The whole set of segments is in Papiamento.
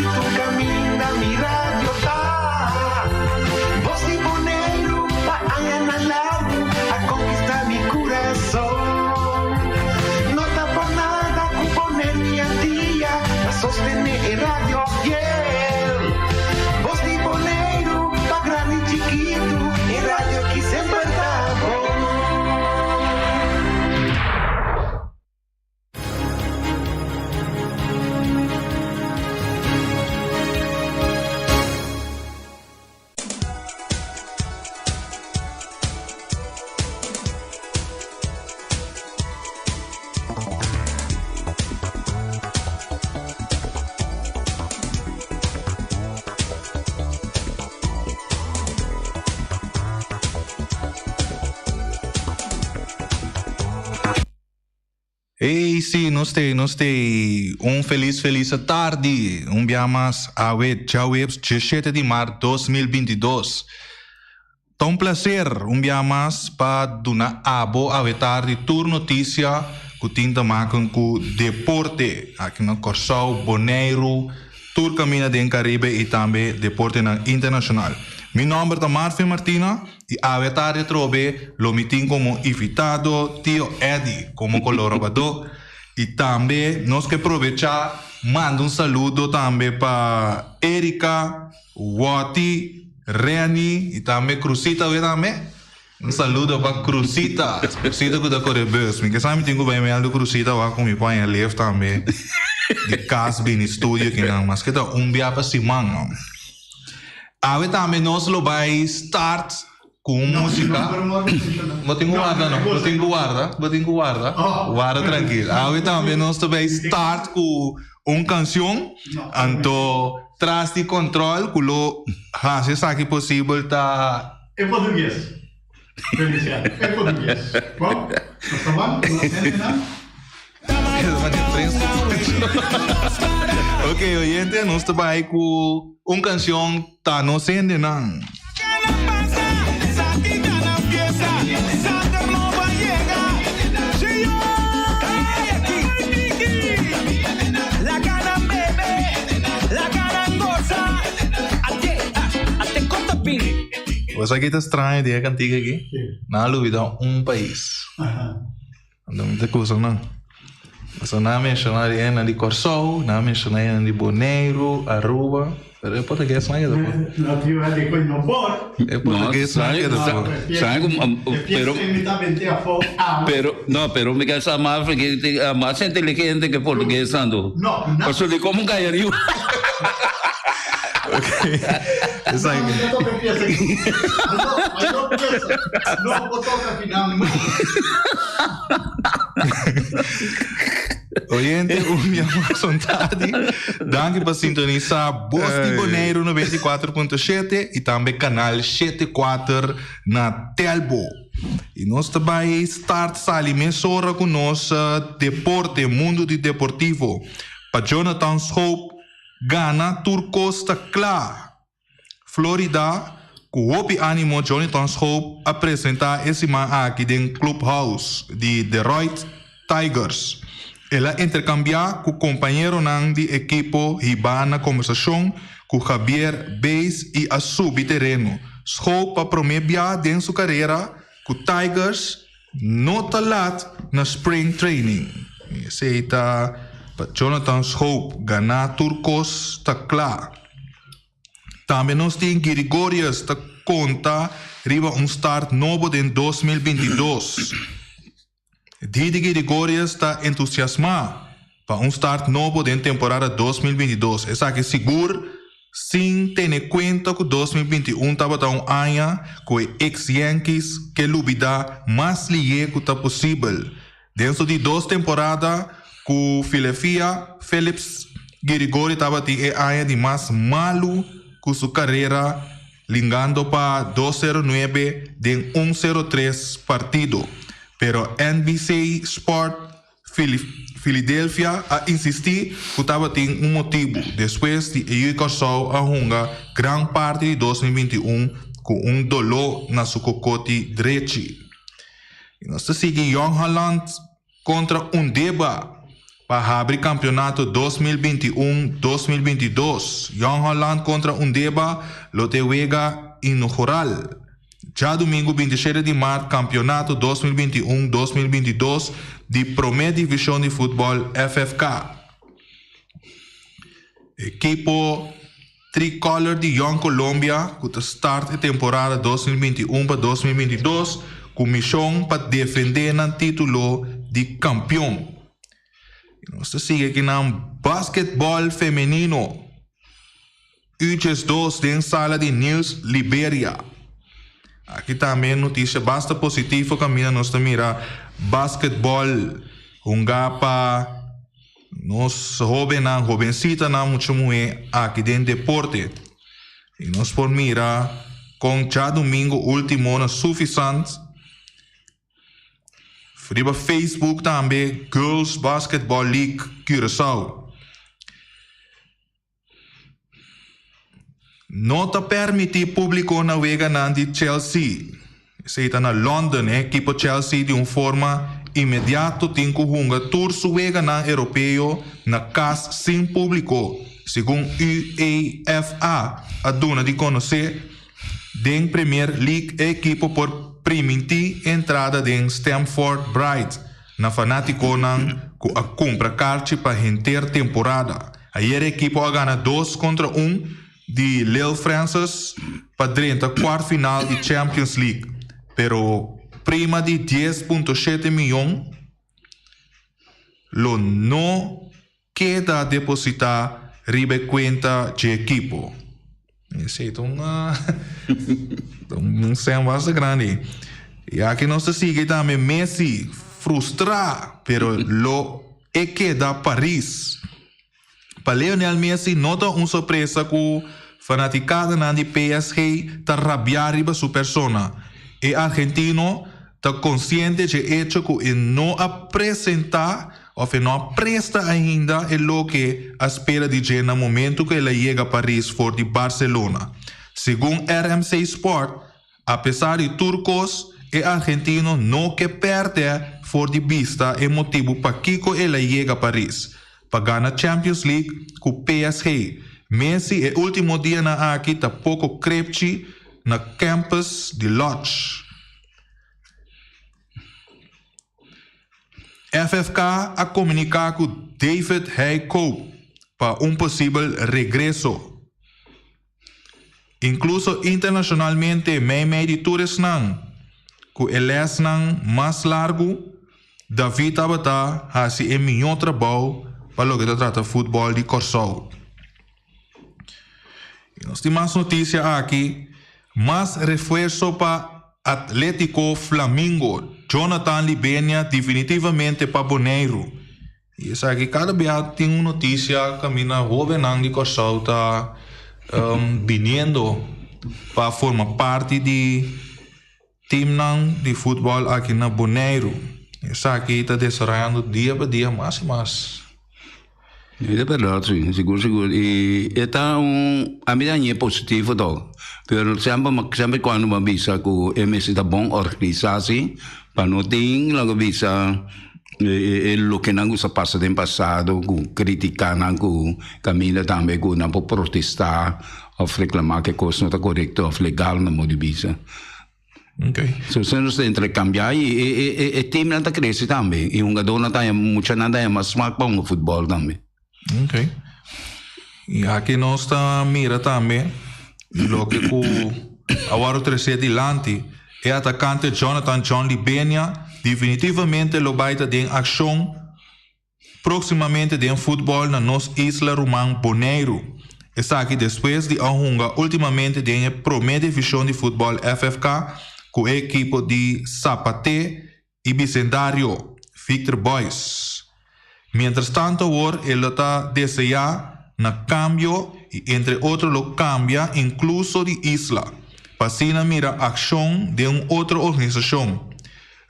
chikitu kaminda mi radio ta. Bos di Boneiru pa añanan largu a konkistá mi kurason. No ta por nada ku Boneiru dia ta sostené e radio fiel. Bos di Boneiru pa grandi chikitu, e radio ki semper ta bon. Ey si, nos t'ey, nos t'ey. Un felis felis tardi. Un bia mas awe djaweps diesshete di mart 2022. Ta un placer un bia mas pa duna abo awe tardi tur noticia cu tin ta maken cu deporte aki na Corsou, Boneiru, tur caminda den Caribe y tambe deportenan internacional. Mi nomber ta Marvin Martina y awe tardi atrobe lo mi tin como invitado Tio Eddy como colaborador y tambe nos ke probecha manda un saludo tambe pa Erika, Watty, Renny y tambe Cruzita awe tambe. Un saludo pa Cruzita, Cruzita cu ta core bus. Mi ke sa mi tin cu bay meldo Cruzita wak cu mi paña lef tambe di cas bini studio kinan. Maske ta un bia pa siman no. Awe tambe nos lo bay start cu un musica. Bo tin cu warda no, bo tin cu warda, bo tin cu warda. Warda trankil. Awe tambe nos ta bay start cu un cancion. Anto tras di control cu lo haci esaki posibel ta. E portugues. Feliciano, e portugues. Bon, nos ta ban, nos hendenan. Ok, oyente, nos ta bai ku un kanshon Ta Nos Hendenan. Bo sa ki ta straño di e kantika aki? Nan a lubida un pais. Anto mi ta kusa nan. Pasobra nan a menshoná di esnan di Kòrsou, nan a menshoná esnan di Boneiru, Aruba, pero e portugues nan keda por. E portugues nan keda por. Pero, pero, no, pero mi ka sa mas mas inteligente ke portugues nan do. Pasobra di komo kaya riba. Oyente, un dia mas un tardi. Danki pa sintonisa Bos di Boneiru 94.7 y tambe Canal 74 na Telbo. Y nos ta bay start sali mesora cu nos deporte, mundo di deportivo. Pa Jonathan Schoop gana tur cos ta cla. Florida, Ku hopi animo Jonathan Schoop a presentá e siman aki den clubhouse di Deroit Tigers. El a interkambiá ku kompañeronan di ekipo hibá na kombersashon ku Javier Baez i a subi tereno. Schoop pa promé bia den su karera ku Tigers no ta lat na spring training. Esei ta pa Jonathan Schoop ganá tur kos ta kla. Tambe nos tin Girigorius ta konta riba un start nobo den 2022. Didi Girigorius ta entusiasmá pa un start nobo den temporada 2022. Esaki sigur sin tene kuenta ku 2021 tabata un aña ku e eks-Yankees ke lubidá mas lihé ku ta posibel. Den su di dos temporada ku Filefia, Phillips Girigori tabatin e aña di mas malu ku su karera lingando pa dos sero nuebe den un sero tres partido. Pero NBC Sport Philadelphia a insistí ku tabatin un motibu despues di e yu Kòrsou a hunga gran parti di 2021 ku un doló na su kokoti drechi. Y nos ta sigui Jong Holland contra Undeba. Pa habri kampeonato 2021, 2022. Jong Holland kontra Undeba lo te wega inaugural. Djadumingu 27 di mart kampeonato 2021, 2022 di Promé Divishon di Futbòl FFK. Ekipo Tricolor di Jong Colombia ku ta start e temporada 2021 pa 2022 ku mishon pa defendé nan título di kampion. I nos ta sigui aki nan basketbòl femenino U12 den sala di Niels Liberia. Aki tambe notisia basta positivo kaminda nos ta mira basketbòl hunga pa Nos hóbennan, hóbensitanan, mucha muhé aki den deporte. I nos por mira kon djadumingu último na Suffisant, riba Facebook tambe Girls Basketball League Curaçao. No ta permití públiko na weganan di Chelsea. Esei ta na London. E ekipo Chelsea di un forma inmediato tin ku hunga tur su weganan europeo na kas sin públiko, segun UEFA a duna di konosé. Den Premier League e ekipo por primintí entrada den Stamford Bridge na fanátikonan ku a kumpra karchi pa henter temporada. Ayer e ekipo a gana dos kontra un di Lille Frances pa drenta kuart final di Champions League, pero prima di 10.7 miyon lo no keda depositá riba e kuenta dje ekipo. Esei ta un un sèn basta grandi. I aki nos ta sigui tambe Messi frustrá pero lo e keda Paris. Pa Lionel Messi no ta un sorpresa ku fanatikadanan di PSG ta rabiá riba su persona. E argentino ta konsiente dje echo ku e no a presentá òf e no a presta ainda e loke a spera di dje na momentu ku el a yega Paris for di Barcelona. Segun RMC Sport, Apesar di tur kos, e argentino no ke pèrdè for di bista e motibu pakiko el a yega Paris, pa gana Champions League ku PSG. Messi e último dianan aki ta poko krepchi na campus di Lodge. FFK a komuniká ku David Heikoop pa un posibel regreso. Inkluso internashonalmente meimei di tur esnan ku e lèsnan mas largu, David tabata hasi e mihó trabou pa loke ta trata futbòl di Kòrsou. I nos tin mas notisia aki, Mas refuerso pa Atlétiko Flamingo, Jonathan Libenia definitivamente pa Boneiru. I esaki kada bia tin un notisia kaminda hóbennan di Kòrsou ta biniendo pa forma parti di timnan di futbòl aki na Boneiru. Esaki ta desaroyando dia pa dia mas i mas. E ta bèrdat si, sigur sigur. I e ta un, ami ta hañ'é positivo tòg. Pero semper semper kuando bo a bisa ku e mester ta bon organisá si pa no tin loke bisa E loke nan gusta pasa den pasado ku kritika nan ku kaminda tambe ku nan por protesta of reklama ku e kos no ta korekto of legal nan por di bisa. So esei nos ta interkambia i e teamnan ta krese tambe i hungadornan ta haña muchanan ta haña mas smak pa hunga futbòl tambe. Ok. I aki nos ta mira tambe loke ku a wòrdu tresé dilanti. E atakante Jonathan John Libenia definitivamente lo bai ta den akshon próksimamente den futbòl na nos isla ruman Boneiru. Esaki despues di a hunga últimamente den e promé divishon di futbòl FFK ku e ekipo di Sapaté i bisendario Victor Boys. Mientras tanto awor e lo ta deseá na kambio i entre otro lo kambia inkluso di isla pa asina mira akshon den un otro organisashon.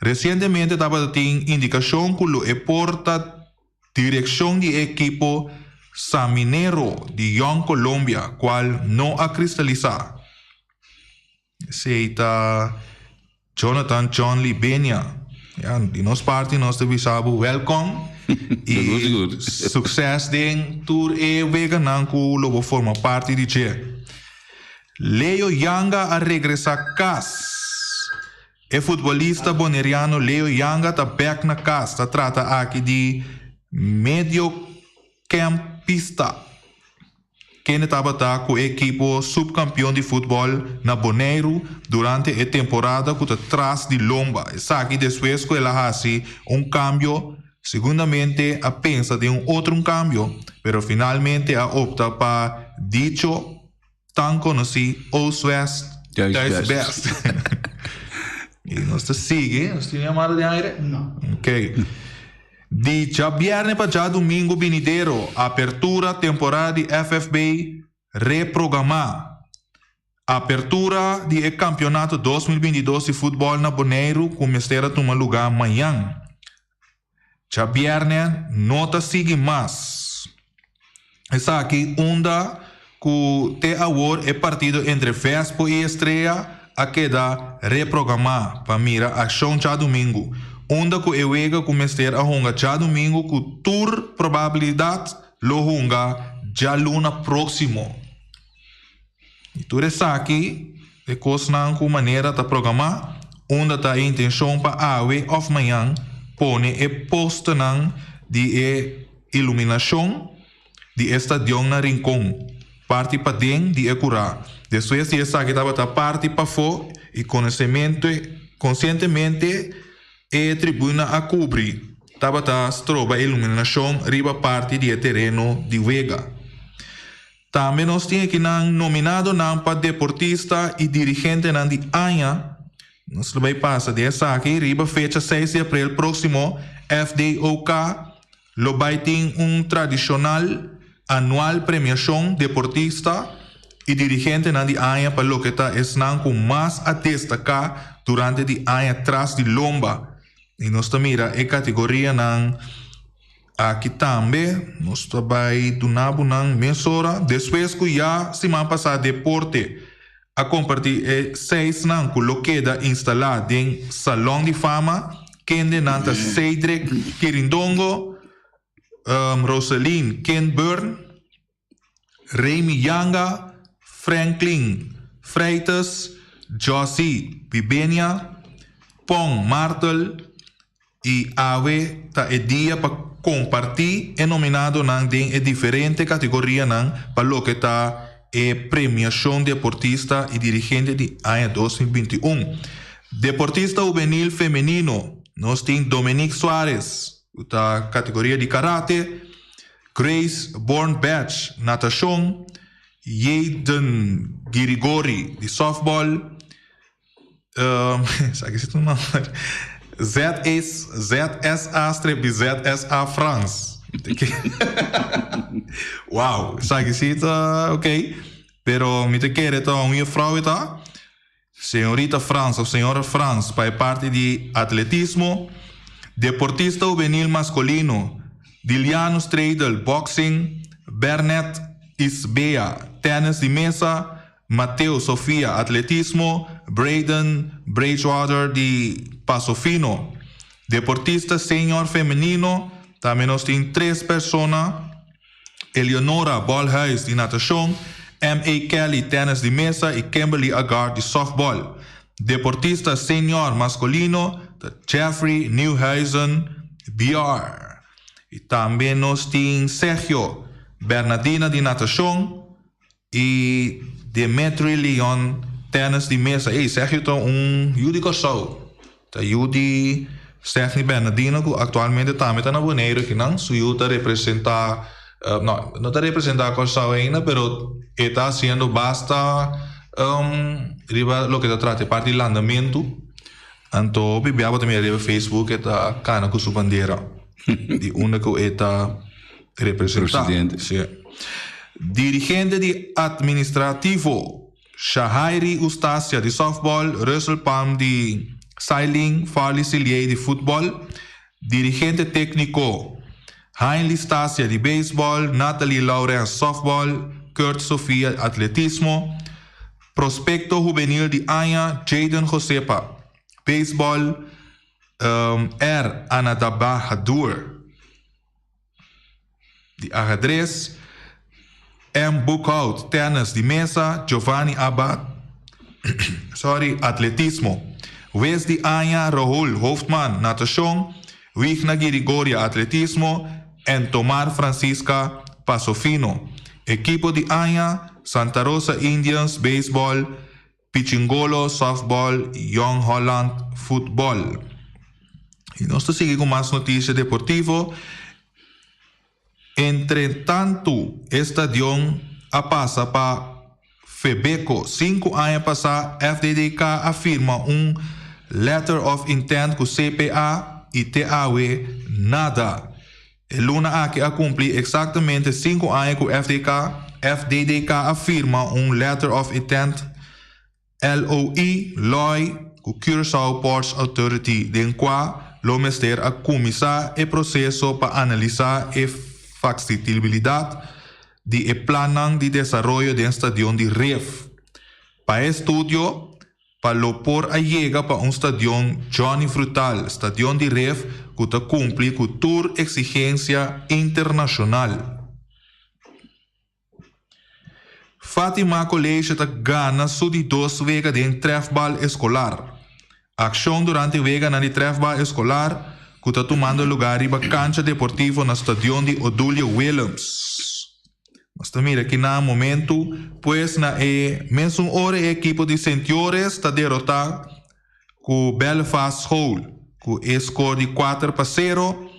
Resientemente tabata tin indikashon ku lo e por ta direkshon di e ekipo Saminero di Young Colombia kual no a kristalisá. Esei ta Jonathan John Libenia. Ya, di nos parti nos ta bisa bo welkom. I Sigur. sukses den tur e weganan ku lo bo forma parti di dje. Leo Janga a regresá kas. E futbolista boneriano Leo Janga ta bèk na kas. Ta trata aki di mediocampista kende tabata ku e ekipo supkampion di futbòl na Boneiru durante e temporada ku ta tras di lomba. Esaki despues ku el a hasi un kambio, segundamente a pensa den un otro un kambio, pero finalmente a opta pa dicho tan konosí Oost West Thuis Thuis Best. Best. I nos ta sigui, nos tin yamada den aire? No. Ok. Di djabièrnè pa djadumingu binidero, apertura temporada di FFB reprogramá. Apertura di e kampionato 2022 di futbòl na Boneiru ku mester a tuma lugá mañan. Djabièrnè no ta sigui mas. Esaki unda ku te awor e partido entre Vespo i Estrella a keda reprogramá pa mira akshon djadumingu, unda ku e wega ku mester a hunga djadumingu ku tur probabilidat lo hunga djaluna próksimo. I tur esaki e kosnan ku manera ta programá, unda ta e intenshon pa awe òf mañan pone e postenan di e iluminashon di e stadion na Rincon, parti paden di e kurá. Despues di esaki tabata parti pafó i konsientemente e tribuna a kubri, tabata stroba e iluminashon riba parti di e tereno di wega. Tambe nos tin akinan nominadonan pa deportista i dirigentenan di aña. Nos lo bai pasa di esaki riba fecha seis di aprel próksimo FDOK lo bai tin un tradishonal anual premiashon deportista i dirigentenan di aña pa loke ta esnan ku mas a destaká durante di aña tras di lomba. I nos ta mira e kategorianan aki tambe. Nos ta bai duna bo nan mesora despues ku ya siman pasá Deporte a kompartí e seisnan ku lo keda instalá den Salon di Fama, kendenan ta Cedric Kirindongo, Roselyn Kinburn, Remy Yanga, Franklin Freitas, Jossy Bibenia, Pong Martel i awe ta e dia pa kompartí e nominadonan den e diferente kategorianan pa loke ta e premiashon deportista i dirigente di aña 2021. Deportista hubenil femenino nos tin Dominique Suarez ku ta kategoria di karate, Grace Bornbach, natashon, Jayden Girigori di sòftbòl, esaki si ta un nòmber, ZS ZSA strepi ZSA Frans. Wow, esaki si ta ok, pero mi ta kere ta un jufrou e ta, Señorita Frans of Señora Frans pa e parti di atletismo, deportista hubenil masculino, Diliano Stradel, boxing, Bernet Isbea, tennis di mesa, Mateo Sofia, atletismo, Brayden Bridgewater di Paso Fino. Deportista senior femenino, tambe nos tin tres persona. Eleonora Bolhuis di natashon, MA. Kelly tènis di mesa i Kimberly Agard di sòftbòl. Deportista senior maskulino ta Jeffrey Nieuwhuizen BR. I tambe nos tin Sergio Bernadina di natashon i Demetri Leon tènis di mesa. Ey, Sergio ta un yu di Kòrsou. Ta yu di Stephanie Bernardino ku aktualmente tambe ta na Boneiru akinan. Su yu ta representá, no, no ta representá Kòrsou ainda, pero e ta hasiendo basta riba loke ta trata e parti di landamentu. Anto hopi bia bo ta mira riba Facebook e ta kana ku su bandera di unda ku e ta representá. Presidente. Sí. Dirigente di administrativo. Shahairi Ustacia di sòftbòl, Russell Palm di sailing, Farley Silié di futbòl, dirigente tékniko, Hainley Stacia di beisbòl, Natalie Laurens sòftbòl, Kurt Sofia atletismo, prospekto hubenil di aña, Jayden Josepa, beisbòl, R. Anadabahadur. Di ahadres, M. Boekhout, tennis di mesa, Giovanni Abad, sorry, atletismo. Wes di aña, Rahul Hoofdman, natashon, Wigna Girigoria, atletismo, en Tomar Francisca Pasofino. Ekipo di aña, Santa Rosa Indians, beisbòl, Pichingolo, softball, Jong Holland, futbòl. I nos ta sigui ku mas notisia deportivo. Entretantu e stadion a pasa pa Febeko. Sinku aña pasá FDDK a firma un Letter of Intent ku CPA i te awe nada. E luna aki a kumpli eksaktamente sinku aña ku FDK FDDK a firma un Letter of Intent, LOI, loi, ku Curaçao Ports Authority den kua lo mester a kuminsá e proseso pa analisá e faksitibilidat di e plannan di desaroyo den stadion di Rif. Pa e estudio pa lo por a yega pa un stadion Johnny Frutal, stadion di Rif ku ta kumpli ku tur eksigensia internashonal. Fatima College ta gana su di dos wega den trèfbal eskolar. Akshon durante weganan di trèfbal eskolar ku ta tumando lugá riba kancha deportivo na stadion di Odulio Willems. Nos ta mira ki na momentu pues na e mesun ora e ekipo di Sentiores ta derotá ku Belfast School ku e skor di 4-0.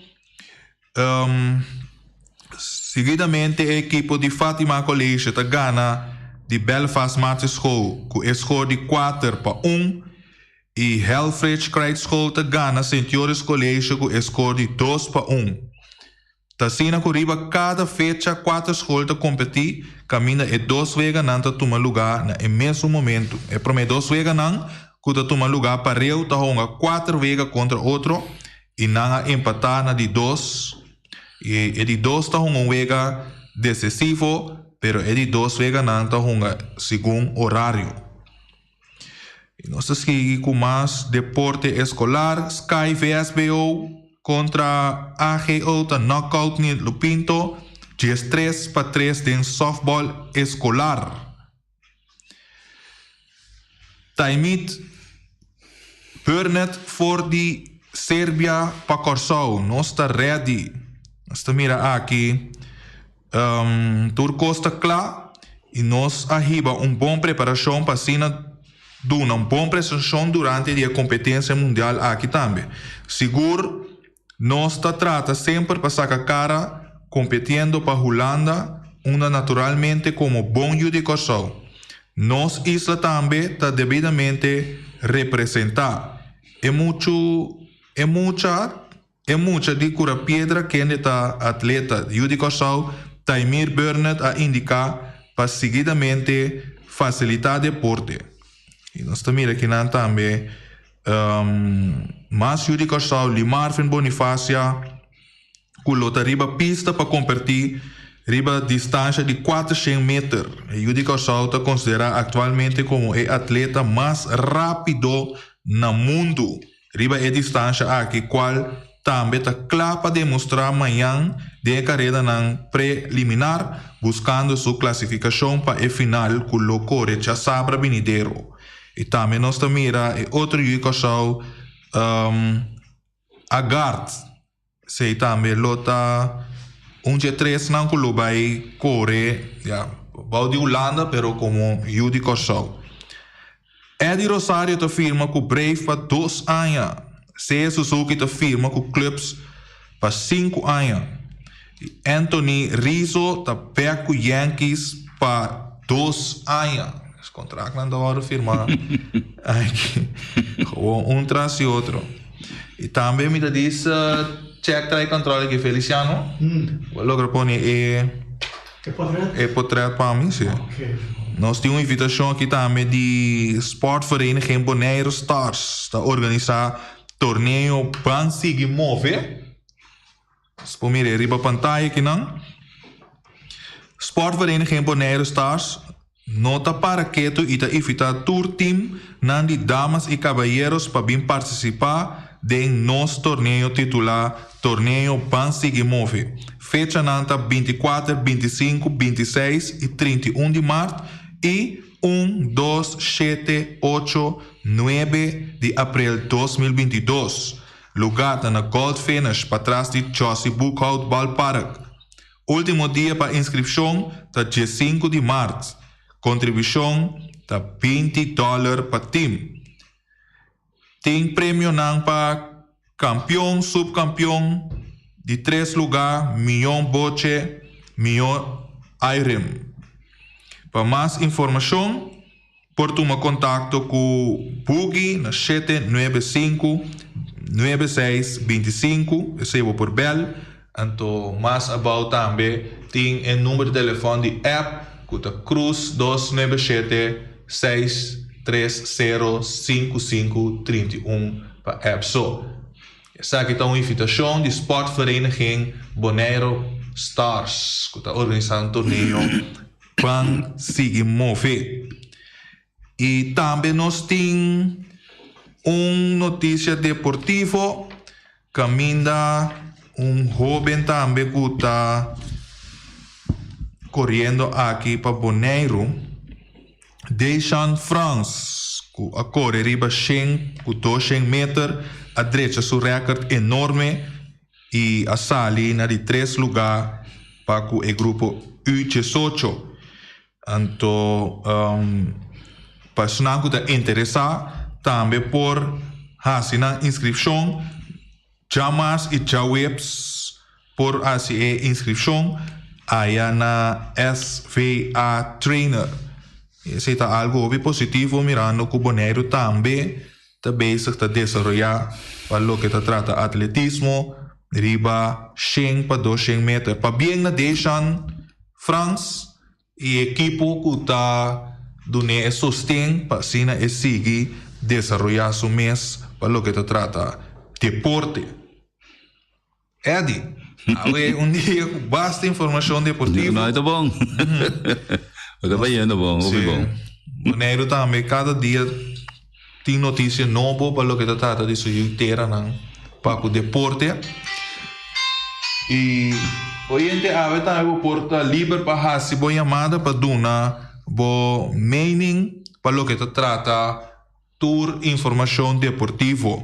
Seguidamente e ekipo di Fatima College ta gana di Belfast Martse School ku e skor di 4-1 i Helfrich Krijt School ta gana Sint Joris College ku e skor di 2-1. Ta asina ku riba kada fecha kuater skol ta kompetí kaminda e dos weganan ta tuma lugá na e mesun momentu. E promé dos weganan ku ta tuma lugá pareu ta honga kuater wega kontra otro i nan a empatá na di dos. I e di dos ta hunga un wega desesivo, pero e di dos weganan ta hunga segun orario. I nos ta sigui ku mas deporte eskolar. Sky VSBO kontra AGO ta knockout Nit Lupinto 13-3 den softball eskolar. Taimit Burnett for di Serbia pa Kòrsou. Nos ta ready. Nos ta mira aki tur kos ta kla i nos a hiba un bon preparashon pa asina duna un bon presentashon durante di e kompetensia mundial aki tambe. Sigur Nos ta trata semper pa saka kara kompetiendo pa Hulanda unda naturalmente komo bon yu di Kòrsou. Nos isla tambe ta debidamente representá. E muchu e mucha e mucha di Kura Piedra kende ta atleta yu di Kòrsou Taimir Burnett a indiká pa seguidamente fasilitá deporte. I nos ta mira kinan tambe. Mas yu di Kòrsou, Limarvin Bonifacia, ku lo ta riba pista pa kompertí riba distansha di 400 meter. E yu di Kòrsou ta konsiderá aktualmente komo e atleta mas rápido na mundu riba e distansha aki, kual tambe ta kla pa demostrá mañan den e karedanan preliminar, buskando su klasifikashon pa e final ku lo kore djasabra binidero. I tambe nos ta mira e otro yu di Kòrsou, Agard. Esei tambe lo ta un dje tresnan ku lo bai kore, ya, bou di Hulanda, pero komo yu di Kòrsou. Eddie Rosario ta firma ku Brave pa dos aña. Seiya Suzuki ta firma ku clubs pa sinku aña. I Anthony Rizzo ta bek ku Yankees pa dos aña. Es kontraktnan ta wòrdu firmá aki. Gewoon un tras di otro. I tambe mi ta dis check trae control aki Feliciano. Bo a logra pone e e potret pa mi, si. Nos tin un invitashon aki tambe di Sportvereniging Bonaire Stars ta organisá torneo Ban Sigui Move. Nos por mira e riba pantaya akinan. Sportvereniging Bonaire Stars no ta para ketu i ta invitá tur team nan di damas i kabayeros pa bin partisipá. den nos torneo titulá Torneo Ban Sigui Move. Fechanan ta 24, 25, 26 i 31 di mart i un, dos, shete, ocho, nuebe di aprel 2022. Lugá ta na Gold Finish patras di Jossy Boekhout Ballpark. Último dia pa inskripshon ta 15 di mart. Kontribushon ta 20 dòler pa tim. Tin premionan pa kampion, supkampion, di tres lugá, mihó boche, mihó item. Pa mas informashon por tuma kontakto ku Boogie na 795 9625, esei bo por bèl. Anto mas abou tambe tin e number di telefòn di app ku ta krus 297 630 5531 pa app so. Esaki ta un invitashon di Sportvereniging Bonaire Stars ku ta organisá un torneo Ban Sigui Move. I tambe nos tin un notisia deportivo kaminda un hóben tambe ku ta koriendo aki pa Boneiru, Deyshan Frans, ku a kore riba shen ku 200 meter, a drecha su rèkòrt enorme i a sali na di tres lugá pa ku e grupo U18. Anto pa esnan ku ta interesá tambe por hasi nan inskripshon djamas i djaweps por hasi e inskripshon aya na SVA Trainer. Esei ta algu hopi positivo mirando ku Boneiru tambe ta bezig ta desaroyá pa loke ta trata atletismo riba 100 pa 200 meter. Pabien na Deshan Frans i ekipo ku ta dun'é e sosten pa asina e sigui desaroyá su mes pa loke ta trata deporte. Eddy, awe un dia ku basta informashon deportivo. No, ta bon. Ta bayendo bon, hopi bon. Boneiru tambe kada dia tin notisia nobo pa loke ta trata di su yu teranan pa ku deporte. I oyente awe tambe bo por ta liber pa hasi bo yamada pa duna bo mening pa loke ta trata tur informashon deportivo.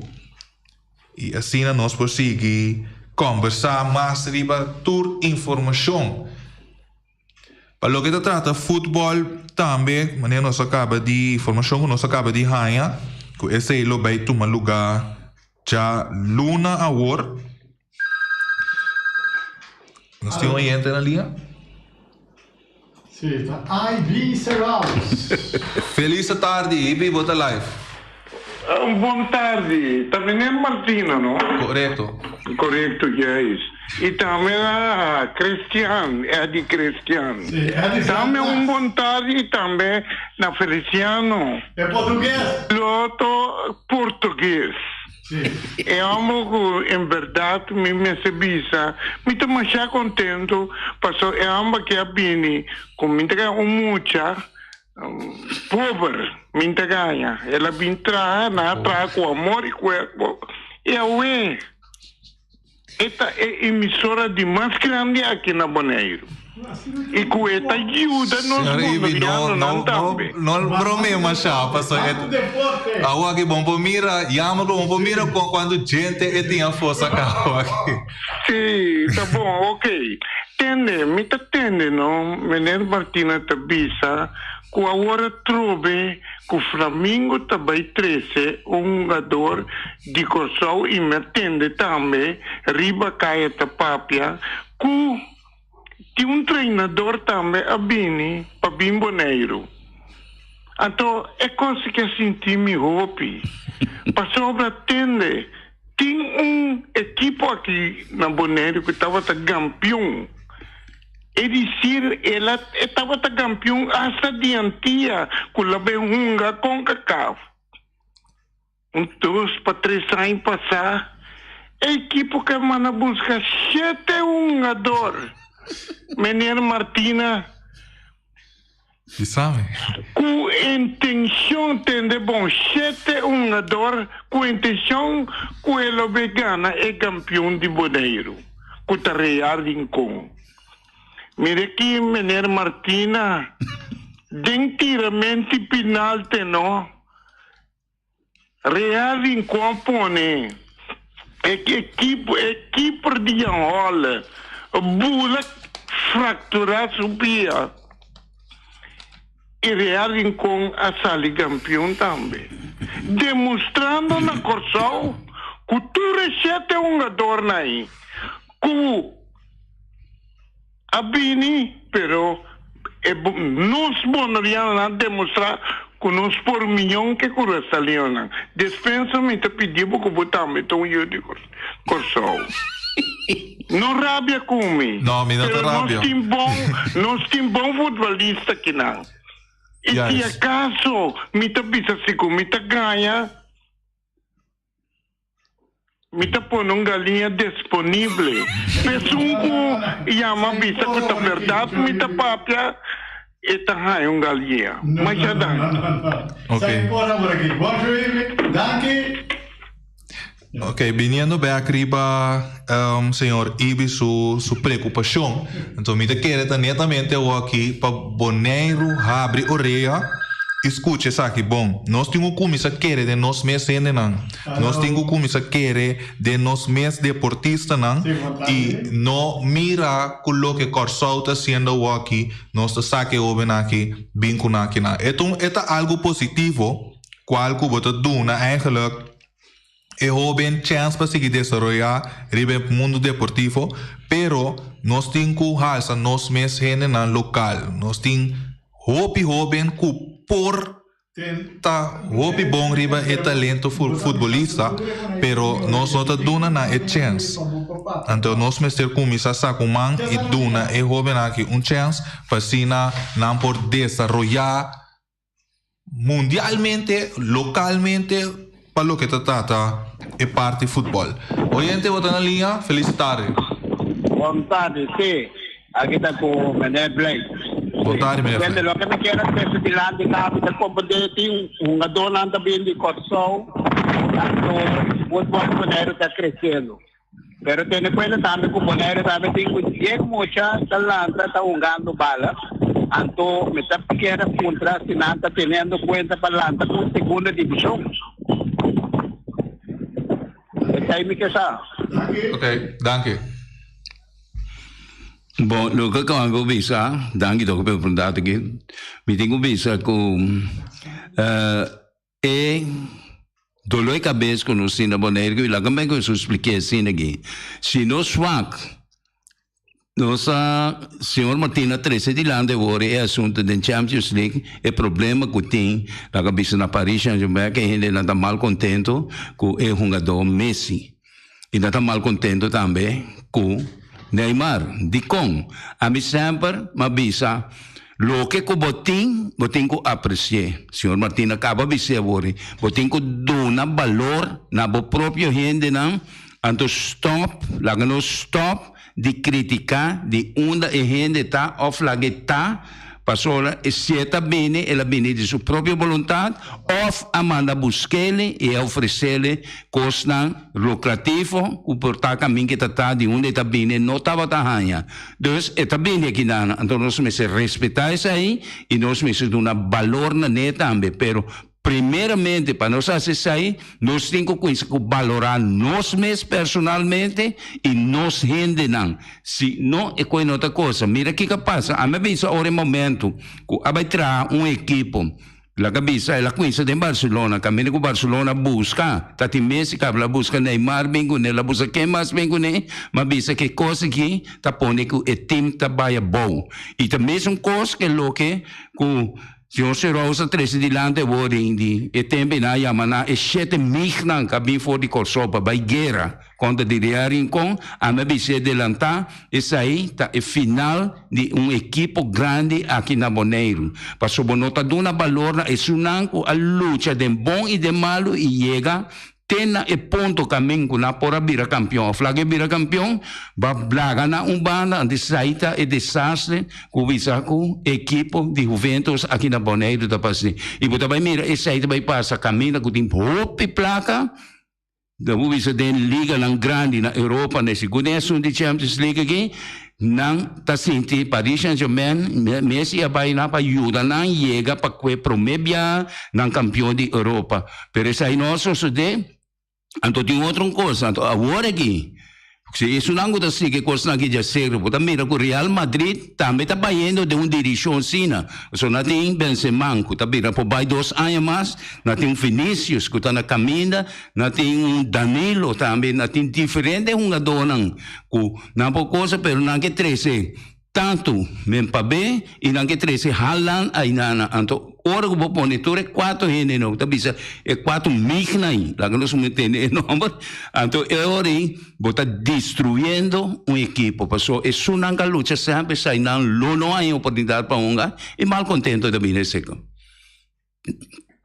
I asina nos por sigui kòmbersá mas riba tur informashon. Pa loke ta trata futbòl tambe, manera nos a kaba di informashon ku nos a kaba di haña, ku esei lo bai tuma lugá djaluna awor. Nos tin un oyente na liña? Sí, ta IB Serraus. Felis tardi, IB, bo ta live. Un bon tardi. Ta meneer Martina, no? Korekto. Korekto, juist. I tambe na Christian, Eddie Christian. Sí, Eddie Tambe Santos. un bon tardi i tambe na Feliciano. E portugues. Piloto portugues. Sí. E homber ku en bèrdat mi mester bisa mi ta masha kontentu pasobra e homber aki a bini ku mi ta gana un mucha pober mi ta gaña. El a bin traha, nan a traha ku amor i kuerpo i awe e ta e emisora di mas grandi aki na Boneiru i ku e ta yuda nos Señor Ibi, no, bonerianonan no, no, tambe. no bromea masha, paso e Tantu deporte. Awo aki bon por mira, yama ku bon por mira ku kuantu djente e tin afó saka awo aki. Sí, ta bon, ok. Tende, mi ta tende no, meneer Martina ta bisa ku awor atrobe ku Flamingo ta bai trese un hungador di Kòrsou i mi a tende tambe riba kaya ta papia ku tin un treinador tambe a bini pa bin Boneiru. Anto e kos ke a sinti mi hopi pasobra tende tin un ekipo aki na Boneiru ku tabata gampion. E disir el a e tabata gampion asta di Antia ku la bin hunga Concacaf. Un dos pa tres aña pasá e ekipo ke manda buska shete hungador. Meneer Martina. Bisami. Ku intenshon tende bon shete hungador ku intenshon ku e lo bay gana e kampion di Boneiru ku ta Real Rincon. Mira aki meneer Martina den tiramenti pinalte no. Real Rincon pone e ekipo e keeper di Jan Holle bula fractura su pia y Real Rincon a sali campeon tambe, demostrando na Corsou cu tur e shete hungadornan ayi cu a bini, pero e nos bonerianonan a demostra cu nos por miyon ke curasalionan. Despensa mi ta pidi bo cu bo tambe ta un yu di Corsou. No rabia cu mi. No, mi no ta Pero nos rabia. tin bon, nos tin bon futbolista kinan. Y si Juist. acaso mi ta bisa si cu mi ta gaña, Mi ta pone un galiña disponible. P'esun ku yama bisa ku ta bèrdat mi ta papia, e ta haña un galiña. Masha danki. Ok. Ok, biniendo bek riba señor Ibi su su preokupashon, anto mi ta kere ta netamente awoki pa Boneiru habri orea i skucha esaki bon. Nos tin ku kuminsá kere den nos mes hendenan. Nos tin ku kuminsá kere den nos mes deportistanan i no mira ku loke Kòrsou ta hasiendo awoki, nos ta saka e hóbennan aki bin ku nan akinan. E ta un e ta algu positivo kual ku bo ta duna eigenlijk e hóben chèns pa sigui desaroyá riba e mundu deportivo, pero nos tin ku halsa nos mes hendenan lokal. Nos tin hopi hóben ku por ta hopi bon riba e talento futbolista, pero nos no ta duna nan e chèns. Anto nos mester kuminsá saka un man i duna e hóbennan aki un chèns pa asina nan por desaroyá mundialmente, localmente pa loke ta trata e parti futbol. Oyente bo ta na liña, feliz tarde. Bon tarde, si, aki ta ku meneer Blake. Bon tarde meneer Blake. Blake. Loke mi kier a trese dilanti ta mi ta komprende tin hungadónan ta bin di Kòrsou, tantu futbòl di Boneiru ta kresiendo. Pero tene kuenta tambe ku Boneiru tambe tin ku dies mucha ta lanta ta hungando bala. Anto mi ta kier a puntra si nan ta teniendo kuenta pa lanta ku segunda divishon. Esei mi ke sa. Ok, danki. Bon, loke ku ami por bisa, danki tok pa e pregunta aki. Mi tin ku bisa ku E dolor di kabes ku nos tin na Boneiru ku laga mi ku spliké asina aki. Si nos wak, nos a señor Martina trese dilanti awor e asuntu den Champions League, e problema ku tin, laga bisa na Paris Saint Germain ku e hendenan ta mal kontento ku e hungadó Messi. I nan ta mal kontento tambe ku Neymar. Dikon? Ami semper m'a bisa, loke ku bo tin, bo tin ku apresi'é. Señor Martin a kaba bis'é awor, bo tin ku duna balor na bo propio hendenan, anto stòp, laga nos stòp di kritiká di unda e hende ta òf lag'é ta, pasobra si e ta bini, el a bini di su propio boluntat òf a manda busk'el i a ofres'el kosnan lukrativo ku por ta kamin ku e ta ta di unda e ta bini no tabata haña. Dus e ta bini akinan, anto nos mester respetá esei i nos mester duna balor na ne tambe, pero Primeramente, pa nos hasi esei, nos tin ku kuminsá ku balorá nos mes personalmente i nos hendenan. Si no, e koe no ta kosa. Mira kiko a pasa. Ami a bisa ora e momentu ku a bai traha un ekipo. Laga bisa, el a kuminsá den Barcelona. Kaminda ku Barcelona buska, ta tin Messi kaba el a buska Neymar bin kuné, el a buska ken mas bin kuné, m'a bisa ku e kos aki ta pone ku e tim ta bai abou. I ta mesun kos ke loke ku. Señor Serous a trese dilanti awor den di e tempu nan a yama nan e shete mignan ku a bin for di Kòrsou pa bai guera kontra di Real Rincon. Ami a bis'é delantá, esei ta e final di un ekipo grandi aki na Boneiru. Pasobra bo no ta duna balor na esunnan ku a lucha den bon i den malu i yega. Te na e punto kamin ku nan por a bira kampion òf laga e bira kampion, ba blaga nan un banda, anto esei ta e desastre ku bisa ku ekipo di Juventus aki na Boneiru ta pasa. I bo ta bai mira esei ta bai pasa kaminda ku tin hopi plaka, ta bo bisa den liganan grandi na Europa, na e sigur den esun di Champions League aki, Nan ta sinti Paris Saint-Germain Messi a bai nan pa yuda nan yega pa kue prome bia nan kampion di Europa. Pero esai no a sosode. Anto tin otro un kos, anto awor aki si esunnan ku ta sigui e kosnan aki djaseru bo ta mira ku Real Madrid tambe ta bayendo den un dirishon asina. Pasobra nan tin Benzema ku ta bira por bai dos aña mas, nan tin un Vinicius ku ta na kaminda, nan tin un Danilo tambe, nan tin diferente hungadónan Ku nan por kosa pero nan ke trese tantu Mbappé i nan ke trese Haaland ainana. Anto ora ku bo pone tur e kuater hende no ta bisa e kuater mignan ei, laga nos tende e nomber, anto e ora ei bo ta destruyendo un ekipo pasobra esunnan ka lucha semper esei nan lo no haña oportunidat pa hunga i malkontento ta bini esei.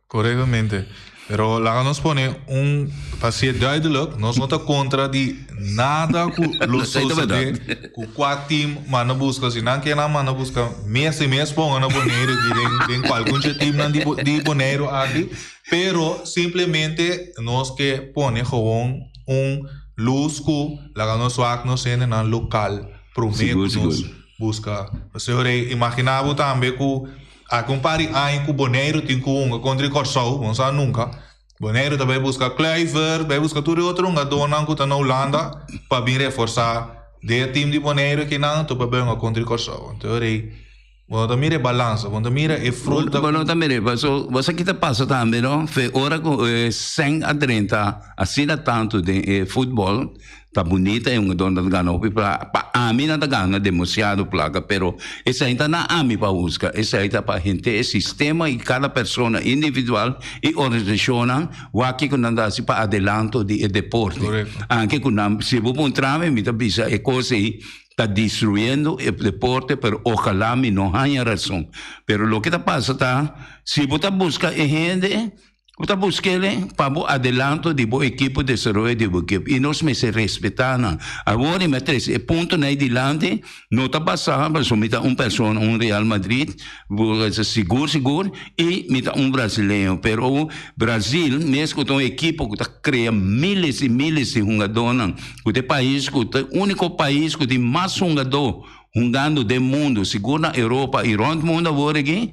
Correctamente. Pero laga nos pone un pa ser duidelijk, nos no ta contra di nada cu lo sucede cu cua team manda busca. Si nan kier nan manda busca mes y mes ponga na Boneiru aki den den cualcun dje teamnan di di Boneiru aki. Pero simplemente nos ke pone gewoon un luz cu laga nos wak nos hendenan local prome cu nos busca. Pasobra imagina bo tambe cu. Aki un par di aña ku Boneiru tin ku hunga kontra di Kòrsou, bo no sa nunka. Boneiru ta bai buska Kluivert, bai buska tur e otro hungadónan ku ta na Hulanda pa bin reforsá den e tim di Boneiru akinan anto pa bai hunga kontra di Kòrsou. Anto e rei, bo no ta mira e balansa, bo no ta mira e fruta. Bo no ta mira e, paso bo sa ki ta pasa tambe no, fe ora ku e sèn a drenta asina tantu den e futbòl, Ta bunita e hungador nan ta gana hopi plaka. Pa ami nan ta gana demasiado plaka, pero esei ta na ami pa husga. Esei ta pa henter e sistema i kada persona individual i organisashonnan wak kiko nan ta hasi pa adelanto di e deporte. Anke ku nan, si bo puntra mi, mi ta bisa e kos ei ta destruyendo e deporte, pero ojalá mi no haña rason. Pero loke ta pasa ta, si bo ta buska e hende, Bo ta busk'el pa bo adelanto di bo ekipo, desaroyo di bo ekipo. I nos mester respetá nan. Awor i mi a trese e puntonan ei dilanti, no ta basá pasobra mi ta un persona, un Real Madrid, sigur sigur, i mi ta un brasileño. Pero Brasil mes ku ta un ekipo ku ta krea miles i miles di hungadónan, ku ta e pais ku ta e úniko pais ku tin mas hungadó hungando den mundu, sigur na Europa i rònt mundu awor aki,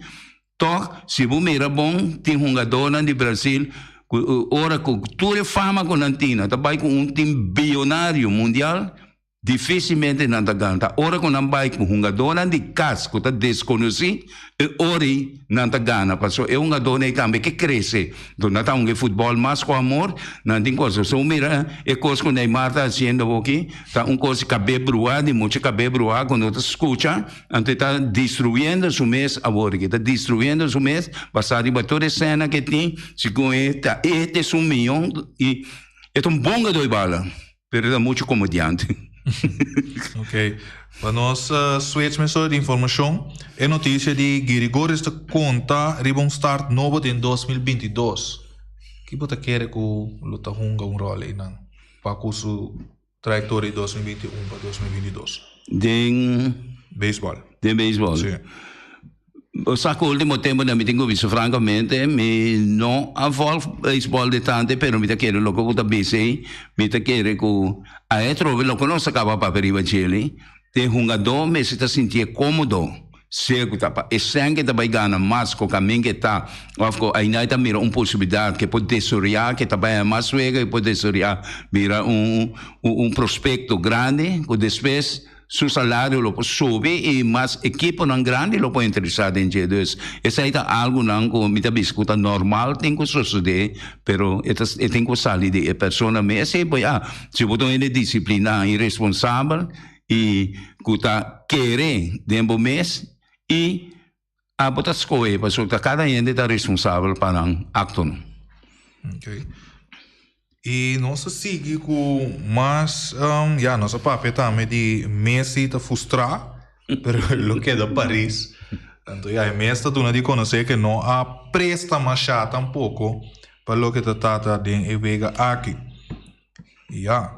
Tòg, si bo mira bon, tin hungadónan di Brasil ku ora ku tur e fama ku nan tin, nan ta bai ku un tim biyonario mundial, difísilmente nan ta gana. Ta ora ku nan bai ku hungadónan di kas ku ta deskonosí, e ora ei nan ta gana. Pasobra e hungadónan ei tambe ke krese. Enton nan ta hunga e futbòl mas ku amor, nan tin kos. So mira e kos ku Neymar ta hasiendo awoki, ta un kos di kab'é bruá, di mucha kab'é bruá ku no ta skucha. Anto e ta destruyendo su mes awor aki, e ta destruyendo su mes basá riba tur e sena ke tin, segun e ta e ta esun miyon i e ta un bon gadó di bala, pero e ta muchu komediante. Ok, pa nos switch mesora di informashon, e notisia di Girigoris ta konta riba un start nobo den 2022. Ki bo ta kere ku lo ta hunga un ròl einan pa ku su Trayectoria di 2021 pa 2022. Den. Baseball. Den baseball. Sí. Bo sa ku ultimo tempo mi tin ku bisa francamente mi no a volg baseball di tante pero mi ta kere loke ku ta bisa ei mi ta kere ku a e trobe loke nos a kaba papia riba djeli te hungadó mester ta sintié komodo. Sea ku ta pa esnan ke ta bai gana mas ku kamin ke ta òf ku ainda e ta mira un posibilidat ke por desoreá ke ta bai haña mas wega e por desoreá mira un un prospekto grandi ku despues su salario lo por subi i mas ekiponan grandi lo por interesá den dje. Dus esei ta algunan ku mi ta bisa ku ta normal tin ku sosodé pero e ta e tin ku sali di e persona mes i bo ya si bo ta un hende disipliná i responsabel I ku ta kere den bo mes i abo ta skohe pasobra ta kada hende ta responsabel pa nan aktonan. Ok. I nos ta sigui ku mas, ya nos a papia tambe di Messi ta frustrá, pero lo keda Paris. Anto ya e mes ta duna di konosé ke no a presta mashá tampoko. pa loke ta trata den e wega aki. Ya,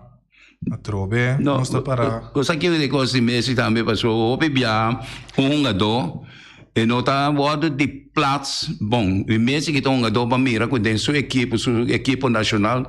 atrobe nos ta para. Nos a kere di kos di Messi tambe pasobra hopi biaha un hungadó e no ta wòrdu di plats bon. I Messi ki ta un hungadó pa mira ku den su ekipo, su ekipo nashonal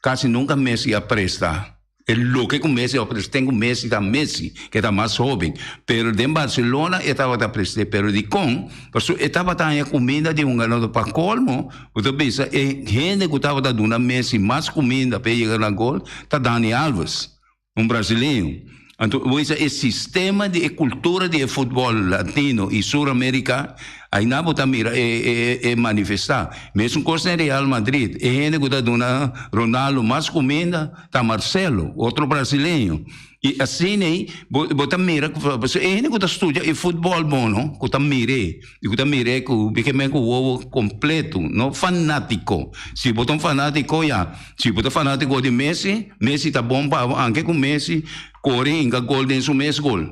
kasi nunka Messi a presta. E loke ku Messi a presta ten ku Messi ta Messi ke ta mas hoben. Pero den Barcelona e tabata presta pero dikon? Pasobra e tabata haña kuminda di hungadó pa kolmo. Bo ta bisa e hende ku tabata duna Messi mas kuminda pa e yega na gol ta Dani Alves, un brasileño. Anto bo bisa e sistema di e kultura di e futbòl latino i Sur Amerika, ainan bo ta mira e e manifestá. Mesun kos den Real Madrid, e hende ku ta duna Ronaldo mas kuminda ta Marcelo, otro brasileño. I asina ei bo bo ta mira ku pasobra e hende ku ta studia e futbòl bon no, ku ta mir'é i ku ta mir'é ku bikeme ku wowo kompleto, no fanátiko. Si bo ta un fanátiko ya, si bo ta fanátiko di Messi, Messi ta bon pa bo anke ku Messi kore hinka gol den su mes gol,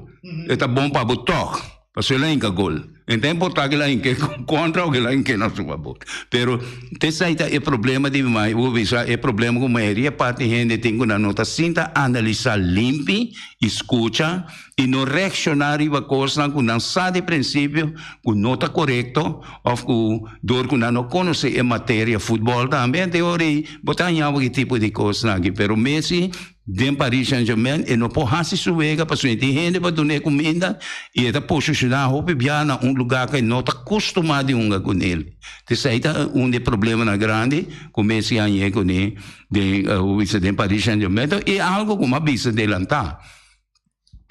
e ta bon pa bo tòg. Pasobra el a hinka gol. E ta importá ku el a hink'é kontra o ku el a hink'é na su fabor. Pero t'esei ta e problema di mi bo bisa e problema ku mayoria parti hende tin ku nan no ta sinta analisá limpi i skucha i no reakshoná riba kosnan ku nan sa di prinsipio ku no ta korekto òf ku dor ku nan no konosé e materia futbòl tambe. Anto e ora ei bo ta haña ki tipo di kosnan aki. Pero Messi Den Paris Saint Germain e no por hasi su wega pasobra e tin hende pa dun'é kuminda i e ta posishoná hopi bia na un lugá ku e no ta kustumá di hunga kuné. Esei ta un di e problemanan grandi ku Messi a hañ'é kuné den bisa den Paris Saint Germain. E algu ku mi a bisa delantá.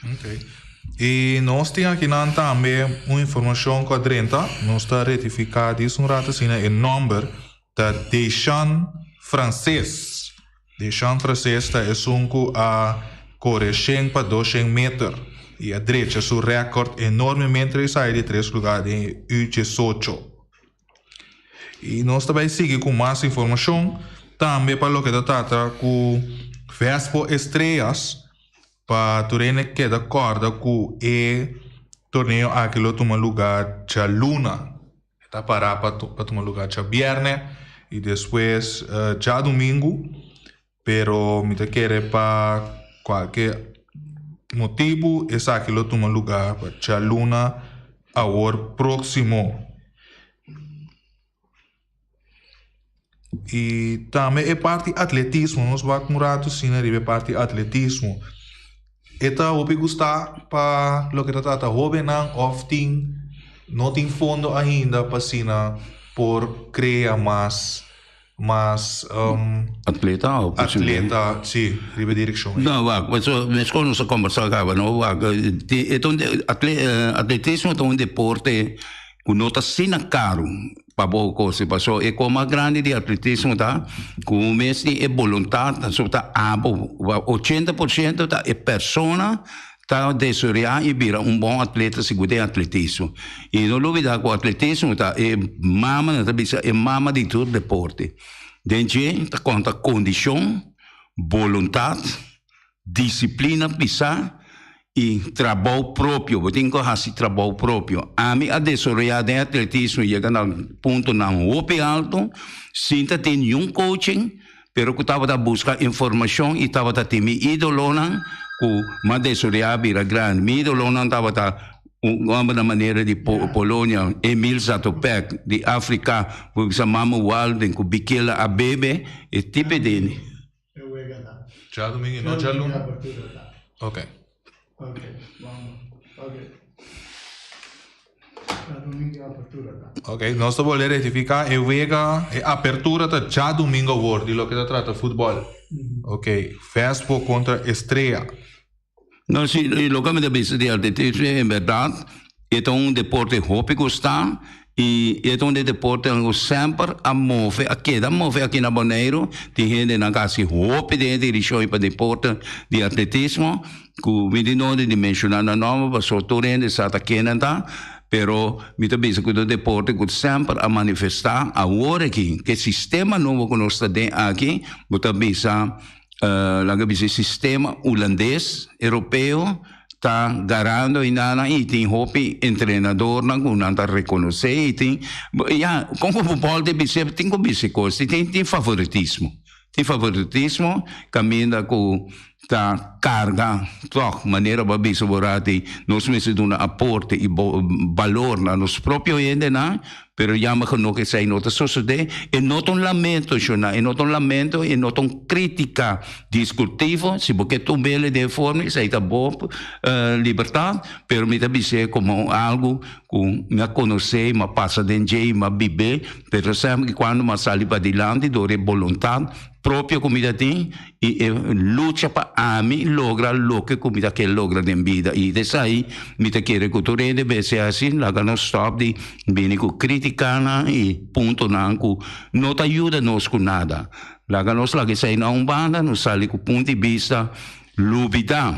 Okay. I nos tin akinan tambe un informashon ku a drenta. Nos ta retifiká dis un rato asina e nòmber ta Deishan Frances. Deishan Frances ta esun ku a kore shen pa doshen meter i a drecha su rèkòrt enormemente i sai di tres lugá den e U diesocho. I nos ta bai sigui ku mas informashon tambe pa loke ta trata ku Vespo Estrellas. Pa tur hende keda kòrda ku e torneo aki lo tuma lugá djaluna. E ta pará pa pa tuma lugá djabièrnè i despues djadumingu, pero mi ta kere pa kualke motibu esaki lo tuma lugá pa djaluna awor próksimo. I tambe e parti atletismo, nos wak un ratu asina riba e parti atletismo. E ta hopi gusta pa loke ta trata hobennan of tin no tin fondo ainda pa asina por krea mas mas Atleta of atleta si riba e direkshon ei. No wak, pasobra meskos nos a kombersá kaba no wak e ta un atletismo ta un deporte ku no ta asina karu. Pa bo kose paso e kos mas grandi di atletismo ta ku bo mes tin e boluntat pasobra ta abo 80% ta e persona ta desoreá i bira un bon atleta sigur den atletismo i no lubida ku atletismo ta e mama nan ta bisa e mama di tur deporte den dje ta konta kondishon boluntat Disiplina pisá i trabou propio. Bo tin ku hasi trabou propio. Ami a desaroyá den atletismo yega na puntonan hopi altu sin ta tin niun coaching, pero ku tabata buska informashon i tabata tin mi idolonan ku m'a desaroyá bira grandi. Mi idolonan tabata un hòmber na manera di Polonia, Emil Zatopek, di Afrika, ku bisa Mamu Walden, ku Bikila Abebe, e tipe di. E wega ta. Djadumingu i no djaluna? Ok. Ok, vamos. Ok. Djadumingu e apertura ta. Ok, nos ta bolbe rectifica e wega, e apertura ta djadumingu awor di loke ta trata futbol. Ok, Vespo contra Estrella. No, si, loke mi ta bisa di atletismo en berdad e ta un deporte hopi gusta y e ta un deporte ku semper a move, a keda move aki na Boneiru. Tin hendenan ku a hasi hopi den e dirishon pa deporte di atletismo ku mi di nodi di menshona nan nòmber pasobra tur hende sa ta ken nan ta, pero mi ta bisa ku ta un deporte ku semper a manifestá. Awor aki ku e sistema nobo ku nos ta den aki bo ta bisa. Laga bisa e sistema hulandes, europeo, ta garando einan i tin hopi entrenadornan ku nan ta rekonosé i tin ya kon ku futbòl ta bis'é tin ku bisa e kos tin tin favoritismo tin favoritismo kaminda ku ta karga tòg manera bo a bisa bo rati nos mester duna aporte i balor na nos propio hendenan pero jammer genoeg esei no ta sosodé e no ta un lamento shona e no ta un lamento e no ta un kritika diskurtivo si bo ke tum'el den e forma esei ta bo libertat pero mi ta bis'é komo algu ku mi a konosé mi a pasa den dje mi a bib'é pero semper kuando mi a sali padilanti dor e boluntat propio ku mi ta tin i e lucha pa ami logra loke ku mi ta ke logra den bida. I esei mi ta kere ku tur hende mester hasi, laga nos stòp di bini ku kritikanan i puntonan ku no ta yuda nos ku nada. Laga nos laga esei na un banda, nos sali ku punto di bista lubidá.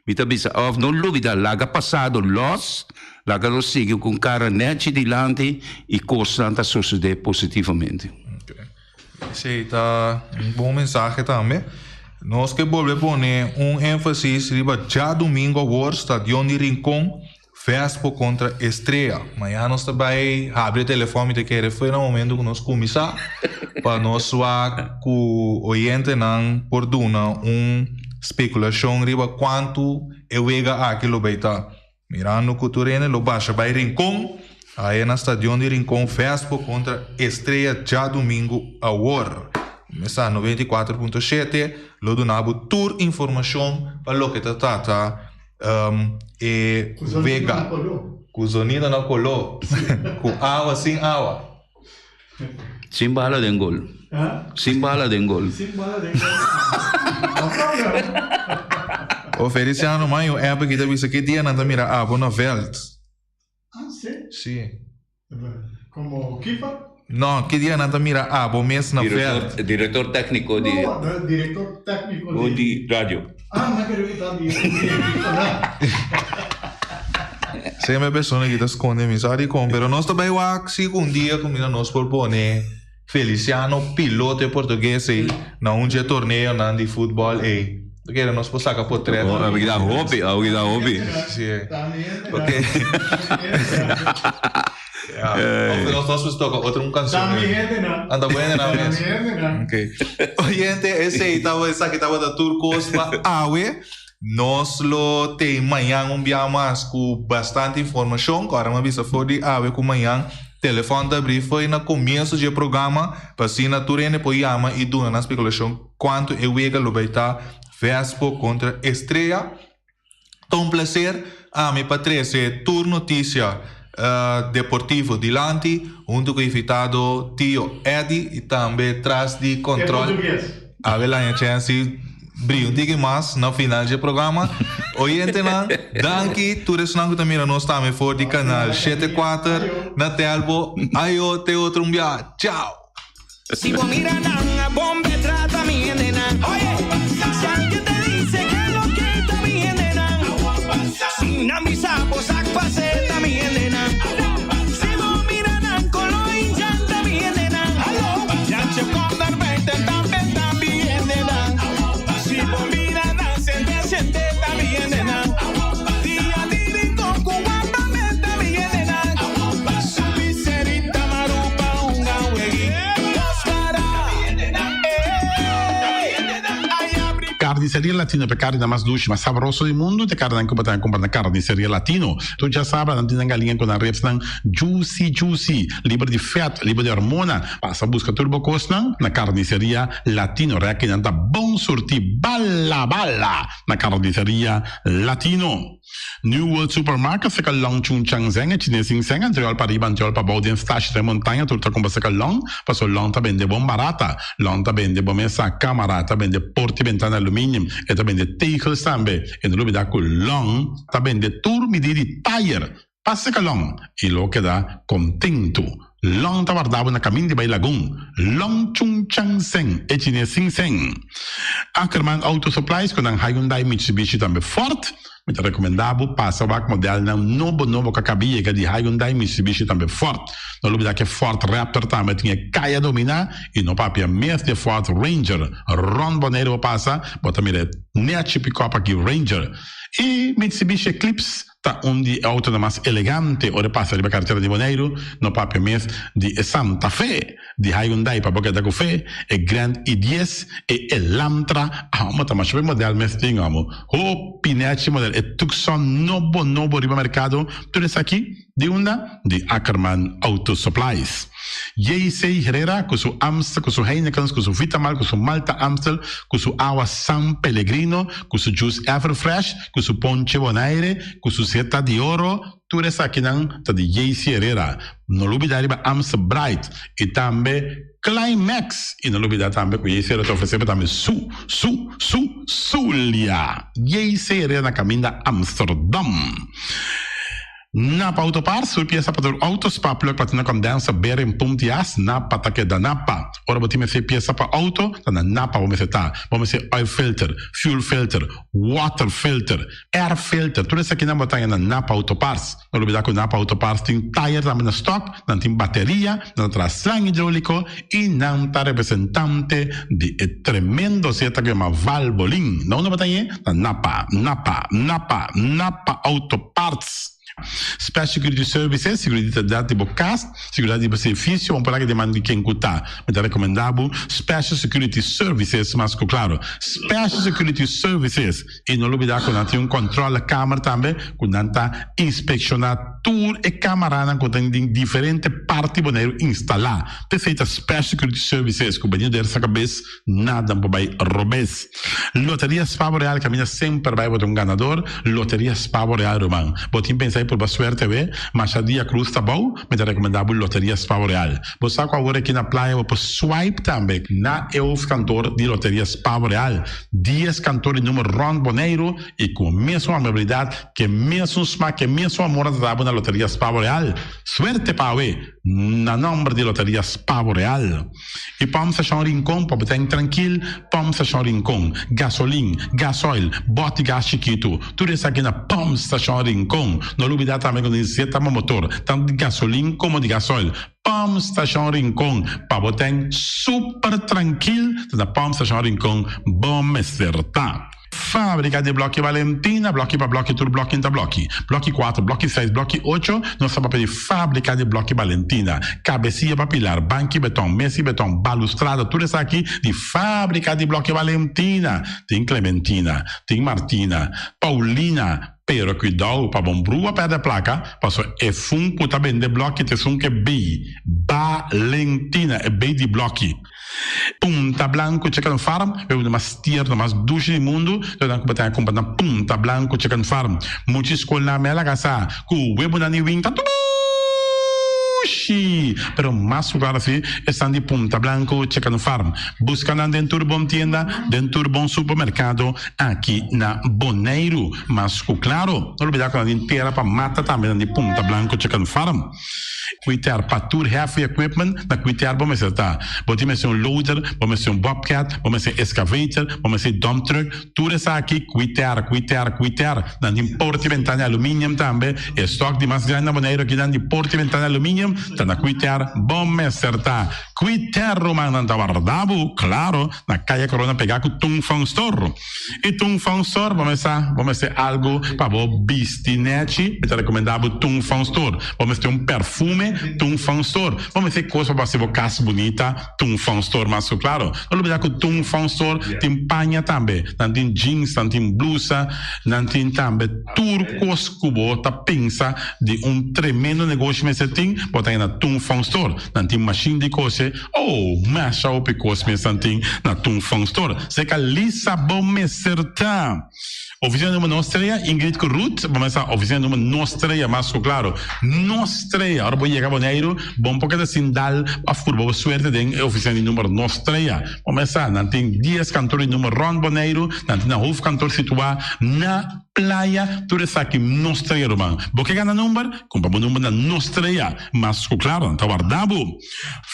Mi ta bisa òf no lubidá, laga pasado lòs, laga nos sigui ku un kara nèchi dilanti i kosnan ta sosodé positivamente. Esei ta un bon mensahe tambe. Nos ke bolbe pone un énfasis riba djadumingu awor, Stadion di Rincon, Vespo kontra Estrella. Mañana nos ta bai habri e telefòn, mi ta kere foi na momento ku nos kuminsá pa nos wak ku oyentenan por duna un spekulashon riba kuantu e wega aki lo bai ta. Mirando ku tur hende lo basha bai Rincon, aya na stadion di Rincon Vespo kontra Estrella djadumingu awor. Mesa 94.7 lo duna bo tur informashon pa loke ta trata e wega. Ku zonido na koló. Ku awa sin awa. Sin bala den gol. Sin bala den gol. Sin bala den gol. No problem. O Feliciano, man un app aki ta bisa ki dia nan ta mira abo na veld. Ah, si? Si. Como keeper? No, ki dia nan ta mira abo mes na veld. Director tecnico di. No, director tecnico di. Di radio. Ah, nan kere ku ta di ekipo nan. Semper persona ki ta skonde mi sa dikon, pero nos ta bai wak si ku un dia ku mira nos por pone Feliciano Piloto e portugues ei na un dje torneonan di futbòl ei. Ta kere nos por saka potret. Oh, a da hopi, a da hopi. Si. Ok. Ja. Of nos nos pues toka otro un canción. Dami hende nan. Anda bueno nan mes. Dami hende nan. Ok. Oyente, esei tabata esaki tabata tur kos pa awe. Nos lo tei mañan un bia mas ku bastante informashon. Ku ora mi a bisa for di awe ku mañan telefòn ta abrí foi na komienso dje programa pa asina tur hende por yama i duna nan spekulashon kuantu e wega lo bai ta Vespo kontra Estrella. Ta un plaser ami pa trese tur notisia deportivo dilanti huntu ku invitado Tio Eddy i tambe tras di kòntròl Abel haña chèns di bria un tiki mas na final dje programa. Oyentenan, danki tur esnan ku ta mira nos tambe for di kanal 74 na Telbo. Ayo te otro un bia. Chao! Si bo mira nan a bon betrata mi hendenan Oye, si alguien te dice que lo que ta mi hendenan Si nan bisa bo sak pase ta mi hendenan Si bo mira nan kolo injan ta mi hendenan Janche kòndar benten tambe ta mi hendenan Si bo mira nan sente sente ta mi hendenan Dia di rincon ku wapa men ta mi hendenan Subi serita marupa hunga wegi Dos para Carniceria Latino pe carne mas dushi, mas sabroso di mundo te carne nan cu bo ta cumpra na Carniceria Latino. Tur djasabra nan tin nan galiña cu nan ribsnan juicy juicy, liber di vet, liber di hormona. Pasa busca tur bo cosnan na Carniceria Latino. Reki nan ta bon surti bala bala na Carniceria Latino. New World Supermarket seka long chun chang zeng e chines sin seng antriol pa riba antriol pa bou den stashi den montaña tur ta kumpra seka long paso long ta bende bon barata long ta bende bo mesa kamara ta bende porti bentana aluminium e ta bende tegels tambe e no lubida ku long ta bende tur midi di tayer pa seka long i lo keda kontentu long ta warda bo na kamin di bai lagun long chun chang seng e chines sin seng Ackerman Auto Supplies ku nan Hyundai Mitsubishi tambe Ford Mi ta rekomendá bo pasa wak modelnan nobo nobo ku a kaba yega di Hyundai, Mitsubishi tambe Ford. No lubidá ku e Ford Raptor tambe tin e kaya dominá i no papia mes di e Ford Ranger. Rònt Boneiru bo pasa, bo ta mira e nechi pikòp aki Ranger. E Mitsubishi Eclipse ta un di e autonan mas elegante ora e pasa riba karetera di Boneiru, no papia mes di e Santa Fe di Hyundai pa bo keda ku fe, e Grand i dies, e Elantra, amo ta masha hopi model mes tin amo, hopi nechi model, e Tucson nobo nobo riba merkado, tur esaki Di unda? Di Ackerman Auto Supplies. JC Herrera cu su Amstel, cu su Heinekens, cu su Vitamal, cu su Malta Amstel, cu su awa San Pellegrino, cu su juice Everfresh, cu su ponche Bonaire, cu su Zeta di Oro, tur esakinan ta di JC Herrera. No lubida riba Amstel Bright y tambe Climax. Y no lubida tambe cu JC Herrera ta ofrece bo tambe su, su, su, Zulia. JC Herrera na caminda Amsterdam. Napa Auto Parts, tur piesa pa tur auto, spark plug, platina condenser, bearing, pump di as, Napa ta keda Napa. Ora bo tin mester piesa pa auto, ta na Napa bo mester ta. Bo mester oil filter, fuel filter, water filter, air filter, tur esakinan bo ta haña na Napa Auto Parts. No lubida ku Napa Auto Parts tin tayer tambe na stock, nan tin bateria, nan ta traha slang hidrolico y nan ta representante di e tremendo zeta ku yama Valvoline. Na unda bo ta hañ'e? Na Napa, Napa, Napa, Napa Auto Parts. Special Security Services, seguridat di bo kas, seguridat di bo servicio, bo por laga den man di ken ku ta. Mi ta rekomendá bo Special Security Services mas ku klaro. Special Security Services. I no lubidá ku nan tin un kòntròlekamer tambe ku nan ta inspekshoná tur e kamaranan ku tin den diferente parti Boneiru instalá. P'esei ta Special Security Services ku bini der sa kabes nada por bai robes. Loteria Spavo Real kaminda semper bai bo ta un ganador. Loteria Spavo Real ruman. Bo tin pensa di purba suerte awe? Masha dia cruz ta bou, mi ta recomenda bo Loteria Spavo Real. Bo sa cu awor aki na playa bo por swipe tambe na e hoofdkantoor di Loteria Spavo Real. Dies kantoor di numer rond Boneiru y cu mesun amabilidad, ke mesun smak, ke mesun amor nan ta da bo na Loteria Spavo Real. Suerte pa awe! Na nomber di Loteria Spavo Real. I Pump Station Rincon pa bo ten trankil, Pump Station Rincon, gasolin, gasoil, bòt di gas chikitu, tur esaki na Pump Station Rincon. No lubidá tambe ku nos zeta pa motor, tantu di gasolin komo di gasoil. Pump Station Rincon, pa bo ten super trankil, ta na Pump Station Rincon bo mester ta. Fábrika di Blòki Valentina, blòki pa blòki tur blòki ta blòki. Blòki kuater, blòki seis, blòki ocho, nos ta papia di Fábrika di Blòki Valentina. Kabesia pa pilar, banki beton, mesi beton, balustrada, tur esaki di Fábrika di Blòki Valentina. Tin Clementina, tin Martina, Paulina, pero kuidou pa bon brua pèrdè plaka, paso e fun ku ta bende blòki ta esun ku e bei Valentina, e bei di blòki. Punta Blanco Chicken Farm, e bebida mas tierno, mas dushi di mundu, lo nan ku bo ta kumpra na Punta Blanco Chicken Farm. Mucha skolnan me a laga sa ku webonan di win ta dushi! Pero mas ku klaro si esnan di Punta Blanco Chicken Farm. Buska nan den tur bon tienda, den tur bon supermerkado aki na Boneiru. Mas ku klaro, no lubida ku nan tin tera pa mata tambe nan di Punta Blanco Chicken Farm. Kuiter pa tur heavy equipment na kuiter bo mester ta. Bo tin mester un loader, bo mester un bobcat, bo mester excavator, bo mester dump truck, tur esaki kuiter, kuiter, kuiter. Nan tin porta y bentana di aluminium tambe. E stock di mas grandi na Boneiru akinan di porta y bentana di aluminium ta na kuiter bo mester ta. Kuiter ruman nan ta warda bo, claro, na Kaya Corona pega ku Tung Fong Store. I Tung Fong Store bo mester bo mester algu pa bo bisti nechi, mi ta rekomendá bo Tung Fong Store. Bo mester un perfume, Tung Fong Store. Bo mester kos pa bo hasi bo kas bunita, Tung Fong Store mas ku klaro. No lubidá ku Tung Fong Store tin paña tambe. Nan tin jeans, nan tin blusa, nan tin tambe tur kos ku bo ta pensa di un tremendo negoshi mester tin, bo ta haña na Tung Fong Store. Nan tin mashin di kose. Oh, masha hopi kos mes nan tin na Tung Fong Store. Seka Lisa bo mester ta. Oficina numero nos trea, Ingrid ku Ruth, bo mester oficina numero nos trea, mas ku klaro. Nos trea. Ora bo yega Boneiru, bo no por keda sin dal of purba bo suerte den e oficina di numero nos trea. Bo mester sa, nan tin dies kantor di numero rond Boneiru, nan tin nan hoofdkantoor situa na Playa, tur esaki nos trea ruman. Bo ke gana number? Kumpra bo number na nos trea. Mas ku klaro, nan ta warda bo.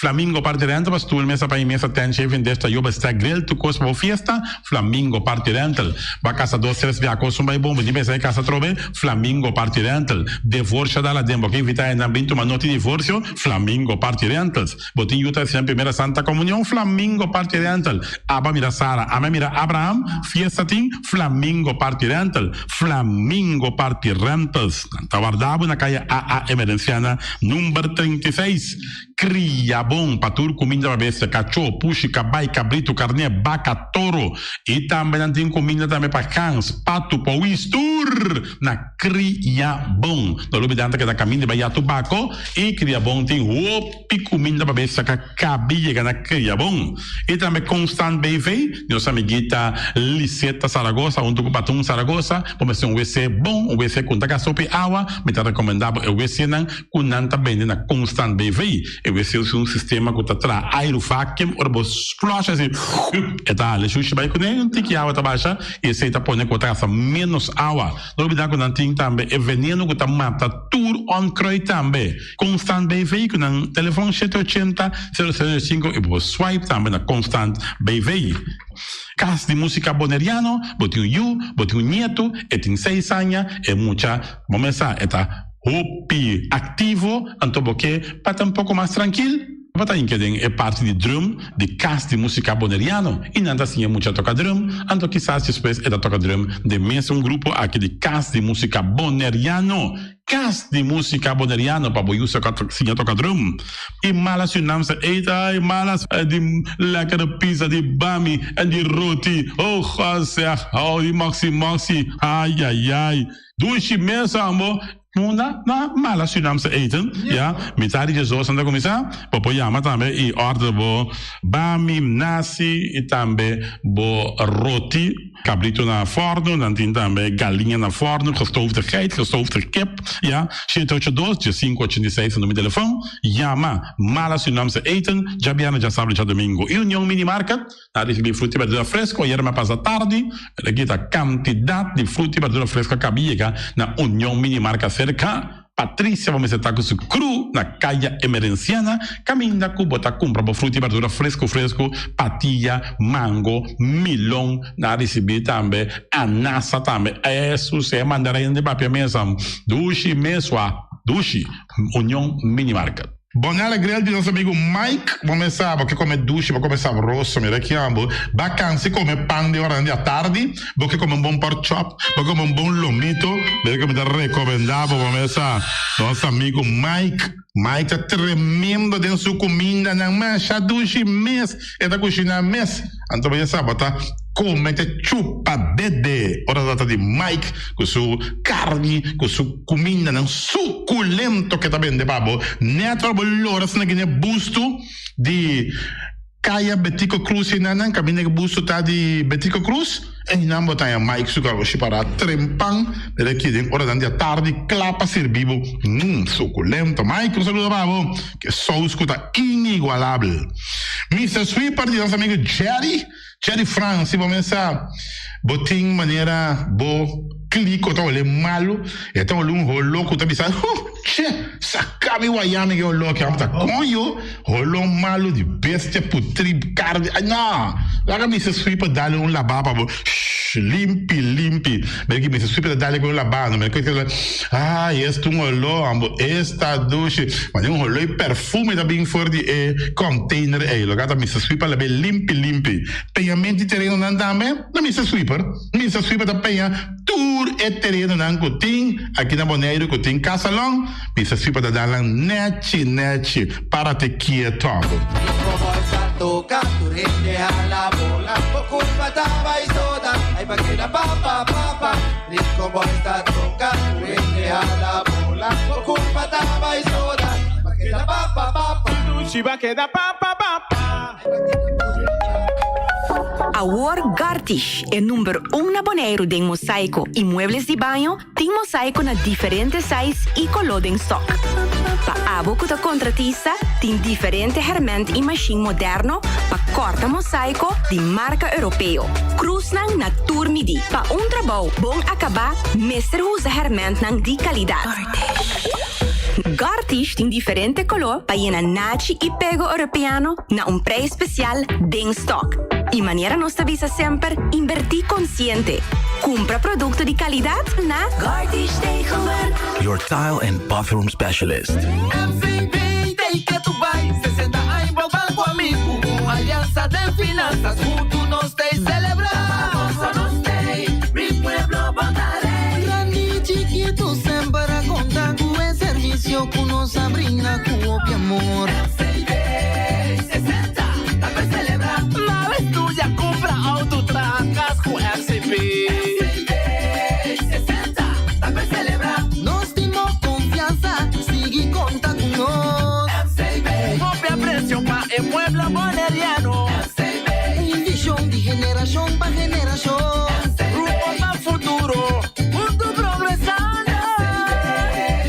Flamingo Party Rental pa stoel, mesa pa mesa, tent, chafing dish, tayo, bestek, grill, tur kos pa bo fiesta. Flamingo Party Rental. Ba kasa dos, tres bia kos un bai bon, bo tin pensa di kasa atrobe? Flamingo Party Rental. Devorsio dal aden, bo ke invita hendenan bin tuma noti divorsio? Flamingo Party Rentals. Bo tin yu ta hasinan primera Santa Comunion? Flamingo Party Rental. Aba mira Sara, ame mira Abraham, fiesta tin? Flamingo Party Rental. Flamingo Party Rentals. Nan ta warda bo na kaya AA Emerenciana number 36. Kria bon pa tur kuminda pa bestia, kachó, pushi, kabai, kabritu, karné, baka, toro. I tambe nan tin kuminda tambe pa gans, patu, powis, tur na Kria Bon. No lubidá nan ta keda kaminda bai ya Tubako i Kria Bon tin hopi kuminda pa bestia ka kabi yega na Kria Bon. I tambe Constant BV, nos amiguita Liseta Zaragoza huntu ku Patun Zaragoza, bo mester un wc bon, un wc ku no ta gasta hopi awa, mi ta rekomendá bo e wcnan ku nan ta bende na Constant BV. E wc usa un sistema ku ta traha airu vacuum, ora bo flush asi e ta hala e shushi bai kuné, un tiki awa ta basha i esei ta pone ku bo ta gasta ménos awa. No olbidá ku nan tin tambe e veneno ku ta mata tur onkruid tambe. Constant BV ku nan telefòn shete ochenta, sero sero sinku i bo por swipe tambe na Constant BV. Kas di Músika Boneriano, bo tin un yu, bo tin un nietu, e tin seis aña, e mucha, bo mes sa, e ta hopi aktivo, anto bo ke pa ta un poko mas trankil, bo ta hinka den e parti di drum di Kas di Músika Boneriano i nan ta siña mucha toka drum, anto kisas despues e ta toka drum den mesun grupo aki di Kas di Músika Boneriano. Kas di Músika Boneriano pa bo yusa siña toka drum. I mala Surinaamse eten, ai malas di lekkere pizza, di bami en di roti, oh God zeg, oh di moxi moxi, ai ai ai. Dushi mes ambo. Munda na mala Surinaamse eten, ya, mitad di djesdos nan ta kuminsá, bo por yama tambe i order bo bami, nasi i tambe bo roti, kabrito na fòrnu, nan tin tambe galiña na fòrnu, gestoofde geit, gestoofde kip, ya, shete ocho dos, diesinku ochenta i seis ta numero di telefòn, yama mala Surinaamse eten, djabièrnè, djasabra i djadumingu. I Union Mini Market. A ricibi fruta y berdura fresco ayer me pasa tardi, pero aki ta cantidad di fruta y berdura fresco a caba yega na Union Mini Marca cerca Patricia bo mester ta cu su crew na Caya Emerenciana caminda cu bo ta cumpra bo fruta y berdura fresco fresco, patilla, mango, milon, na ricibi tambe anasa tambe, esu se mandarina di papia mesa dushi mesua dushi Union Mini Market. Bonella Grill di nos amigo Mike. Bo mes sa, bo ke come dushi, bo come sabroso. Mira ki ambo. Ba cansi come pan den oranan di atardi. Bo ke come un bon pork chop. Bo ke come un bon lomito. Mira ke mi ta recomenda bo, bo mes sa. Nos amigo Mike. Mike ta tremendo den su cumindanan. Masha dushi mes. E ta cushina mes. Anto bo ya sa, bo ta come te chupa dede. Ora ta trata di Mike cu su carni, cu su cumindanan suculento ke ta bende pa bo. Net ora bo lora asina gine busto di Caya Betico Cruz enanan, caminda ke busto ta di Betico Cruz, einan bo ta haña Mike su garoshi para trempan. Mira aki den oranan di atardi cla pa sirbi bo. Mmm, suculento. Mike, un saludo pa bo. Ke sous ku ta inigualabel. Mister Sweeper di nos amigo Jerry, Jerry Frans, si bo mes sa bo tin manera bo kliko ta hole malu, e ta hole un holo ku ta bisa, huh, che, saka mi waya mi ke holo aki, amo ta koño, holo malu di bestia putri karni, ay no, laga Mister Sweeper dale un laba pa bo, shh, limpi, limpi. Mira ki Mister Sweeper ta dale ku un laba, no, mira ku Ay, esta un oló, ambo, esta dushi. Mane un oló y perfume ta bin for di e container ey. Loke ta Mister Sweeper la be limpi limpi. Peñament di terenonan tambe na Mister Sweeper. Mister Sweeper ta peña tur e terenonan cu tin aki na Boneiru cu tin casalon. Mister Sweeper ta dal nan nechi nechi. Parate kieto, ambo. Rico Boys ta toca, tur hende hala bola. Bo culpa ta bay soda, ba keda pa pa pa pa. Dushi ba keda pa pa pa pa. Awor Gartish, e number un na Boneiru den mosaico y muebles di baño, tin mosaico na diferente size y coló den stock. Pa abo cu ta contratista, tin diferente herment y machine moderno pa corta mosaico di marca Europeo. Cruznan na tur midi. Pa un trabou bon acabá mester usa hermentnan di calidad. Gartish tin diferente color pa yena nachi y pego Europeano na un prijs special den stock. Y manera nos ta bisa semper, invertí consciente. Cumpra producto di calidad na Gartish Tegelwerk. Your tile and bathroom specialist. MCB take it to bai 60 aña global ku amigu Un aliansa den finansas Huntu nos tei selebrá. Pa goso nos tei, mi pueblo bo ta rei. amor. FCB 60, tambe celebra. Mawe studia, cumpra auto, traha cas cu FCB. FCB 60, tambe celebra. Nos tin bo confianza, sigui conta cu nos. FCB. Hopi aprecio pa e pueblo boneriano. FCB. Un vision di generacion pa generacion. FCB. Rumbo pa futuro, hunto progresando.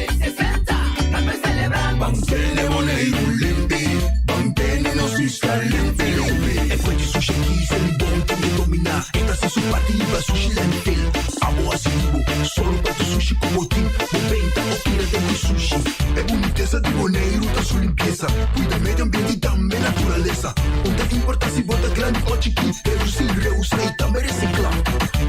FCB 60, tambe celebra. Ban tene Boneiru limpi, ban tene nos isla limpi limpi. E fuente sushi aki ser bon tambe dominá. E ta hasi su parti liba sushi landfill. Abo hasi di bo, sòru pa tur sushi ku bo tin. Bo benta o tira den ku sushi. E bunitesa di Boneiru ta su limpiesa. Kuida medio ambiente i tambe naturalesa. Un ta importá si bo ta grandi o chikí. Redusí, reusá i tambe resiklá.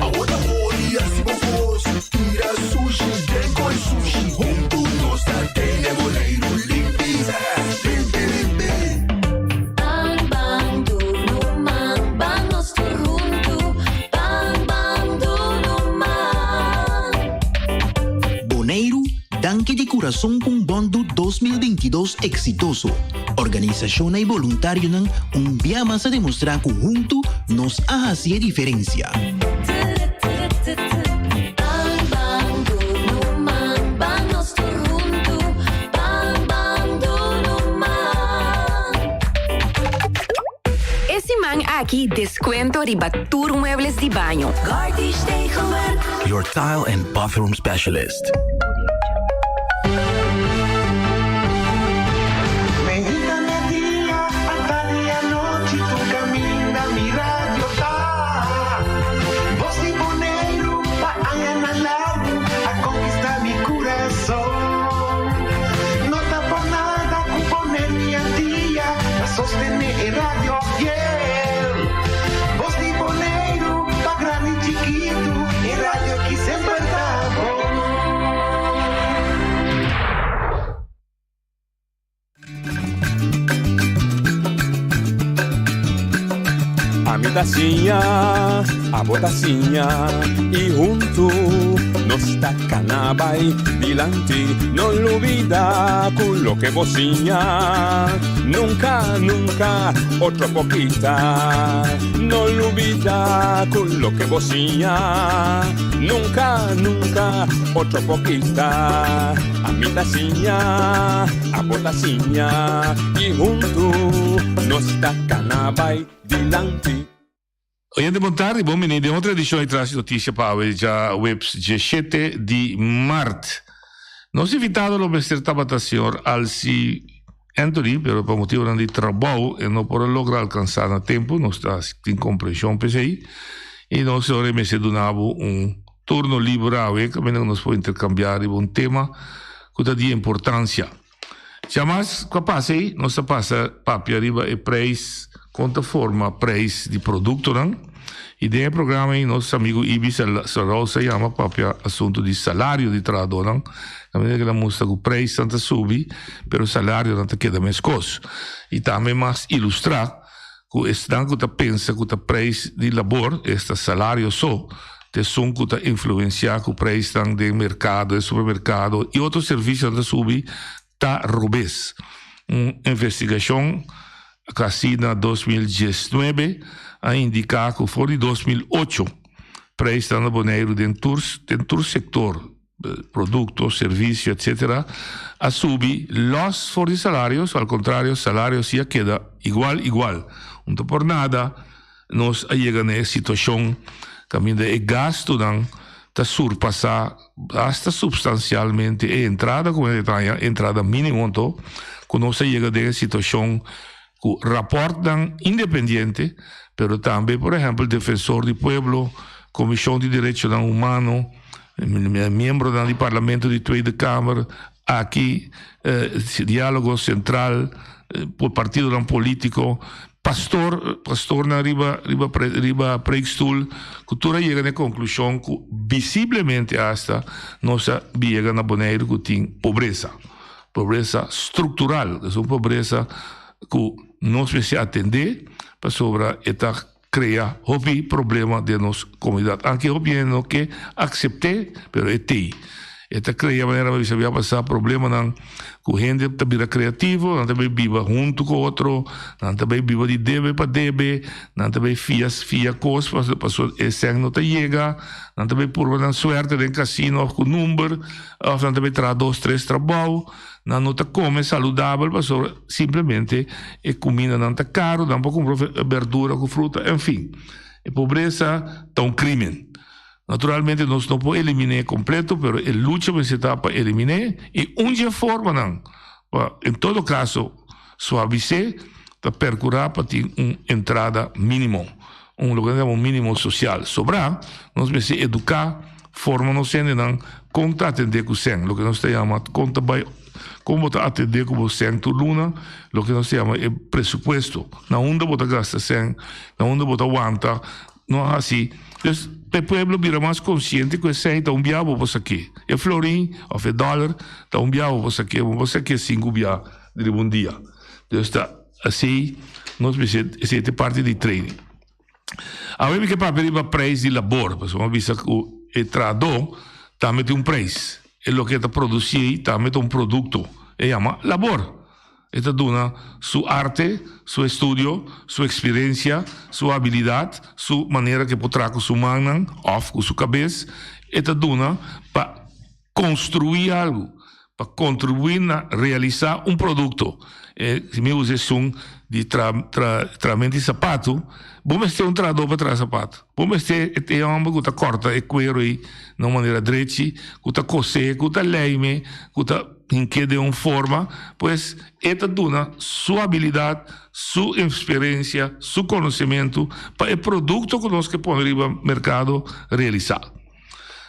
Awo ta hori hasi bo kos. Tira sushi den koi sushi. Huntu nos ta tene Boneiru limpi. Limpi limpi. Ban ban dunu man, ban nos tur huntu. Ban ban dunu man. Boneiru, danki di kurason pa un Bondu 2022 eksitoso. Organisashonnan i boluntarionan un bia mas a demostrá ku huntu nos a hasi e diferensia. Ban ban dunu man, ban nos tur huntu. Ban ban dunu man. E siman aki deskuento riba tur muebles di baño. Gartish Tegelwerk. Your tile and bathroom specialist. Mainta merdia, atardi anochi, tur kaminda mi radio ta. Bos di Boneiru, pa añanan largu, a konkistá mi kurason. No ta por nada ku Boneiru i Antia ta sostené e radio fiel. Bos di Boneiru, pa grandi i chikitu, e radio ki semper ta bon. Ami ta siña, abo ta siña i huntu nos ta kana bai dilanti. No lubida ku loke bo siña nunka, nunka otro por kita. No lubida ku loke bo siña nunka, nunka otro por kita. Ami ta siña, abo ta siña i huntu nos ta kana bai dilanti. Oyente bon tardi, bon bini den otro edicion di Tras di Noticia pa awe djaweps diesshete di mart. Nos invitado lo mester tabata señor Alcy Anthony, pero pa motibonan di trabou e no por a logra alcansa na tempo, nos ta tin comprension p'esey, y nos ora e mester duna bo un Turno liber awe kaminda ku nos por interkambiá riba un tema ku ta di importansia. Djamas ku a pasa ei, nos a pasa papia riba e preis, kon ta forma preis di produktonan. I den e programa ei nos amigu Ibi Sarous a yama papia asuntu di salario di trahadónan, kaminda ku el a mustra ku preisnan ta subi, pero salarionan ta keda meskos. I tambe mas ilustrá ku esnan ku ta pensa ku ta preis di labor, esta salario so, ta esun ku ta influensiá ku preisnan den merkado, den supermerkado i otro servisionan ta subi, ta robes. Un investigashon kasi na 2019 a indiká ku for di 2008 preisnan na Boneiru den tur den tur sektor, produkto, servisio, etcetera, a subi lòs for di salario, so al kontrario salario si a keda igual igual. Un ta por nada nos a yega na e situashon kaminda e gastunan ta surpasá asta supstansialmente e entrada ku hende ta haña, entrada mínimo anto, ku nos a yega den e situashon ku rapòrtnan independiente, pero tambe por ehèmpel Defensor di Pueblo, Komishon di Derechonan Humano, miembronan di Parlamento di Tweede Kamer, aki Diálogo Sentral, partidonan polítiko, pastor, pastornan riba riba riba preekstoel, ku tur a yega na e konklushon ku visiblemente asta nos a yega na Boneiru ku tin pobresa. Pobresa struktural, es un pobresa ku nos mester atendé pasobra e ta krea hopi problema den nos komunidat. Anke hopi hende no ke aksept'é, pero e tei. E ta krea manera mi a bisa bia pasá problemanan ku hende ta bira kreativo, nan ta bai biba huntu ku otro, nan ta bai biba di debe pa debe, nan ta bai fia fia kos pasobra e sèn no ta yega, nan ta bai purba nan suerte den kasino òf ku number, òf nan ta bai traha dos tres trabou, nan no ta kome saludabel pasobra simplemente e kumindanan ta karu, nan por kumpra berdura ku fruta, enfin. E pobresa ta un krimen. Naturalmente nos no por eliminé kompleto, pero e lucha mester ta pa eliminé i un dje formanan pa en todo kaso suavis'é ta perkurá pa tin un entrada mínimo, un loke nan yama un mínimo sosial. Sobrá nos mester eduká, forma nos hendenan kon ta atendé ku sèn, loke nos ta yama kon ta bai kon bo ta atendé ku bo sèn tur luna, loke nos ta yama e presupuesto, na unda bo ta gasta sèn, na unda bo ta wanta. No a hasi. Dus p'e pueblo bira mas konsiente ku esei ta un bia bo por sak'é. E florin òf e dòler ta un bia bo por sak'é, bo no por sak'é sinku bia riba un dia. Dus ta asei nos mester, esei ta e parti di training. Awe mi ke papia riba preis di labor, pasobra mi a bisa ku e trahadó tambe tin un preis. E loke e ta produsí ei tambe ta un produkto, e yama labor. E ta duna su arte, su estudio, su experiencia, su habilidad, su manera ke por traha ku su mannan of ku su kabes. E ta duna pa construi algu, pa contribui na realisa un producto. E si mi usa esun di tra tra trahamento di sapatu, bo mester un trahador pa traha sapatu. Bo mester e homber ku ta korta e kuero ei na un manera drechi, ku ta kosé, ku ta lijme, ku ta. Hink'é den un forma, pues e ta duna su abilidat, su eksperensia, su konosementu pa e produkto ku nos ke pone riba merkado realisá.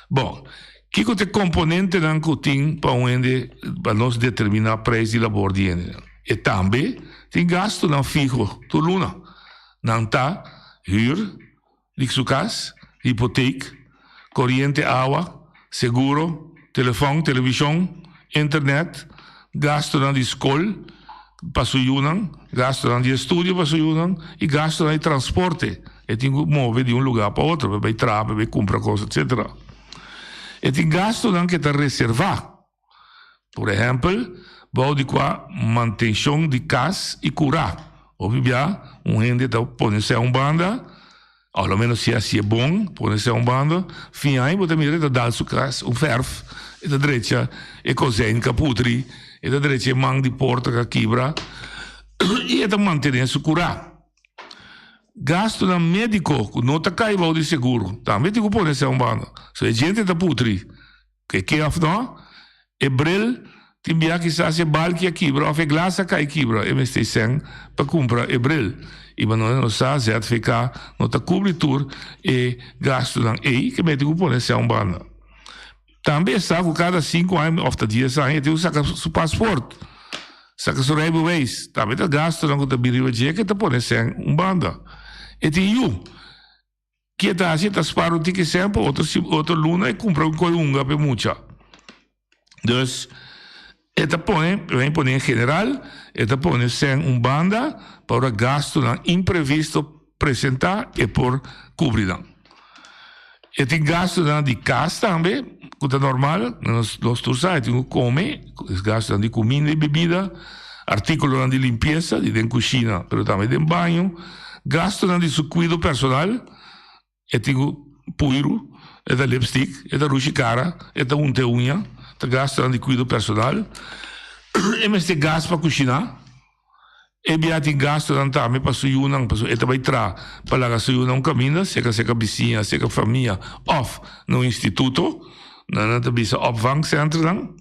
Bon, kiko ta e komponentenan ku tin pa un hende pa nos determiná preis di labor di hendenan? E tambe tin gastunan fiho tur luna. Nan ta, hür di su kas, hipotek, koriente awa, seguro, telefòn, televishon, internet, gastunan di skol pa su yunan, gastunan di estudio pa su yunan i gastunan di transporte. E tin ku move di un lugá pa otro, pa bai traha, pa bai kumpra kos, etsetera. E tin gastunan ku e ta reservá. Por ehèmpel, bou di kua mantenshon di kas i kurá. Hopi bia un hende ta pone sè un banda, òf lo ménos si a hasié bon, pone sè un banda, fin aña bo ta mira e ta dal su kas un fèrf, e ta drecha e kozijn ka putri, e ta drecha e man di porta ka kibra i e ta mantené su kurá. Gastunan médiko ku no ta kai bou di seguro tambe tin ku pone sè un banda. So e djente ta putri. Ke ke of no, e bril tin bia kisas e balki a kibra of e glas a kai kibra, e mester sèn pa kumpra e bril. I manera nos sa ZVK no ta kubri tur e gastunan ei, ke mester ku pone sèn un banda. Tambe e sa ku kada sinku aña of ta dies aña e tin ku saka su pasport, saka su rijbewijs, tambe ta gastunan ku ta bini riba dje ke ta pone sèn un banda. E tin yu. Ke ta hasi? E ta spara un tiki sèn pa otro si otro luna e kumpra un koi hunga pa e mucha. Dus e ta pone, e pone en general, e ta pone sèn un banda pa ora gastunan imprevisto presentá e por kubri nan. E tin gastunan di kas tambe ku ta normal, nos nos tur sa e tin ku kome, gastunan di kuminda i bebida, artíkulonan di limpiesa di den kushina pero tambe den baño. Gastunan di su kuido personal, e tin ku puiru, e ta lipstick, e ta rushi kara, e ta unta e uña, ta gastunan di kuido personal. E mester gas pa kushiná. E bia tin gastunan tambe pa su yunan, pasobra e ta bai traha pa laga su yunan un kaminda, seka seka bisiña, seka famia òf na un instituto, nan ta bisa opvangcentranan.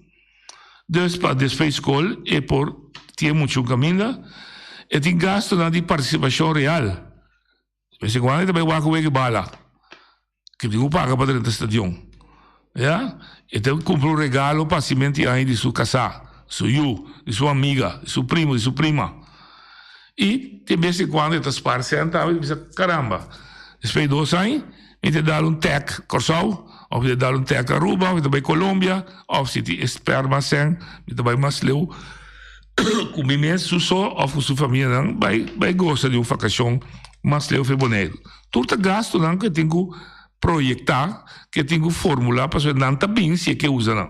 Dus pa despues skol e por tin muchu kaminda. E tin gastunan di partisipashon real. Mester kuando e ta bai wak wega bala, ke tin ku paga pa drenta stadion. Ya, e ta kumpra un regalo pa hasimentu di aña di su kasá, su yu, di su amiga, di su primo, di su prima. I tin bes di kuando e ta spar sèn tambe, e ta bisa, karamba, despues di dos aña Mi ta dal un tèk Kòrsou, òf mi ta dal un tèk Aruba, òf mi ta bai Colombia, òf si tin esper mas sèn, mi ta bai mas leu ku mi mes su so òf ku su famianan bai bai gosa di un vakashon mas leu for Boneiru. Tur ta gastunan ku e tin ku proyektá, ku e tin ku formulá pasobra nan ta bin si e ke usa nan.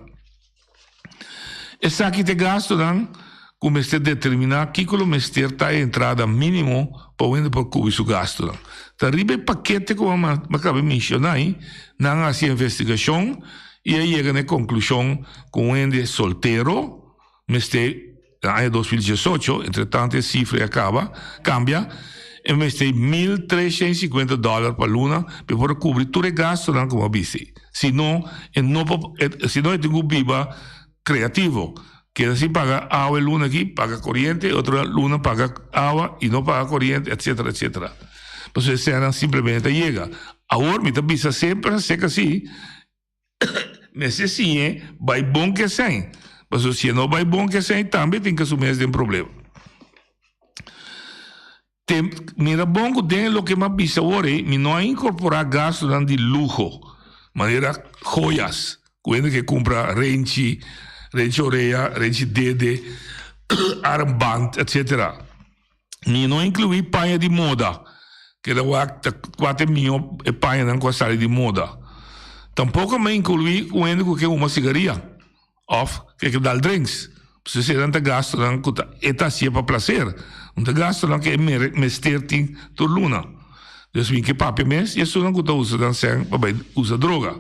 Esaki ta e gastunan ku mester determiná kiko lo mester ta e entrada mínimo pa un hende por kubri su gastunan. Ta riba e pakete ku mi a kaba di menshoná ei, nan a hasi investigashon i a yega na e konklushon ku un hende soltero mester, na aña 2018, entretanto e sifra ei a kaba kambia, e mester 1350 dòler pa luna pa e por a kubri tur e gastunan ku mi a bisa ei. Si no, e no por, si no e tin ku biba Creativo. Keda sin paga awa e luna aki, paga coriente, e otro luna paga awa y no paga coriente, etcetera, etcetera. Pasobra e senan simplemente ta yega. Awor mi ta bisa semper acerca si, mester siñ'e bay bon cu esei. Pasobra si e no bay bon cu esei tambe tin cu su mes den problema. Te mira bon ku den e loke m'a bisa awor ei, mi no a inkorporá gastunan di luho, manera joyas, ku hende ke kumpra renchi, renchi orea, renchi dede, armband, etsetera. Mi no a inkluí paña di moda, keda wak ta kua ta e mihó e pañanan ku a sali di moda. Tampoko mi a inkluí ku hende ku ke huma sigaria. Of ke ke dal drinks. Pasobra eseinan ta gastunan ku ta e ta hasié pa plaser. No ta gastunan ku e mere mester tin tur luna. Dus mi ke papia mes i esunnan ku ta usa nan sèn pa bai usa droga.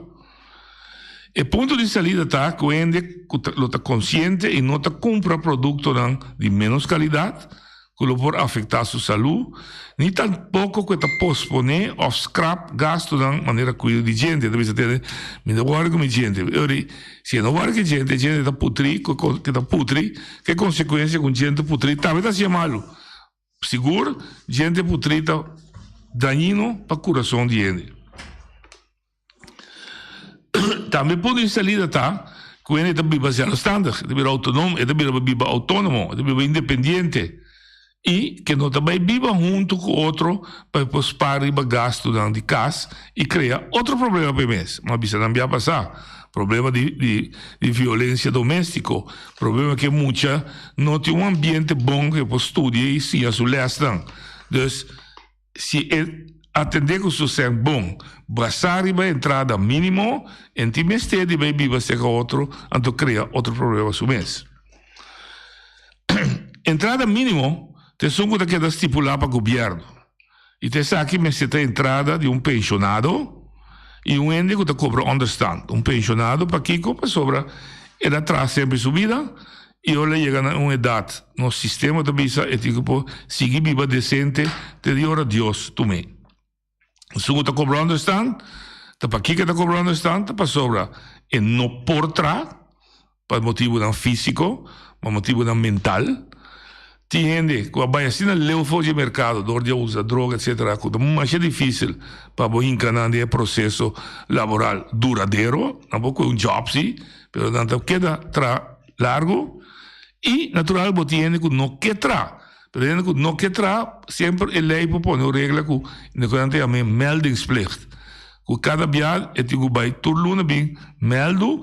E punto di salida ta ku hende ku ta lo ta konsiente i no ta kumpra produktonan di ménos kalidat, ku lo por afektá su salú, ni tampoko ku e ta posponé òf skrap gastunan manera kuido di djente. E ta bisa tende, Mi no wòri ku mi djente. E ora si e no wòri ku e djente, e djente ta putrí, ku e ta putri, ke konsekuensia ku un djente putrí tambe ta hasié malu. Sigur, djente putrí ta dañino pa kurason di hende. Tambe punto di salida ta ku hende ta biba zelfstandig, e ta bira autonom, e ta bira biba autonomo, e ta biba independiente i ke no ta bai biba huntu ku otro pa e por spar riba gastunan di kas i krea otro problema pa e mes. Mi a bisa nan bia pasá, problema di di di violensia doméstiko, problema ku e mucha no tin un ambiente bon ku e por studia i siña su lèsnan. Dus. Si e atendé ku su sèn bon, basá riba entrada mínimo, en tin mester di bai biba serka otro, anto krea otro problema su mes. Entrada mínimo ta esun ku ta keda stipulá pa gobièrnu i ta esaki mester ta entrada di un penshonado i un hende ku ta kobra ònderstand. Un penshonado pakiko? Pasobra el a traha semper su bida I ora el a yega na un edat, nos sistema ta bisa e tin ku por sigui biba desente te di ora Dios tum'é. Esun ku ta kobra onderstand, ta pakiko e ta kobra onderstand? Ta pasobra e no por traha pa motibunan físiko, pa motibunan mental. Tin hende ku a bai asina leu for di e merkado dor di a usa droga etsetera ku ta masha difísil pa bo hinka nan den e proseso laboral duradero. Nan por kohe un jòb si, pero nan ta keda traha largu. I natural bo tin hende ku no ke traha, pero hende ku no ke traha semper e lei por pone un regla ku loke nan ta yama e meldingsplicht ku kada bia e tin ku bai tur luna bin mèldu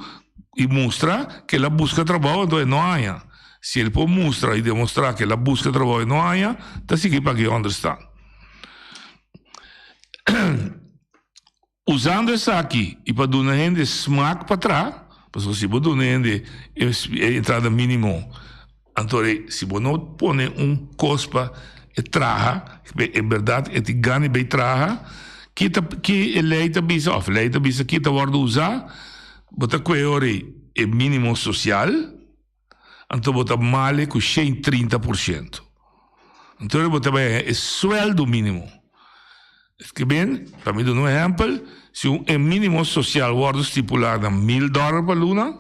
i mustra ku el a buska trabou anto e no haña. Si el por mustra i demostrá ku el a buska trabou i no haña, ta sigui paga e ònderstan. Usando esaki i pa duna hende smak pa traha, pasobra si bo duna hende e entrada mínimo, anto si bo no pone un kos pa e traha, e bèrdat e tin gana di bai traha, ki ta ki e lei ta bisa òf lei ta bisa ki ta wòrdu usá, bo ta kohe ora e mínimo sosial. Anto bo ta male ku 130%. Anto bo ta bai e sueldo mínimo. Ke ben, pa mi duna un ehèmpel, si un e mínimo sosial wòrdu stipulá na mil dòler pa luna,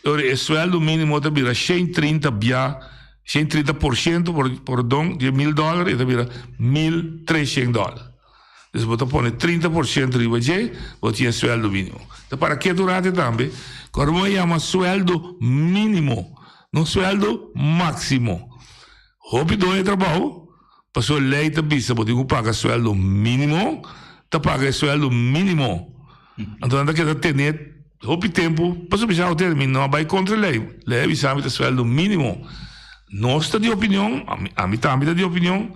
e ora e sueldo mínimo ta bira 130 bia, 130% pordon, di e mil dòler e ta bira 1300 dòler. Dus bo ta pone 30% riba dje, bo tin e sueldo minimo. Ta para ke durante tambe, ku ora bo a yama sueldo minimo, no sueldo maximo. Hopi doño di trabou, pasobra lei ta bisa bo tin ku paga sueldo minimo, ta paga e sueldo minimo. Anto nan ta keda tene hopi tempu, pasobra bisa hotel, mi no a bai kontra e lei, lei a bisa mi ta sueldo minimo. Nos ta di opinion, ami tambe ta di opinion,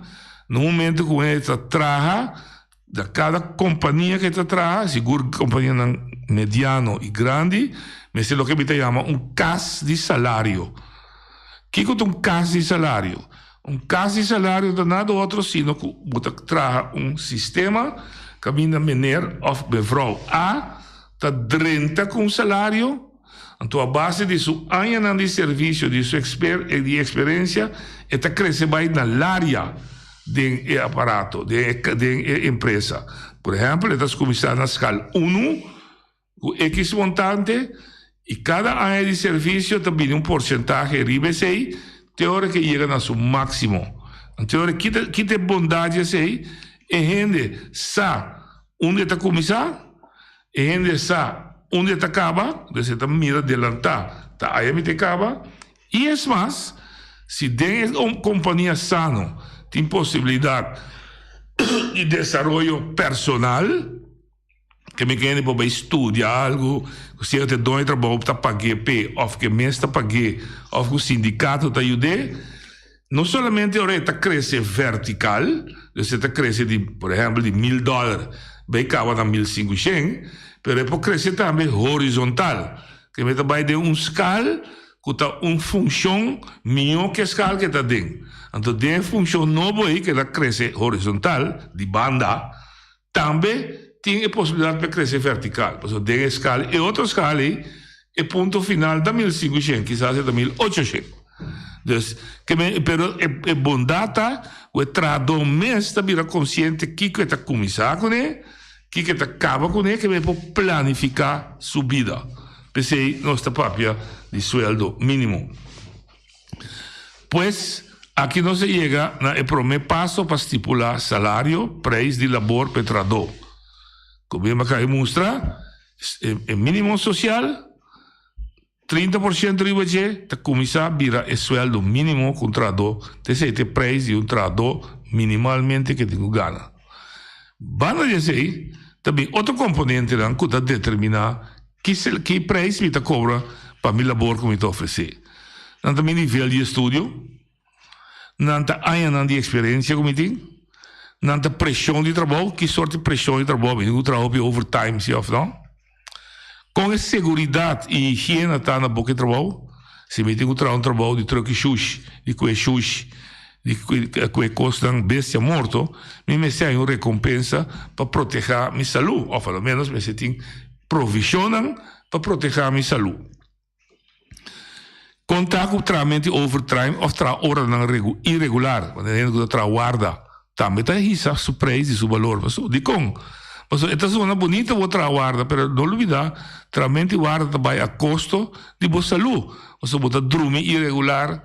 na un momento ku hende ta traha. Na kada kompania ku e ta traha, sigur kompanianan mediano i grandi, mester loke mi ta yama un kas di salario. Kiko ta un kas di salario? Un kas di salario ta nada otro sino ku bo ta traha un sistema kaminda meneer òf mevrouw A ta drenta ku un salario, anto a base di su añanan di servisio, di su di eksperensia, e ta krese bai na laria den e aparato, den e empresa. Por ehèmpel, e ta kuminsá na skal unu ku ekis montante i kada aña di servisio ta bini un porsentahe riba esei te ora ku e yega na su máksimo. Anto e ora kita e bondat di esei, e hende sa unda e ta kuminsá, E hende sa unda e ta kaba, dus e ta mira delantá, ta aya mi ta e kaba. I es mas, si den e kompania sano tin posibilidat di desaroyo personal, ke mi kende por bai studia algu, ku sea ku e doño di trabou ta pag'é p'e òf ku e mes ta pag'é òf ku sindikato ta yud'é, no solamente ora e ta krese vertikal, dus e ta krese di, por ehèmpel, di mil dòler bai kaba na mil sinkushen, pero e por krese tambe horizontal, ke mi ta bai den un skal ku ta un funshon mihó ku e skal ku e ta den. Anto den e funshon nobo ei ku e ta krese horizontal, di banda, Tambe tin e posibilidat pa e krese vertikal, pasobra den e skala, e otro skala ei, e punto final ta 1500, kisas e ta 1800. Dus, ke men, pero e e bondat ta ku e trahadó mes ta bira konsiente kiko e ta kuminsá kuné, kiko e ta kaba kuné, ke men por planifiká su bida. P'esei nos ta papia di sueldo mínimo. Pues, aki nos a yega na e promé paso pa stipulá salario, preis di labor pa e trahadó. Gobierno a kai mustra e mínimo sosial, 30 por shento riba dje ta kuminsá bira e sueldo mínimo ku un trahadó ta esei ta e preis di un trahadó minimalmente ke tin ku gana. Banda di esei ta bin otro komponentenan ku ta determiná Ki ki prijs mi ta cobra pa mi labor cu mi ta ofrece? Nan ta mi nivel di estudio? Nan ta añanan di experiencia cu mi tin? Nan ta presion di trabou? Ki soort di presion di trabou? Mi tin cu traha hopi overtime si of no? Con e seguridad y higiena ta na boca di trabou? Si mi tin cu traha un trabou di truck y shush, di cue shush, di cue cosnan bestia morto, mi mester haña un recompensa pa proteha mi salud, of a lo menos mester tin Provisionnan pa protehá mi salú. Kontá ku trahamento di overtime òf traha oranan iregular, manera hende ku ta traha warda, tambe ta hisa su preis di su balor. Pasobra, dikon? Pasobra e ta sona bunito bo traha warda, pero no lubidá, trahamento di warda ta bai a kosto di bo salú. Pasobra bo ta drumi iregular,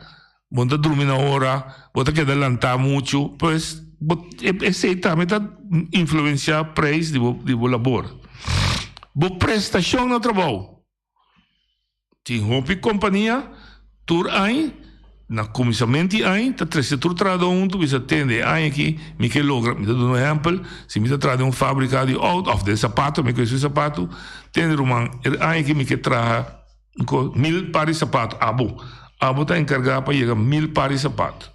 Bo no ta drumi na ora, bo ta keda lantá muchu, pues bo esei tambe ta influensiá preis di bo di bo labor. Bo prestashon na trabou. Tin hopi kompania tur añ na kuminsament di añ ta trese tur trahadó huntu bisa tende e añ aki mi ke logra, mi ta duna un ehèmpel, si mi ta traha den un fábrika di outo òf den sapato mi ke hasi sapato, tende ruman e añ aki mi ke traha. Nko mil par di sapato. Abo, abo ta enkargá pa yega mil par di sapato.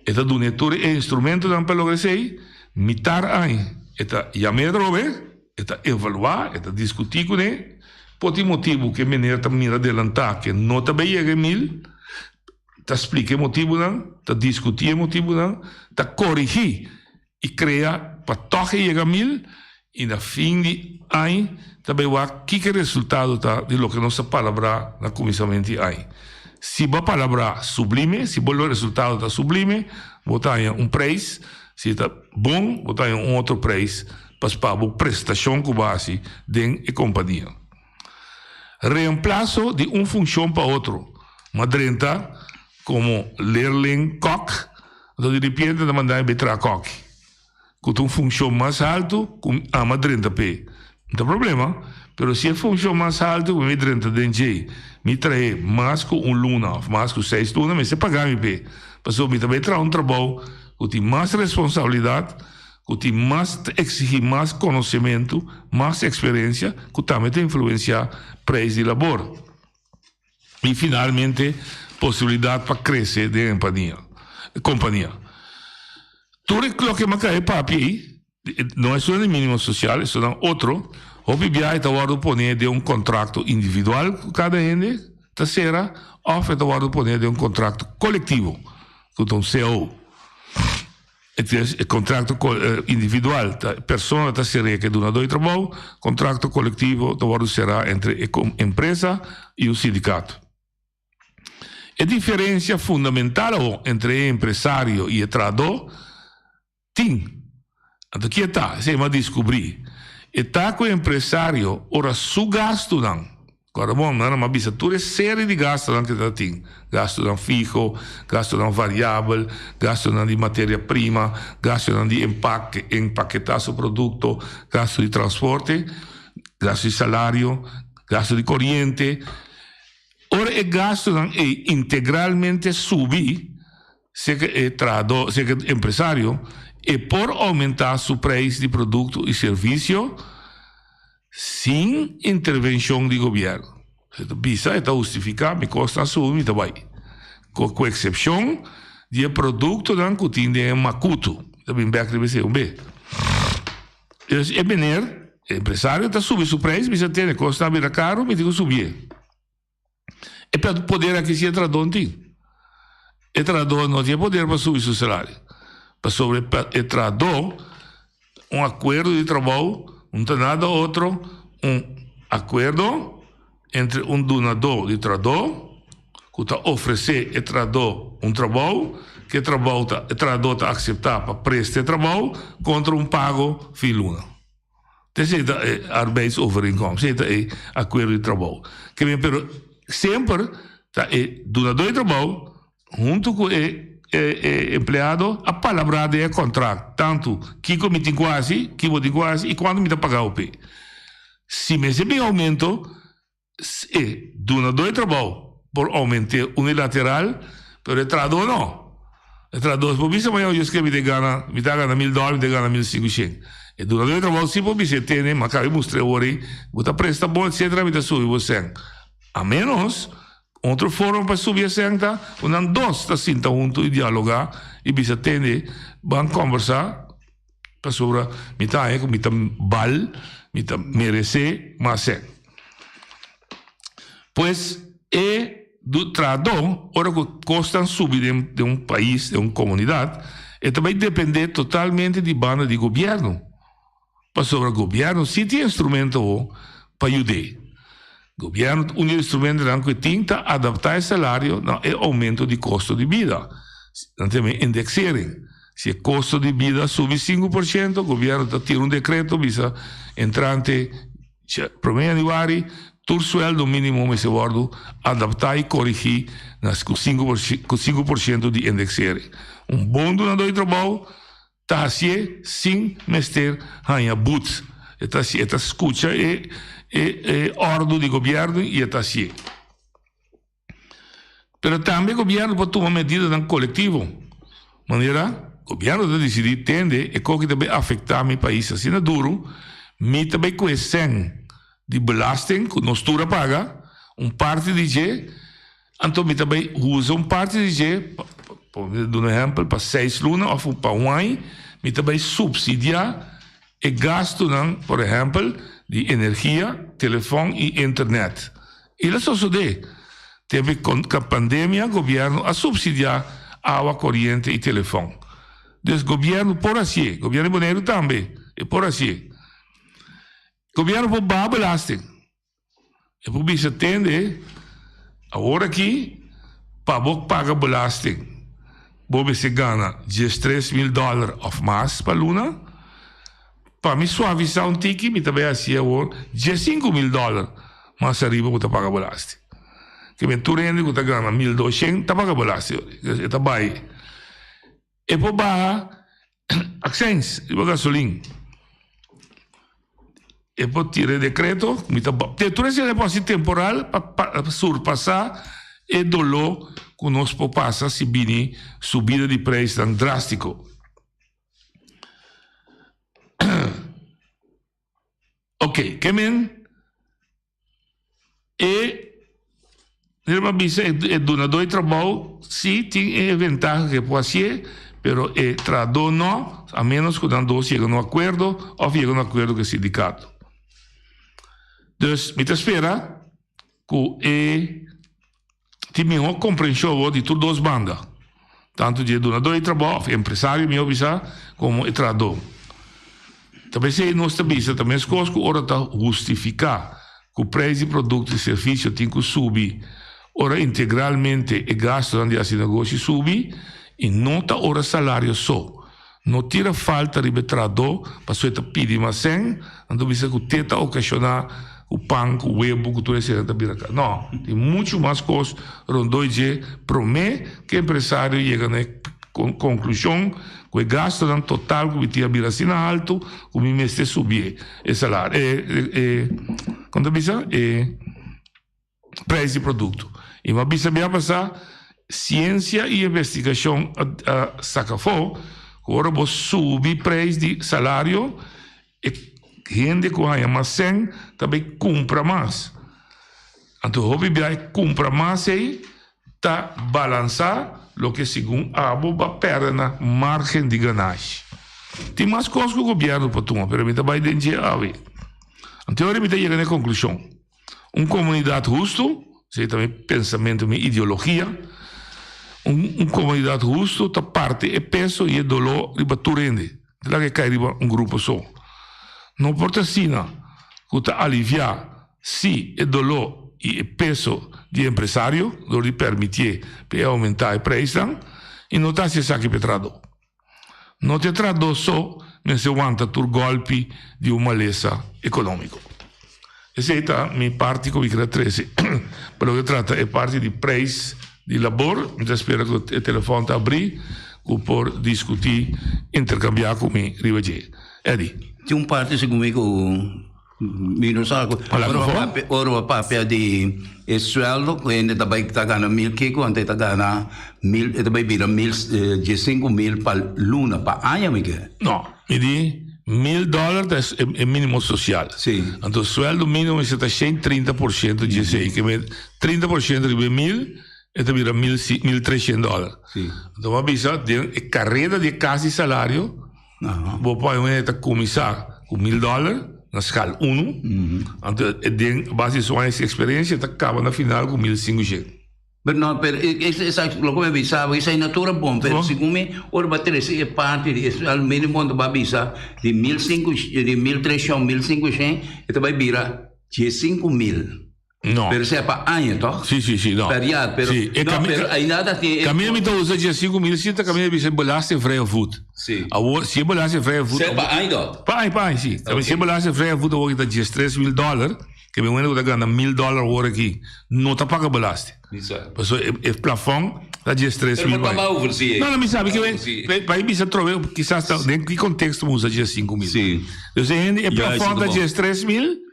E ta duna e tur e instrumentonan pa logra esei. Mitar aña e ta yam'é atrobe, e ta evaluá, e ta diskutí kuné. Por tin motibu ku e meneer ta mira adelantá ku e no ta bai yega e mil, ta splika e motibunan, ta diskutí e motibunan, ta korigí. I krea pa tòg e yega mil i na fin di añ ta bai wak kiko e resultado ta di loke nos a palabrá na kuminsamentu di añ. Si bo a palabrá sublime, si bo lo resultado ta sublime, bo ta haña un preis, si ta bon, bo ta haña un otro preis pas pa bo prestashon ku bo a hasi den e kompania. Reemplaso di un funshon pa otro, ma drenta komo leerling kòk, Anto di ripiente ta manda mi bai traha kòki, ku ta un funshon mas haltu ku mi ama drenta p'e. No ta problema, pero si e funshon mas haltu ku mi drenta den dje, mi trah'é mas ku un luna òf mas ku seis luna, mester paga mi p'e. Pasobra mi ta bai traha un trabou ku tin mas responsabilidat, ku tin mas, ta eksigí mas konosementu, mas eksperensia, ku tambe ta influensiá preis di labor. I finalmente posibilidat pa krese den empania, kompania. Tur e loke mi a kai papia ei. No esun di mínimo sosial, esunnan otro. Hopi biaha e ta wòrdu poné den un kontrakto individual ku kada hende ta sera òf e ta wòrdu poné den un kontrakto kolektivo ku ta un cao. E kontrakto individual ta e persona ta ser'é ku e dunadó di trabou, kontrakto kolektivo ta wòrdu será entre e empresa i un sindikato. E diferensia fundamental awo entre e empresario i e trahadó Tin. Anto ki e ta? Esei mi a diskubrí. E ta ku e empresario ora su gastunan, kòrda bon, nan a bisa tur e seri di gastunan ku e ta tin, gastunan fiho, gastunan variabel, gastunan di materia prima, gastunan di empake, empaketá su produkto, gastu di transporte, gastu di salario, gastu di koriente. Ora e gastunan ei integralmente subi, Seke e trahadó, seke e empresario, e por oumentá su preis di produkto i servisio sin intervenshon di gobièrnu. E ta bisa, e ta hustifiká, mi kos ta subi, mi ta bai. Ku ku eksepshon di e produktonan ku tin den e makutu. Mi ta bin bèk riba esei un be. Dus e meneer, e empresario ta subi su preis, bisa tene kos ta bira karu, mi tin ku subié. E poder aki si e trahadó tin. E trahadó no tin e poder pa subi su salario. Pasobra e trahadó, un akuerdo di trabou no ta nada otro un akuerdo entre un dunadó di trahadó ku ta ofresé e trahadó un trabou, ku e trabou ta e trahadó ta akseptá pa presta e trabou kontra un pago fin luna. Esei ta e arbeidsovereenkomst, esei ta e akuerdo di trabou. Ke men pero semper ta e dunadó di trabou huntu ku e e empleado a palabrá den e kontrakt tantu kiko mi tin ku hasi, ki bo tin ku hasi i kuantu mi ta paga bo p'e. Si mester bin oumento E dunadó di trabou por oument'é unilateral, pero e trahadó no. E trahadó por bisa mañana yo sker mi ta gana, mi ta gana mil dòler, mi ta gana mil sinkushen. E dunadó di trabou si por bisa e tene, m'a kabi mustr'é awor ei, bo ta presta bon etcetera, mi ta subi bo sèn. A ménos, otro forma pa subi e sèn ta ku nan dos ta sinta huntu i dialogá i bisa tende, ban kòmbersá, Pasobra mi ta haña ku mi ta bal, mi ta meresé mas sèn. Pues e trahadó, ora ku kosnan subi den den un pais, den un komunidat, e ta bai dependé totalmente di banda di gobièrnu. Pasobra gobièrnu sí tin instrumento ho pa yud'é. Gobièrnu, un di e instrumentonan ku e tin ta adaptá e salario na e oumento di kosto di bida. Nan ta yama e indexering. Si e kosto di bida subi 5%, gobièrnu ta tira un dekreto bisa entrante promé yanüari tur suèldo mínimo mester wòrdu adaptá i korigí na ku 5% di indexering. Un bon dunadó di trabou ta hasié sin mester haña but. E ta e ta skucha e e òrdu di gobièrnu i e ta hasié. Pero tambe gobièrnu por tuma medidanan kolektivo. Manera gobièrnu ta disidí tende e koki ta bai afektá mi pais asina duru, mi ta bai ku e sèn di belasting ku nos tur a paga, un parti di dje, anto mi ta bai usa un parti di dje, pa duna un ehèmpel, pa seis luna òf pa un aña, mi ta bai supsidiá e gastunan, por ehèmpel, di energia, telefòn i internèt. I lo sosodé. Tempu e pandemia gobièrnu a supsidiá awa, koriente i telefòn. Dus gobièrnu por hasié, gobièrnu di Boneiru tambe e por hasié. Gobièrnu por baha belasting. E por bisa tende awor aki pa bo paga belasting bo mester gana 13.000 dòler òf mas pa luna. Pa mi suavisá un tiki mi ta bai hasi awor 15.000 dòler mas ariba ku ta paga belasting. Ke men tur hende ku ta gana 1200 ta paga belasting e ta bai. E por baha akseins riba gasolin. E por tira e dekreto mi ta te tur esei por hasi temporal pa surpasá e doló ku nos por pasa si bini subida di preisnan drástiko. Ok, ke men e Mira pa bisa e dunadó di trabou si tin e ventaha ke por hasié. pero e trahadó no, a ménos ku nan dos yega na un akuerdo òf yega na un akuerdo ku e sindikato. Dus mi ta spera ku e tin mihó komprenshon awor di tur dos banda, tantu di e dunadó di trabou òf e empresario mihó bisa komo e trahadó. Ta p'esei nos ta bisa ta meskos ku ora ta hustifiká ku preis di produkto i servisio tin ku subi ora integralmente e gastunan di hasi negoshi subi i no ta ora salario so. No tira falta riba e trahadó pasobra e ta pidi mas sèn, anto bisa ku te ta okashoná ku pan, ku webu, ku tur esei ta bira kar. No, tin muchu mas kos rondó i dje promé ku e empresario yega na e konklushon ku e gastunan total ku mi tin a bira asina haltu ku mi mester subi e salario, e, e, kon ta bisa? E prijs di produkto. I mi a bisa mi a pasá siensia i investigashon a saka afó ku ora bo subi prijs di salario e hende ku haña mas sèn ta bai kumpra mas. Anto hopi bia e kumpra mas ei ta balansá loke segun abo bo a pèrdè na márgen di ganashi. Tin mas kos ku gobièrnu por tuma pero mi ta bai den dje awe. Anto e ora mi ta yega na e konklushon. Un komunidat hustu, esei ta mi pensamentu, mi ideologia, un un komunidat hustu ta parti e peso i e doló riba tur hende, no ta laga e kai riba un grupo so. No por ta asina ku ta aliviá sí e doló i e peso di e empresario dor di permitié pa e oumentá e preisnan i no ta hasi esaki pa e trahadó. No ta e trahadó so mester wanta tur gòlpi di un malesa ekonómiko. Esei ta mi parti ku mi kere trese. Pa loke trata e parti di preis di labor, mi ta spera ku e telefòn ta abrí ku por diskutí, interkambiá ku mi riba dje. Eddy. Tin un parti segun mi ku Mi no sa ku ora bo papia di e sueldo ku hende ta bai ta gana mil kiko anto e ta gana mil e ta bai bira mil diesinku mil pa luna pa aña mi ke. No, mi di mil dòler ta e minimo sosial. Si. Anto sueldo minimo mester ta shen trinta por shento di esei ke men 30% riba e mil e ta bira mil mil treshen dòler. Si. Anto bo a bisa den e kareda di e kas di salario. Bo por hende ta kuminsá ku mil dòler na skal unu, anto e den base di su aña di eksperensia ta kaba na final ku mil sinku shen. Pero no, pero esaki loke mi a bisa bo, esei no tur a bon, pero segun mi ora bo a trese e parti di e suèldo mínimo bo a bisa di mil sinku di mil treshen, mil sinku shen, e ta bai bira diesinku mil. No. Pero sea pa aña, toch? Sí, sí, sí, no. Per jaar, pero, Sí, e no, cami- pero ainda ta tin... Caminda mi ta usa 15.000 si ta caminda bisa belastingvrije voet. Sí. Awor, si e belastingvrije voet... Sea pa aña toch? Pa aña, pa aña, sí. Ok. Si e belastingvrije voet awor ta 13.000 dollar, ke mi wende ku ta gana 1.000 dollar awor aki, no ta paga belasting. Mi sa. Paso e, e plafond ta 13.000 Pero bo ta ba over, sí. No, no, mi sabi ke Over, sí. pa bisa trobe, kisas ta, den ki contexto mi usa 15.000. Sí. Dus e hende, e Ja, plafond ta is het 13.000,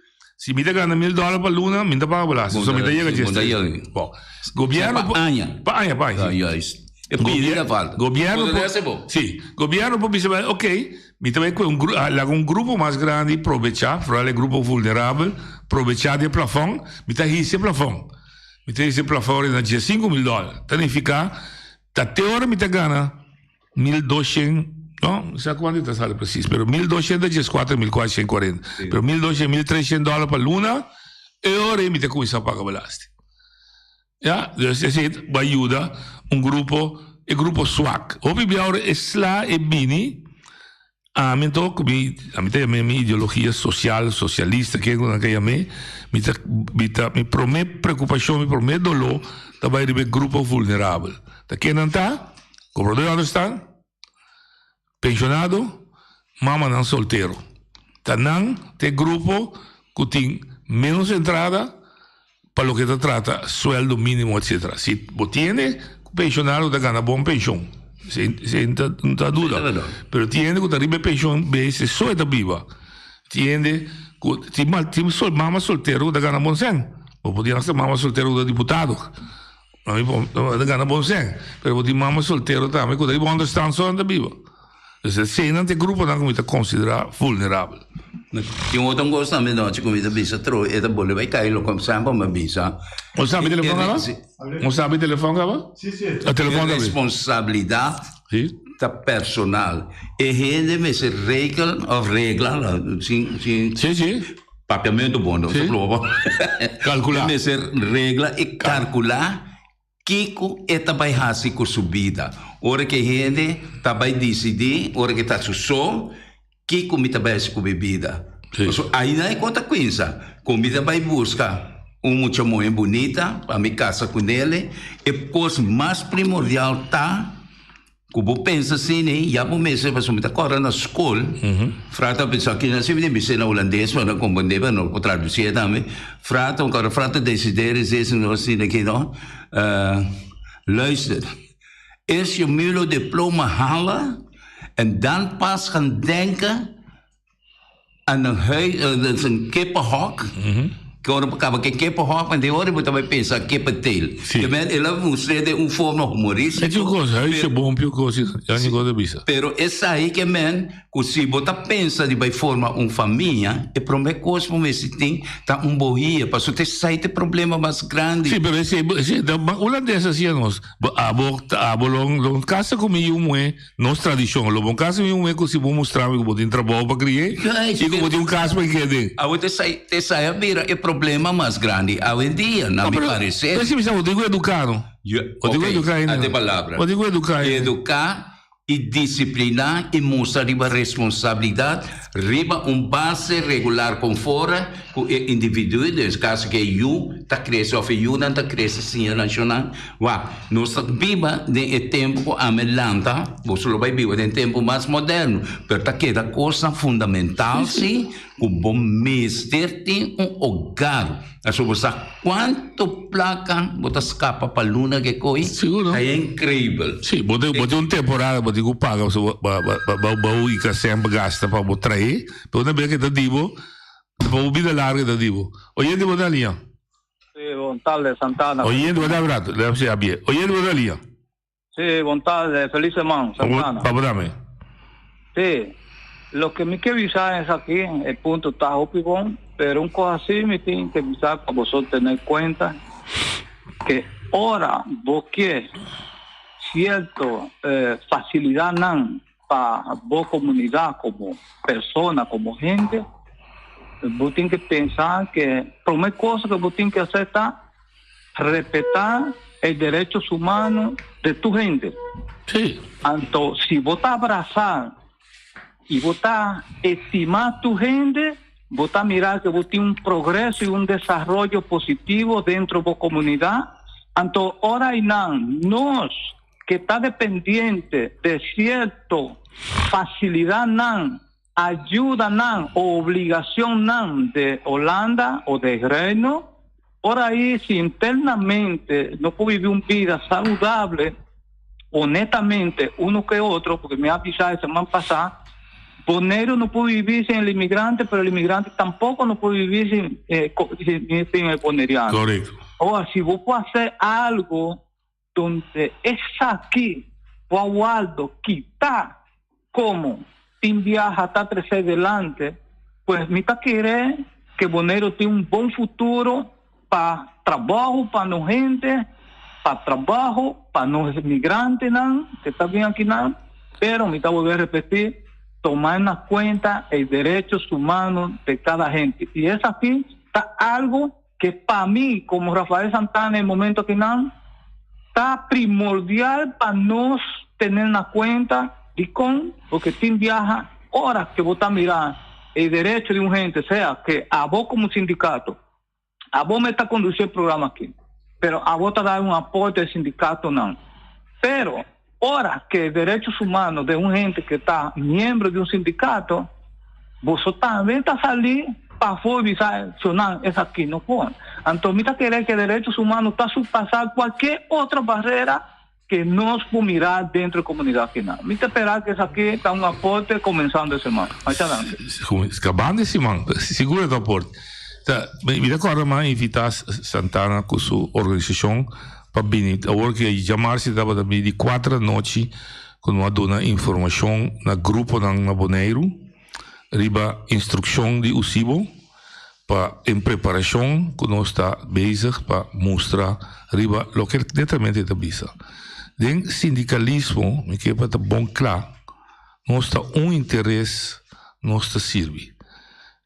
Si mi ta gana mil dòler pa luna, mi ta paga belasting. So mi ta yega Bo ta 13. yega. Bon. Gobierno Pa aña. Pa aña, pa aña. Ja, juist. E pidi ta falta. Gobierno Bo ta por, resta bo. Sí. Gobierno por bisa bai, ok, mi ta bai ku un gru, laga un grupo mas grandi probechá, vooral e grupo vulnerabel, probechá di e plafòn, mi ta hisa e plafòn. Mi ta hisa e plafòn na 15.000 dòler. Ta nifiká, ta te ora mi ta gana Mil doshen, no, no sa kuantu ta sali presis, pero mil doshen ta dieskuater mil kuatshen kuarenta. Pero mil doshen, mil treshen dòler pa luna, e ora ei mi ta kuminsá paga belasting. Ya, dus esei bai yuda un grupo, e grupo swak. Hopi bia ora e sla e bini, Ami anto ku mi, ami ta yam'é mi ideologia sosial, sosialista, ken ku nan ka yam'é, mi ta, mi ta, mi promé preokupashon, mi promé doló ta bai riba e grupo vulnerabel. Ta ken nan ta? Kobradó di ònderstan, penshonado, mamanan soltero. Ta nan ta e grupo ku tin ménos entrada pa loke ta trata sueldo minimo etcetera. Si bo tiene ku pensionado ta gana bon pension, esei no ta duda, pero tin hende ku ta riba e pension bes so e ta biba. Tin hende ku tin tin mama soltero ku ta gana bon sèn, bo por tin hasta mama soltero ku ta diputado, ta gana bon sèn, pero bo tin mama soltero tambe ku ta riba onderstand so nan ta biba. Dus eseinan ta e gruponan ku mi ta konsiderá vulnerabel. Tin otro kos tambe nochi ku mi ta bisa tro e ta bolbe bai kai loke semper mi a bisa. Bo sabi telefon kaba? Bo sabi telefon kaba? Si, si. A telefon E kaba. responsabilidat Si. ta personal. E hende mester regel of regla, sin, sin, sí, sí. Papiamento bon, no? Sí. Calcula. E mester regla y calcula kiko e ta bay haci cu su bida. Ora cu e hende ta bay dicidi, ora cu e ta su so, kiko mi ta bay haci cu mi bida. Pasobra aina e con ta cuinsa, cu mi ta bay busca un mucha muhe bunita pa mi casa cu nele, e cos mas primordial ta Ku bo pensa asina ei, ya bo mester, pasobra mi ta kòrda na skol, Frata a pensa, kinan si mi tin bis'é na hulandes pa nan komprendé, pa nan por tradusié tambe. Frata, mi kòrda Frata Desiderio esei si no asina aki no, Luister, eerst je mulo diploma halen en dan pas gaan denken aan een huis, dat is een kippenhok. Ke ora bo kaba ke kippenhok, want den ora bo ta bai pensa kippenteel. Ke men el a mustr'é den un forma humorístico. E tin un kos, huisje bon pio kos, ya ni kos a bisa. Pero esaki ke men ku si bo ta pensa di bai forma un famia, e promé kos bo mester tin ta un bohia, pasobra ta esei ta e problema mas grandi. Sí, pero esei, esei ta hulandes a siña nos. Bo abo, abo lo lo kasa ku mi yu muhé. Nos tradishon, lo bo kasa mi muhé ku si bo mustra mi ku bo tin trabou pa kri'é i ku bo tin un kas pa keda den. Awe ta esei a bira e problema mas grandi awendia, na mi pareser. Pero si mi sa bo tin ku eduká no. Bo tin ku eduká hende. Ate palabra. Bo tin ku eduká hende. Eduká i disipliná i mustra riba responsabilidat riba un base regular konforme ku e individuo, den es kaso ku e yu ta krese òf e yunan ta krese siña nashonal. Wak, nos ta biba den e tempu ku ami lanta, boso lo bai biba den tempu mas moderno, pero ta keda kosnan fundamental si ku bo mester tin un hogar. Pasobra bo sa kuantu plaka bo ta skapa pa luna ke koi, ta inkreibel. Si, bo tin bo tin un temporada bo tin ku paga pasobra bo bo bo ika semper gasta pa bo trae, pero una bes ke ta di bo, pa bo bida larga ta di bo. Oyente bo ta aliña. Sí, bon tarde, Santana. Oyente, bo ta rato. Debe ser abie. Oyente, bo ta liña. Sí, bon tarde, feliz semana, Santana. Pa bo dame. Sí, lo que mi ke bisa es aki, e punto ta hopi bon, pero un cosa sí mi tin ke bisa pa boso tener cuenta que ora bo ke cierto eh, facilidadnan pa bo comunidad como persona, como hende, bo tin que pensa que prome cosa que bo tin que hacer ta respeta e derechos humanos de tu hende. Sí. Anto, si bo ta abraza y bo ta estima tu hende, bo ta mira que bo tin un progreso y un desarrollo positivo dentro bo comunidad. Anto, ora y nan, nos que ta dependiente de cierto facilidadnan, ayudanan o obligacionnan de Holanda o de Reino, ora ahí si internamente no por vivi un vida saludable, honestamente, uno que otro, porque me ha avisado semana pasada, Boneiru no puede vivir sin el inmigrante, pero el inmigrante tampoco no puede vivir sin, eh, sin, sin el boneriano. Correcto. Ahora, si vos puedes hacer algo donde esaki bo a wordo kita como tin biaha ta trece delante, pues mi ta kere que Boneiru tin un bon futuro pa trabajo pa nos hende, pa trabajo pa nos migrantenan que ta bin akinan, pero mi ta bolbe repeti, toma na cuenta e derechos humanos de cada hende y esaki ta algo que pa mi como Rafael Santana e momento akinan ta primordial pa nos tene na cuenta dicon porque tin biaha ora que bo ta mira e derecho di un hende sea que abo como sindicato abo me ta conduci e programa aki pero abo ta da un aporte e sindicatonan pero ora que derechos humanos de un hende que ta miembro di un sindicato, boso tambe ta sali pafó y bisa, Shonan, esaki no por. Anto mi ta kere que derechos humanos ta surpasa cualkier otro barrera que nos por mira dentro di comunidad akinan. Mi ta spera que esaki ta un aporte comenzando e semana. Masha danki. Cabando e siman, sigur e ta aporte. Ta, mi ta corda mi a invita Santana cu su organisacion pa bini. Awor ke djamarsi tabata bini di kuater anochi ku no a duna informashon na gruponan na Boneiru riba instrukshon di USIBO pa en preparashon ku nos ta bezig pa mustra riba loke netamente ta bisa. Den sindikalismo, mi ke pa ta bon kla, nos ta un interes nos ta sirbi.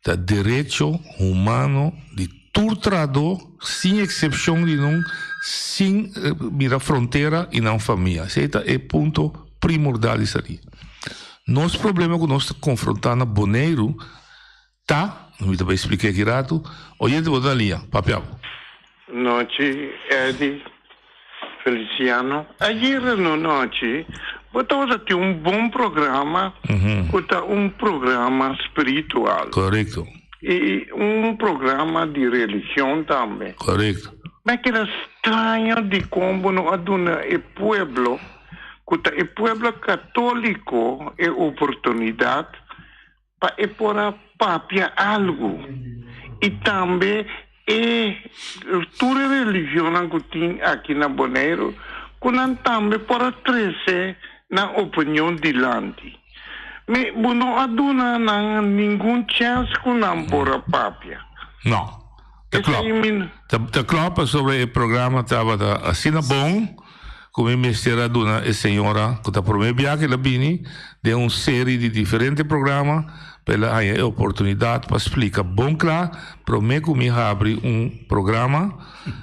Ta derecho humano di tur trahadó sin eksepshon di nun, sin mira frontera i nan famia. Esei ta e punto primordal di esaki. Nos problema ku nos ta konfrontá na Boneiru ta, mi ta bai splika aki ratu, oyente bo ta na liña, papia bo. Nochi, Eddy Feliciano. Ayera no nochi bo tabata tin un bon programa cu ta un programa spiritual. Correcto. Y un programa di religion tambe. Correcto. Mi a keda straño dicon bo no a duna e pueblo cu ta e pueblo catolico e oportunidad pa e por a papia algu. I tambe e tur e religionnan ku tin aki na Boneiru ku nan tambe por a trese nan opinion dilanti. Mi bo no a duna nan ningun chèns ku nan por a papia. No. Ta klòp. Ta klòp pasobra e programa tabata asina bon. Ku mi mester a duna e señora ku ta promé bia ku el a bini den un seri di diferente programa pa el a haña e oportunidat pa splika bon kla promé ku mi habri un programa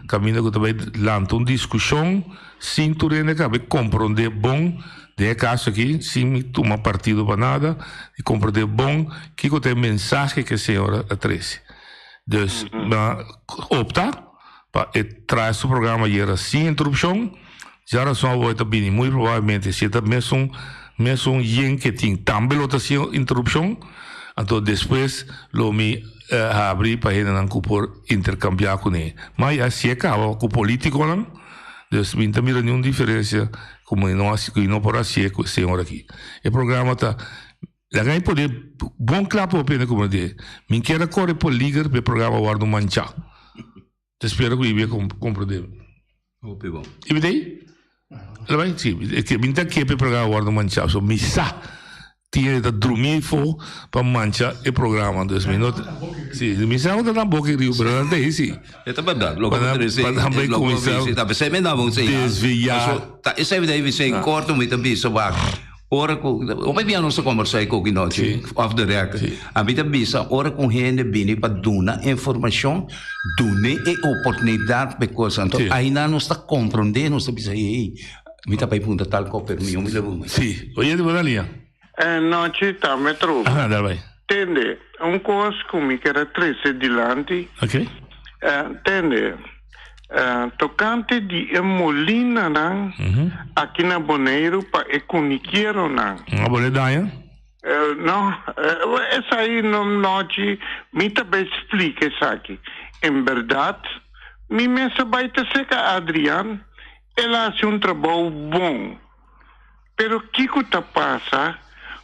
kaminda ku ta bai lanta un diskushon sin tur hende kabe komprondé bon den e kaso aki sin mi tuma partido pa nada di komprondé bon kiko ta e mensahe ku e señora a trese. Dus mi a opta. Pa e traha su programa yera sin interupshon, dja rason awor e ta bini muy probablemente si e ta mesun mesun yen ke tin tambe lo ta sin interupshon, anto despues lo mi habri pa hendenan ku por interkambiá kuné. Ma ya si e kaba ku politikonan, dus mi no ta mira niun diferensia ku mi no hasi ku mi no por hasié ku e señor aki. E programa ta Laga mi pone bon kla pa bo pende como di mi kier a kore poliger pa e programa wordo mancha. Ta spera ku Ivy a comprende mi. Hopi bon. Ivy ta ei? El a bai? Si, mi ta kier pa e programa wordo mancha. So mi sa tin hende ta drumi eyfo pa mancha e programa. Dus mi no ta, si, mi sa ku ta na boka e riu pero nan ta ei si. E ta berdad. Loke bo ta disi, Pa nan bai loke bo kuminsá bisa, ta pesei mi daba un señal. desviá. Paso ta esei mi ta bisa en korto mi ta bisa wak. Ora ku, hopi bia nos ta kombersá e koki nochi, off the record. Ami ta bisa ora ku un hende bini pa duna informashon, dun'é e oportunidat pa e kos. Anto ainan nos ta komprondé, nos ta bisa, hey, mi ta bai puntra tal kos, pero mi no mi leba un. Sí. Oyente, bo ta lia? E nochi tambe trobe. Aha, dal bai. Tende, un kos ku mi ker a trese dilanti. Oké. Tende, tokante di e molinanan aki na Boneiru pa e kunikieronan. A bo le daña? No, esei no nochi mi ta bai splika esaki. En bèrdat, mi mes a bai ta seka Adrian, el a hasi un trabou bon. Pero kiko ta pasa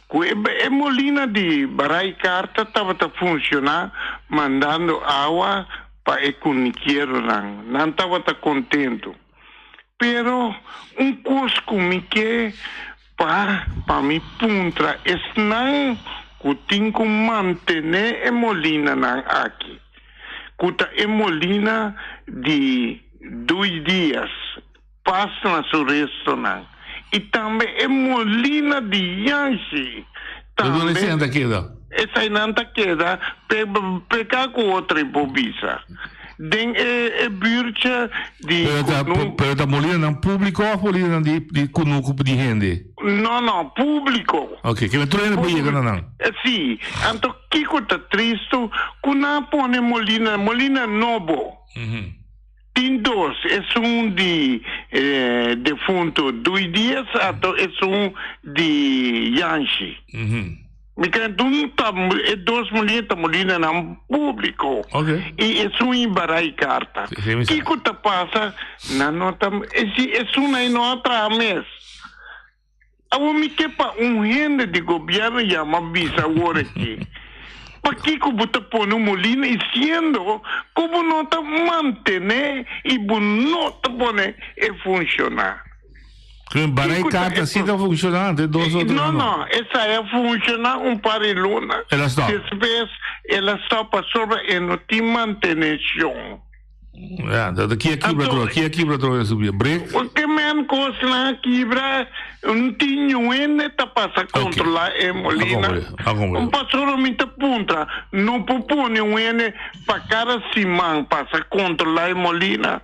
ku e e molina di Barai Karta tabata funshoná mandando awa pa e kunikieronan? Nan tabata kontentu. Pero un kos ku mi ke pa pa mi puntra esnan ku tin ku mantené e molinanan aki, ku ta e molina di Dui Dias, Pas na su restonan. I tambe e molina di Yanshi Pero tambe. eseinan ta keda? Eseinan ta keda pe peka ku otro i por bisa. Den e e buurtje di Pero ta Kunu. pero ta molinanan públiko òf molinanan di di kunuku di hende? No no, públiko. Oke, ke men tur hende por yega na nan. Si, anto kiko ta tristu ku nan a pone molina molina nobo. Tin dos, esun di defunto Dui Dias ato esun di Yanshi. Mi kere dun ta e dos mulina ta mulinanan publico y esun i barai carta. Kico ta pasa? Nan no ta si esun nan no a traha mes. Awor mi ke pa un hende di gobierno yama bisa awor aki, Pakiko bo ta pone un molina i siendo ku bo no ta mantene i bo no ta pone e funshoná? Kiko ta e karta e si ta funshoná ante dos otro No, no. no, esei a funshoná un par di luna. El a stòp. Despues el a stòp pasobra e no tin manteneshon. Ja, dat ki a kibra tro, ki a kibra tro en subia. Break. Ke men kosnan a kibra, un tin hende ta pasa kontrolá e molina. Un pastor mi ta puntra, no por pone un hende pa kada siman pasa kontrolá e molina?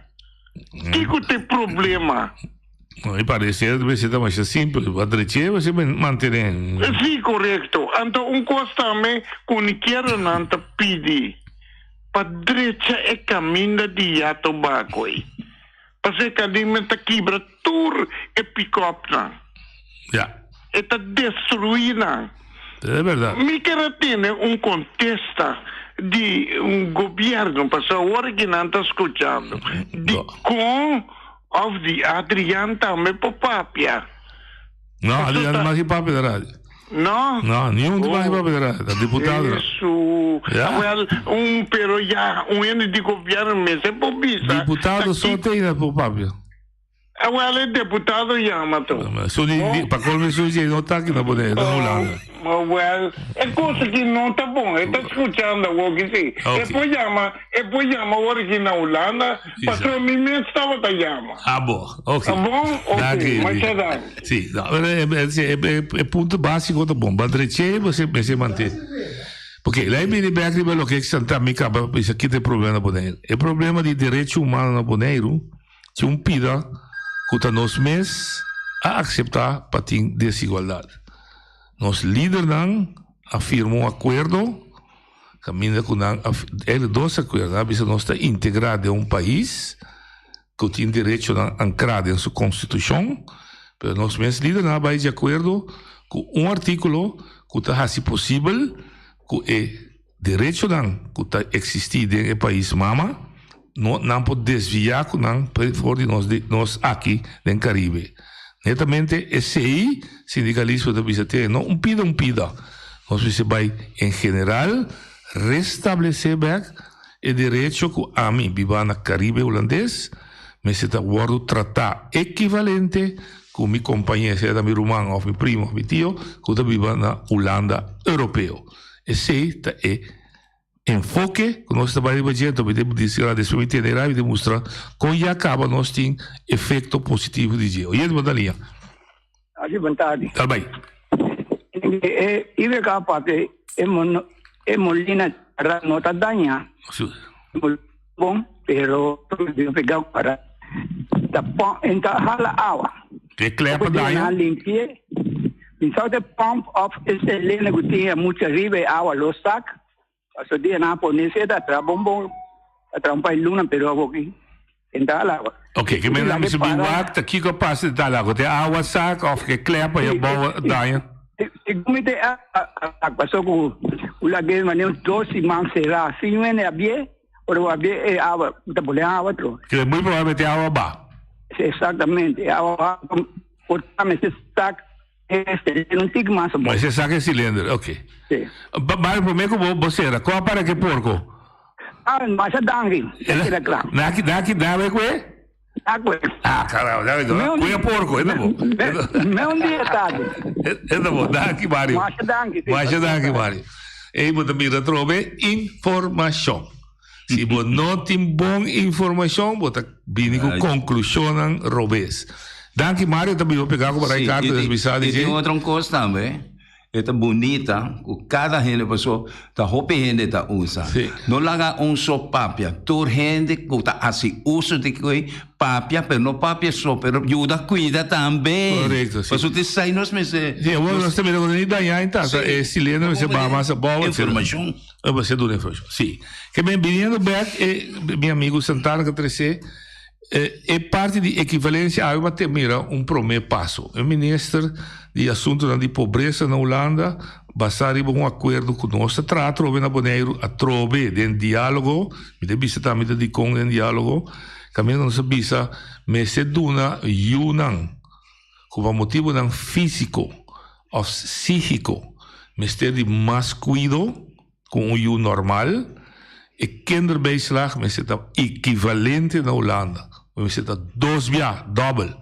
Kiko ta e problema? No, e parece mester ta masha simpel. Pa dreché mester mantené. Sí, korekto. Anto un kos tambe ku ni kier nan ta pidi pa drecha e kaminda di Yato Bakoy. Pasobra e kaminda ta kibra tur e pikòpnan. Ja. E ta destruí nan. E bèrdat. Mi kier a tene un kontesta di un gobièrnu, pasobra awor aki nan ta skuchando dikon òf di Adriaan tambe por papia. No, Adriaan no mag papia na radio. No? No, niun di mag papia na radio. Ta diputado. Eso. Ja. Wel, un pero ya, un hende di gobièrnu mester por bisa. Diputado so te na por papia. Awel e deputado yama to. Su di, di, pa colme su di no ta aki na Bonaire, ta na Hulanda. Awel, e cosa aki no ta bon. E ta scuchando awor ki si. Ok. E por yama, e por yama awor aki na Hulanda, pasobra mi mes tabata yama. Ah bo, ok. Ta bon? Ok, Danki. masha danki. Si, no, pero e, e, si, e, e, e punto basico ta bon. Bandreche, bo se, mester mantene. Porque lei bini bek riba loke Santa mi caba bisa kita e problema na Bonaire. E problema di derecho humano na Boneiru, Tin un pida ku ta nos mes a akseptá pa tin desigualdat. Nos lidernan a firma un akuerdo kaminda ku nan a eigenlijk dos akuerdo, nan a bisa nos ta integrá den un pais ku tin derechonan ankrá den su konstitushon, pero nos mes lidernan a bai di akuerdo ku un artíkulo ku ta hasi posibel ku e Derechonan ku ta eksistí den e pais mama, no nan por desviá ku nan for di nos nos aki den Karibe. Netamente esei sindikalismo ta bisa te, no un pida un pida. Nos mester bai en general restablesé bèk e derecho ku ami bibá na Karibe Hulandes mester ta wòrdu tratá ekivalente ku mi kompañé, sea ta mi ruman òf mi primo òf mi tio ku ta biba na Hulanda Europeo. Esei ta e enfoke ku nos ta bai riba dje, anto mi ta despues mi tene rabia di mustra kon ya kaba nos tin efekto positivo di dje. Oyente bo ta liña. Asi bon tardi. Tal bai. E ibe ka papia e mon e molina ra no ta daña. Bon, pero pega para ta pon enta hala awa. E klepa daña? Limpie. Pensaba te pump of ese lene ku tin mucha riba e awa lo sak. Paso dia nan a pone seta tra bon bon a tra un par luna pero awoki enta al awa. Ok, ke men nan bisa bin wak ta kiko a pasa ta al awa? Te awa sak of ke klepa ya bou a daña? Segun mi te awa sak paso ku u lag'e manera un dos siman sera sin wende a bie ora bo a bie e awa ta bole awa tro. Ke muy probablemente e awa ba. Exactamente e awa ba. Por ta mester sak e cilindro un tik mas abou. Mester sak e cilindro, ok. Si. Mario, prome ku bo bo sera, kon a para ke porko? Ah, masha danki. Ya keda kla. Naki, naki, dame kue? Na kue. Ah, caramba, dame kue. Kue porko, e ta bo. Me un dia tardi. E ta bo, danki Mario. Masha danki. Masha danki Mario. Ey bo ta mira atrobe informashon. Si bo no tin bon informacion, bo ta bini cu conclusionnan robes. Danki Mario, ta biba pega cu Baray Carter des bisa di I dje. tin otro cos tambe, e ta bunita cu cada hende paso ta hopi hende ta usa. No laga un so papia, tur hende cu ta haci uso di cu papia, pero no papia so, pero yuda cuida tambe. Correcto, si. Paso t'esai nos mester. Si, awor nos ta mira cu no ni daña en tasa, e cilindro mester baha mas abao, etcetera. Informacion. E bo duna informacion. Si. Ke men biniendo bek e mi amigo Santana ke trese e e parti di ekivalencia awe bo a mira un prome paso. E minister di asuntonan di pobresa na Hulanda basa riba un akuerdo ku nos ta traha atrobe na Boneiru atrobe den dialogo, mi ta bisa tambe ta dikon den dialogo, kaminda nos a bisa mester duna yunan ku pa motibunan físiko òf sígiko mester di mas kuido ku un yu normal, e kinderbijslag mester ta ekivalente na Hulanda, mester ta dos bia, dòbel.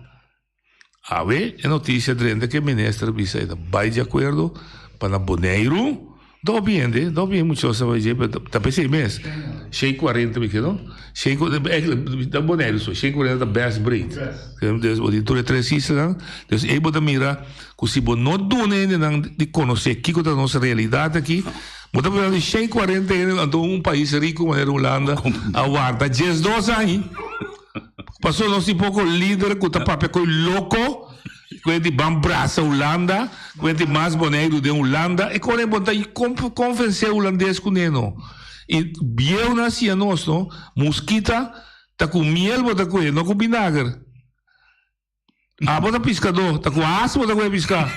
Awe e notisia drenta ku e minister a bisa e ta bai di akuerdo pa na Boneiru. Dopi hende, dopi hende muchacho a dje, pero ta pesey mes. Shei cuarenta mi kere no? Shei cu, eigenlijk ta Boneiru so, shei cuarenta ta best breed. Dus bo tin tur e tres islanan, dus ey bo ta mira cu si bo no duna hendenan di conoce kico ta nos realidad aki, bo ta papia di shei cuarenta hende anto un pais rico manera Hulanda a warda diesdos aña. Pasobra nos tin poco lider cu ta papia cu e loco. Ku e di ban brasa Hulanda, ku e di mas Boneiru den Hulanda, e kore bo ta konvensé hulandes kuné no. I bieunan a siña nos no, muskita ta ku miel bo ta kuhe, no ku binager. Abo ta piskadó, ta ku has bo ta kuhe piská.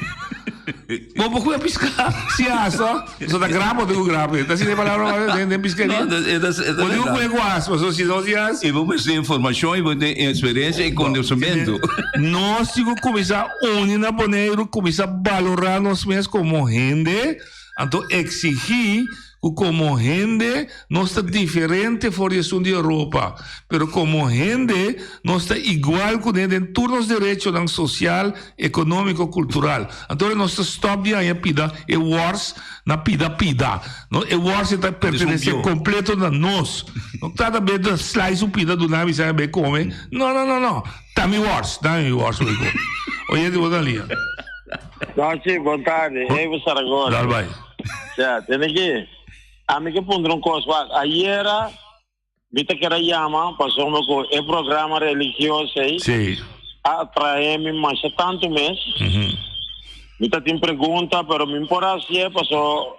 Bo por kuhe piská si has no, pasobra ta grap bo ta ku grap. Ta asina e palabra den piskeria? Bo tin ku kuhe ku has, pasobra si no si has. I bo mester informashon i bo tin eksperensia i konosementu. Nos tin ku kuminsá uni na Boneiru, kuminsá balorá nos mes komo hende, anto eksigí ku komo hende nos ta diferente for di esun di Europa, pero komo hende nos ta igual kuné den tur nos derechonan sosial, ekonómiko, kultural. Anto nos ta stòp di haña pida e wòrs na pida pida. No, e wòrs e ta pertenesé kompleto na nos. No trata be ta slice un pida duna mi sa be kome. No, no, no, no. Ta mi wòrs, ta mi wòrs bo kome. Oyente bo ta lia. Nochi, bon tardi. Evo Saragossa. Dal bai. Ja, tene ki. Ami ke puntra un kos wak. Ayera mi ta kera yama pasobra ku e programa religioso ei Sí. a atrae mi masha tantu mes. Mi ta tin pregunta, pero mi por hasié paso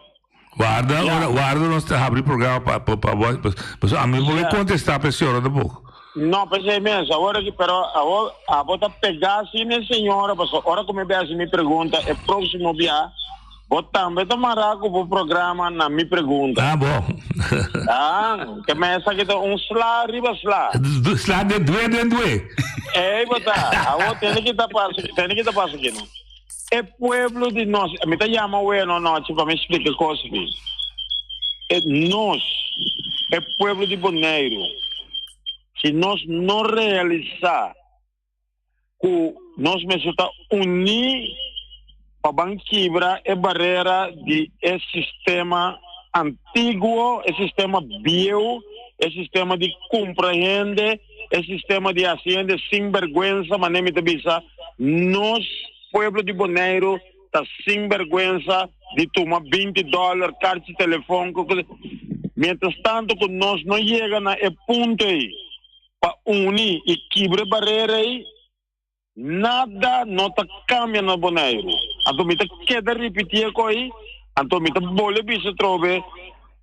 Warda, Ja. ora, warda nos ta habri programa pa pa pa pa paso ami por Ja. kontestá pa e señora tampoco. No, p'esei mes, awor aki, pero awor abo ta pegá asina e señora, paso ora ku mi bai hasi mi pregunta e próksimo bia, Bo tambe ta mará ku bo programa na mi pregunta. Ah, bo. Ah, ke men esaki ta un sla riba sla. Sla den due den due. Ey, bo ta. Awor tene ki ta pasa, tene ki ta pasa aki no. E pueblo di nos, mi ta yama weno anochi pa mi splika kos aki. E nos, e pueblo di Boneiru, si nos no realisá ku nos mester ta uní pa ban kibra e barera di e sistema antiguo, e sistema bieu, e sistema di kumpra hende, e sistema di hasi hende sinbergwensa, manera mi ta bisa, nos pueblo di Boneiru ta sinbergwensa di tuma binti dòler, karchi telefòn, mientras tanto ku nos no yega na e punto ei. Pa uni i kibra e barera ei, nada no ta kambia na Boneiru. Anto mi ta keda ripití e koi, anto mi ta bolbe bisa atrobe,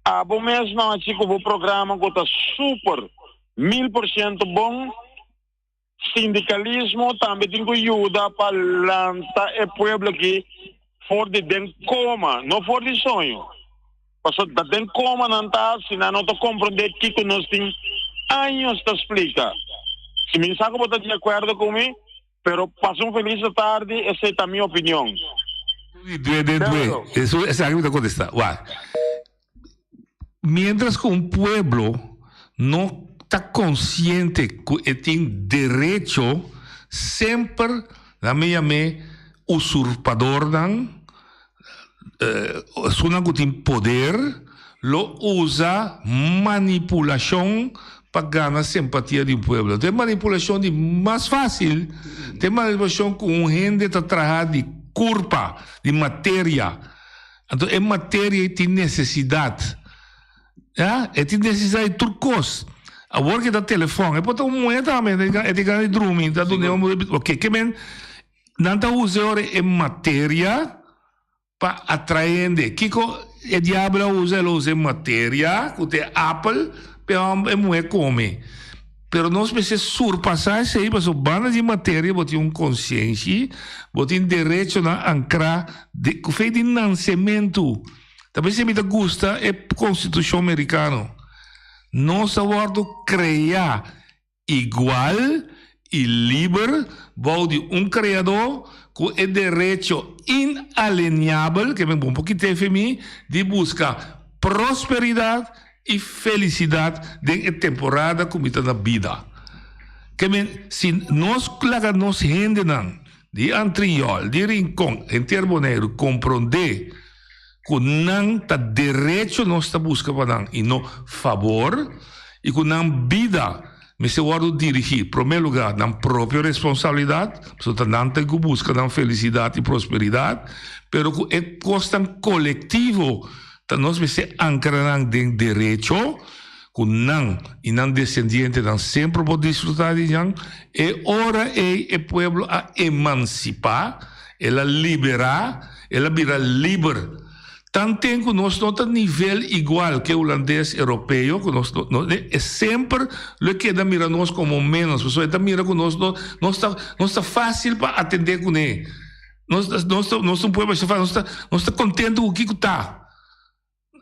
abo mes no haci ku bo programa ku ta super 1000% bon, sindikalismo tambe tin ku yuda pa lanta e pueblo aki for di den koma, no for di soño. Pasobra ta den koma nan ta si nan no ta komprondé kiko nos tin años ta splika. Si mi sa ku bo ta di akuerdo ku mi, pero pasa un felis tardi, esei ta mi opinion. Due den due. Eso esaki mi ta kontestá. Wak. Mientras ku un pueblo no ta konsiente ku e tin derecho, semper nan mi yam'é usurpadornan, Esunnan ku tin poder lo usa manipulashon pa gana simpatia di un pueblo. Ta e manipulashon di mas fásil, ta e manipulashon ku un hende ta traha di kurpa, di materia. Anto e materia ei tin nesesidat. Ya, e tin nesesidat di tur kos. Awor ke ta telefòn, e por ta un muhé tambe, e tin gana di drumi, ta dun'é un, oke, ke men. Nan ta usa ora e materia pa atrae hende. Kiko e diabel a usa? El a usa e materia, ku ta e apel, pa e hòmber, e muhé kome. Pero nos mester surpasá esei, pasobra banda di materia bo tin un konsienshi, bo tin derechonan ankrá di ku fe di nansementu. Ta p'esei mi ta gusta e konstitushon merikano. Nos a wòrdu kreá Igual i liber bou di un Kreadó ku e derecho inaleniabel, ke men bon por kit'é fe mi, di buska prosperidat i felisidat den e temporada ku mi ta na bida. Ke men, si nos laga nos hendenan di Antriol, di Rincon, henter Boneiru komprondé. ku nan ta derecho nos ta buska pa nan i no fabor i ku nan bida mester wòrdu dirigí promé lugá nan propio responsabilidat, pasobra ta nan ta ku buska nan felisidat i prosperidat, pero ku e kosnan kolektivo ta nos mester ankra nan den derecho ku nan i nan desendientenan semper por disfrutá di nan, e ora ei e pueblo a emansipá, el a liberá, el a bira liber. Tanten ku nos no ta nivel igual ku e hulandes europeo, ku nos no, e semper lo e keda mira nos komo ménos, pasobra e ta mira ku nos no, nos ta, nos ta fásil pa atendé kuné. Nos ta, nos ta, nos ta un pueblo asina fásil, nos ta, nos ta kontentu ku kiko ta.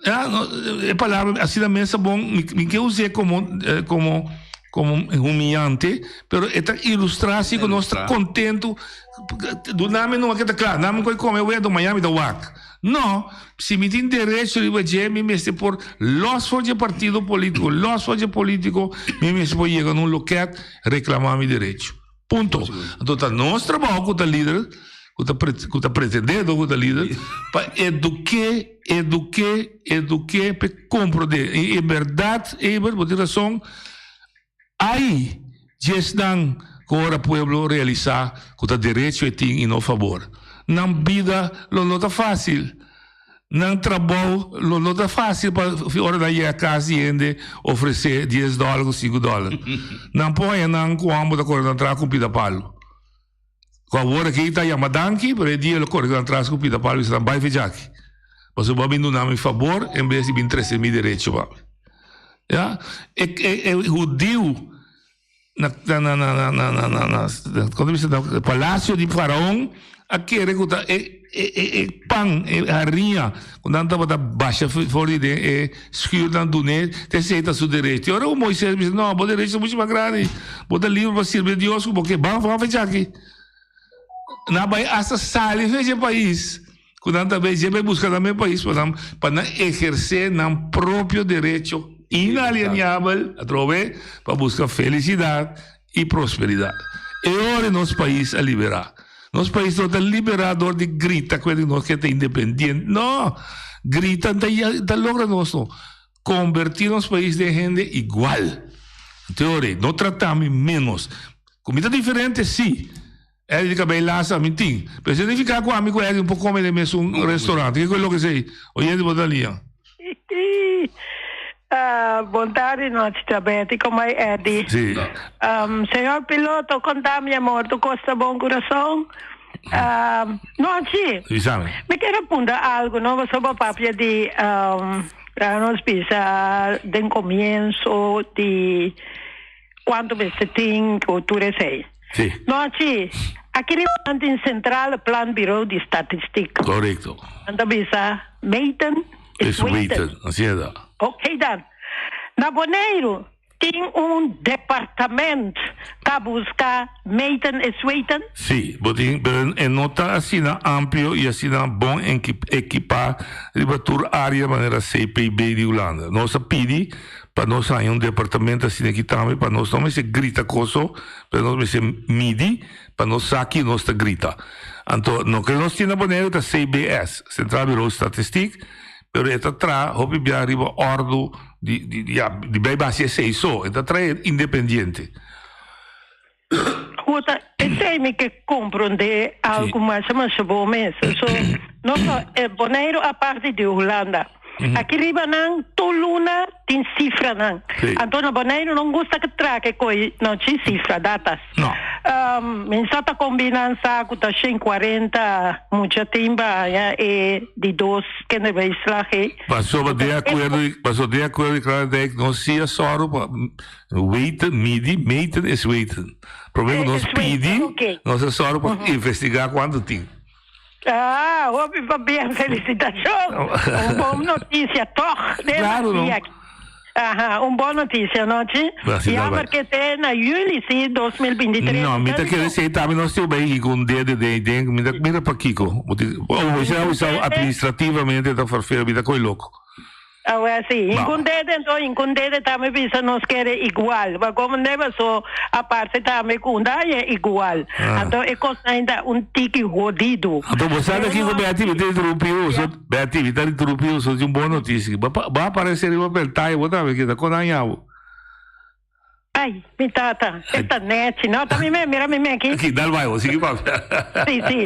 Ya, no, e palabra asina mes ta bon, mi, mi ke us'é komo, komo, komo humillante, pero e ta ilustrá si ku nos ta kontentu. Duna mi numa ke ta kla, nan mi koi kome awe, anto mañana mi ta wak. No, si mi tin derecho riba dje, mi mester por los for dje partido polítiko, los for dje polítiko, mi mester por yega na un lokèt reklamá mi derecho. Punto. Anto ta nos trabou ku ta lider, ku ta ku ta pretendé ku ta lider, pa eduké, eduké, eduké p'e komprondé. I en bèrdat, Eber, bo tin rason, ai djesnan ku ora pueblo realisá ku ta derecho e tin i no fabor. Nan bida lo no ta fásil. Nan trabou lo no ta fácil pa ora nan yega cas di hende ofrecé dies dòler ku sinku dòler. Nan por haña nan ku hòmber ta kore nan tras ku pida palu. Ku awor aki ta yama danki, pero e dia lo kore nan tras ku pida palu i bisa nan bai fechaki. Pasobra bo a bin duna mi fabor en bes di bin trese mi derecho pa mi. Ya, e e hudiu na na na na na na na na kon ta bisa na palacio di faraon a kere ku ta e e e e pan e hariña ku nan tabata basha for di den e schuurnan dun'é ta esei ta su derecho i ora ku Moises bisa no bo derecho ta muchu mas grandi bo ta liber pa sirbi Dios ku bo ke ban ban fecha aki nan a bai asta sali fecha e pais ku nan ta bai dje bai buska nan mes pais pa nan pa nan ehersé nan propio derecho inalieniabel atrobe pa buska felisidat i prosperidat. E ora nos pais a liberá. Nos pais no ta liberá dor di grita ku nos ke ta independiente. No! Grita ta ta logra nos no. Kombertí nos pais den hende igual. Teori, no trata mi ménos. Ku mi ta diferente, sí. Eddie di cabey lasa, mi tin. Pero significa cu ami cu Eddie un por come den mesun restaurant. Kico e loke esey? Oyente bo ta lia. Ah, bon tardi nochi ta Betty, como ai Eddie? Sí. Um, señor piloto, conta mi amor, tu costa bon corazón? Um, nochi. Avisame. Mi quiero apunta algo, no? Pasobra papia di um, nos bisa den comienzo di Cuanto mester tin cu tur esey? Sí. Nochi, aki riba nan tin Centrale Planbureau di Statistiek. Correcto. Nan ta bisa meten is Is weten. weten, así es da. Ok dan. Na Boneiru tin un departement ta busca meten is weten? Sí, bo tin, pero e no ta asina amplio y asina bon ekipa riba tur area manera CPB di Hulanda. Nos a pidi Pa nos haña un departamento asina aki tambe, pa nos no mester grita koso, pero nos mester midi pa nos sa ki nos ta grita. Anto, loke nos tin na Boneiru ta CBS, Centraal Bureau Statistiek, pero e ta traha hopi bia riba òrdu di, di, ya, di bai base esei so, e ta traha independiente. Goed, esei mi ke komprondé algu masha masha bon mes. So, no so, e Boneiru aparte di Hulanda. Aki riba nan tur luna tin sifranan. Anto na Boneiru no gusta ke traha ke koi no chin sifra, datas. Um, mi sa ta kombinan sa ku ta 140 mucha tin baña e di dos kinderbijslag ei. Pasobra de akuerdo, pasobra de akuerdo di Kralendijk no sia sòru pa Weten, midi, meten is weten. Prome ku nos pidi, nos a sòru pa investigá kuantu tin. Ah, hopi pabia, felisitashon. Un bon notisia tòg den Claro, no? dia aki. Aha, un bon notisia, no, Chi? Gracias, Ya, bye. porque te na juli, sí, 2023. No, mi ta kere esei tambe nos tin bay ku un dede den den, mi ta mira pakiko. Bo tin, oh, bo sa, bo sa administrativamente ta farfera, mi ta koy loko. Awe si, Ba. un dede enton un dede tambe bisa nos kere igual. Maar como never so aparte tambe kunda ye igual. Ah. Anto e kos ainda un tiki jodido. Anto bo sabe kiko Betty mi ta interrumpí bo, so Betty mi ta interrumpí bo, so tin un bon noticia. Ba ba aparece riba pantalla bo tambe kita kon a yawo. Ai, mi tata, esta nechi, no, ta mi me, mira mi me aki. Aki, dal bai bo, sigui papia. Si, si.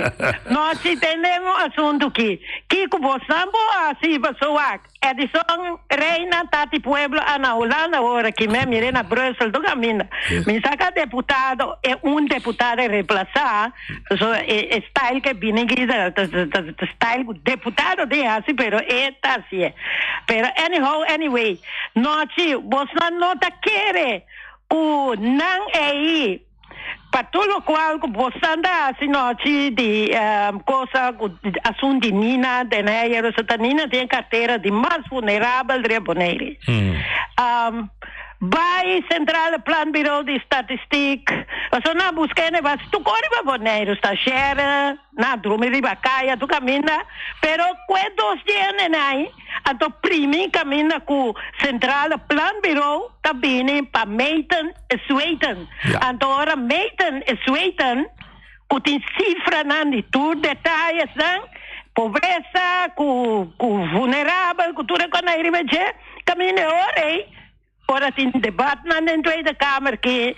No, si tenemos asunto ki. Kiko bo sambo hasi paso wak. Edison Reina Tati Pueblo a na Hulanda ora ki me mire na Brussel tu caminda. Mi saca deputado e un deputado reemplaza so e, e style ke bini ki ta, ta, ta, ta style ku deputado tin hasi pero e ta hasié. Pero anyhow anyway nochi bosnan no ta kere ku nan ei pa tur lokual ku bosnan ta hasi nochi di kosa ku asun di Nina den Heyer osea ta Nina tin e kartera di mas vulnerabel riba Bonaire. Bai Centrale Planbureau di Statistiek pasobra nan a buska hende bas tur kos riba Boneiru stagiaire nan a drumi riba kaya tur kaminda pero ku e dos dienenan ai anto primi kaminda ku Centrale Planbureau ta bini pa meten e zweten anto ora meten e zweten ku tin sifranan di tur detayesnan pobresa ku ku vulnerabel ku tur e kos nan riba dje Kaminda e ora ei, ora tin debatnan den Tweede Kamer ki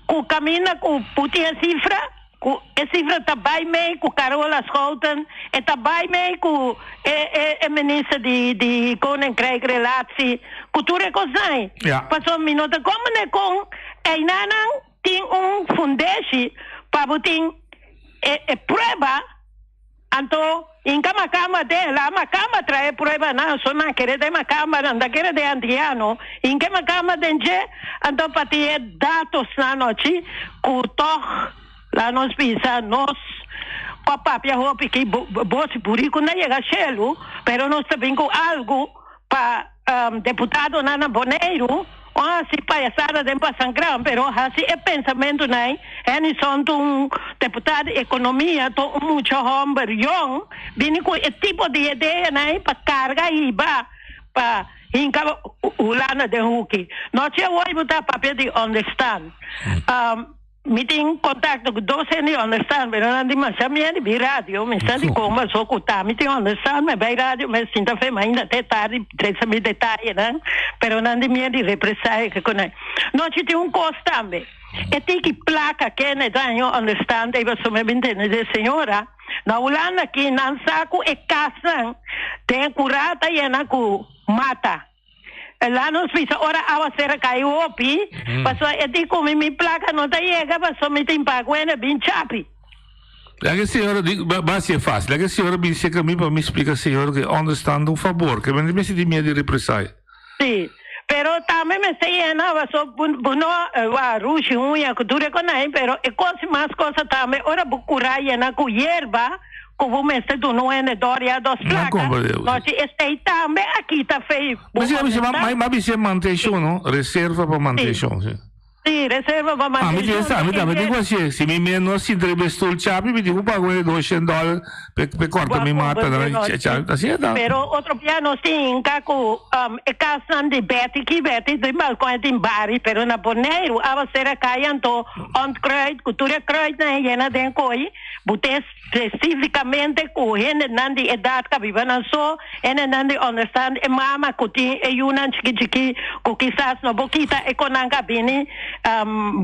ku kaminda ku putin e sifra, ku e sifra ta bai mei ku Carola Schouten, e ta bai mei ku e e e minister di di Koninkrijk Relatie, ku tur e kosnan ei. Ja. Pasobra mi no ta komprende kon einanan tin un fundeshi pa bo tin e e prueba. Anto, inka makamba te, la makamba trae pruebanan, so nan kere den makamba, nan ta kere den antiano, inke makamba den dje, anto pa tin e datosnan nochi, ku tog, la nos bisa, nos ku a papia hopi ki bos buriku na yega shelu, pero nos ta bin ku algu pa deputadonan na Boneiru o hasi payasada den Pasankran, pero hasi e pensamentunan, Hennyson ta un deputado di ekonomia, ta un mucha hòmber yòn, bini ku e tipo di ideanan pa karga hiba pa hinka Hulanda den huki. Nochi awor bo ta papia di onderstand. Mi tin contacto cu dos hende di understand, pero nan di masha miedo di bin radio. Mi sa di con paso cu ta mi tin understand, mi bay radio, mi sinta fe mainda te tardi, trece mi detayenan, pero nan di miedo di represaye ke con nan. Nochi tin un cos tambe, e tiki placa kende ta año understand ey paso mi a bin tende di e señora, na Hulanda aki nan sa cu e casnan den cura ta yena cu mata. La nos bisa ora awasera kai hopi, pasobra e tin ku mi mi plaka no ta yega pasobra mi tin pago hende bin chapi. Laga e señora di, ba hasi e fácil, laga e señora bin cerca mi pa mi splica señora ke onderstand un fabor, ke mi mester tin miedo di represalia. Sí, pero tambe mester yena pasobra bo bo no wa rushi uña ku tur e konai, pero e kos mas cosa tambe ora bo kura yena ku yerba, Ku bo mester duna un hende dor ya dos Na plaka, compra de no si esei tambe a kita fei bo Ma si, onderstand. ma, ma bisé mantenshon, no? Reserva pa mantenshon, si. Si, reserva pa Ah, mi mantenshon. tin sa, mi tambe tin ku hasié. Si mi mes no sinta riba e stoel chapi, mi tin ku paga un hende 200 dòler pe pe kòrta mi mata nan, así e ta. Pero otro bia nos tin hinka ku e kasnan di Betty ki Betty den balkon e tin bari, pero na Boneiru awasera kai anto onkruid ku tur e kruidnan e yena den koi, bo tin Specificamente cu hendenan di edad ca biba nan so, hendenan di onderstand, e mama cu tin e yunan chiki chiki cu kisas no por kita e conan ca bini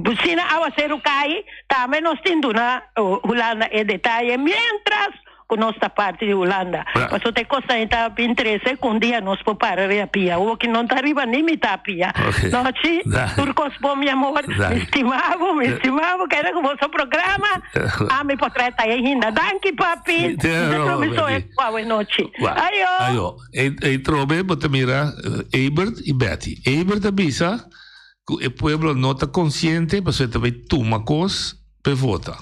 bocina awaceru cay, tambe nos tin duna Hulanda e detaye mientras cu nos ta parti di Hulanda. Pasobra ta e cosnan ei ta bin trece cu un dia nos por para riba pia. Awoki no ta riba ni mitad pia. Nochi, tur cos bon mi amor, mi stima bo, mi stima bo, keda cu boso programa. Ami por trae ta ainda. Danki papi. Te Mi ta promiso e ku awe nochi. Ayo. Ayo. E e trobe bo ta mira Ebert i Betty. Ebert a bisa ku e pueblo no ta konsiente pasobra e ta bai tuma kos p'e vota.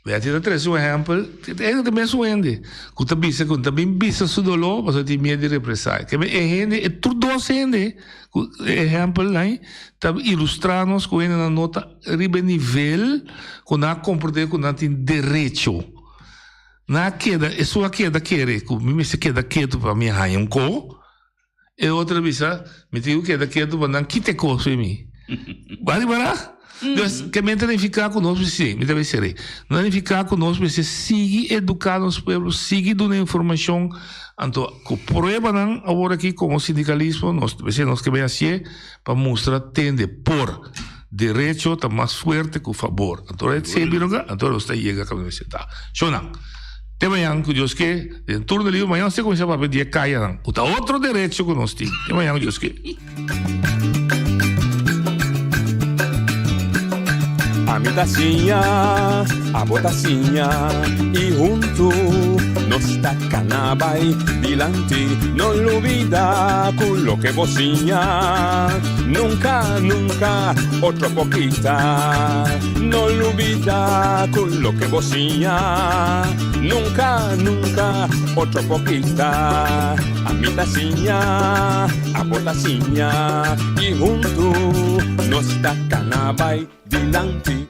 Betty ta trese un ehèmpel, e ta mesun hende ku ta bisa ku ta bin bisa su doló pasobra e tin miedu di represalia. Ke e hende, e tur dos hende ku e ehèmpelnan ta ilustrá nos ku hendenan no ta riba e nivel ku nan a komprendé ku nan tin derecho. Nan a keda, esun a keda kere ku mi mester keda ketu pa mi haña un ko. E otro a bisa, mi tin ku keda ketu pa nan kita e kos fi mi. Bo a ripará? Dus, ke men ta nifiká ku nos mester, mi ta bisa ser'é, no ta nifiká ku nos mester sigui eduká nos pueblo, sigui duna informashon, anto ku pruebanan awor aki komo sindikalismo nos mester nos ke bai hasié pa mustra tende por derecho ta mas fuerte ku fabor. Anto ora e sebi loke, anto nos ta yega kaminda mester ta. Shownan, te mañan ku Dios ke, den turno liber mañan nos ta kuminsá papia di e kayanan, ku ta otro derecho ku nos tin. Te mañan ku Dios ke. Ami ta siña, abo ta siña y huntu nos ta cana bay dilanti. No lubida cu loke bo siña nunca, nunca otro por kita. No lubida cu loke bo siña nunca, nunca otro por kita. Ami ta siña, abo ta siña y huntu nos ta cana bay dilanti.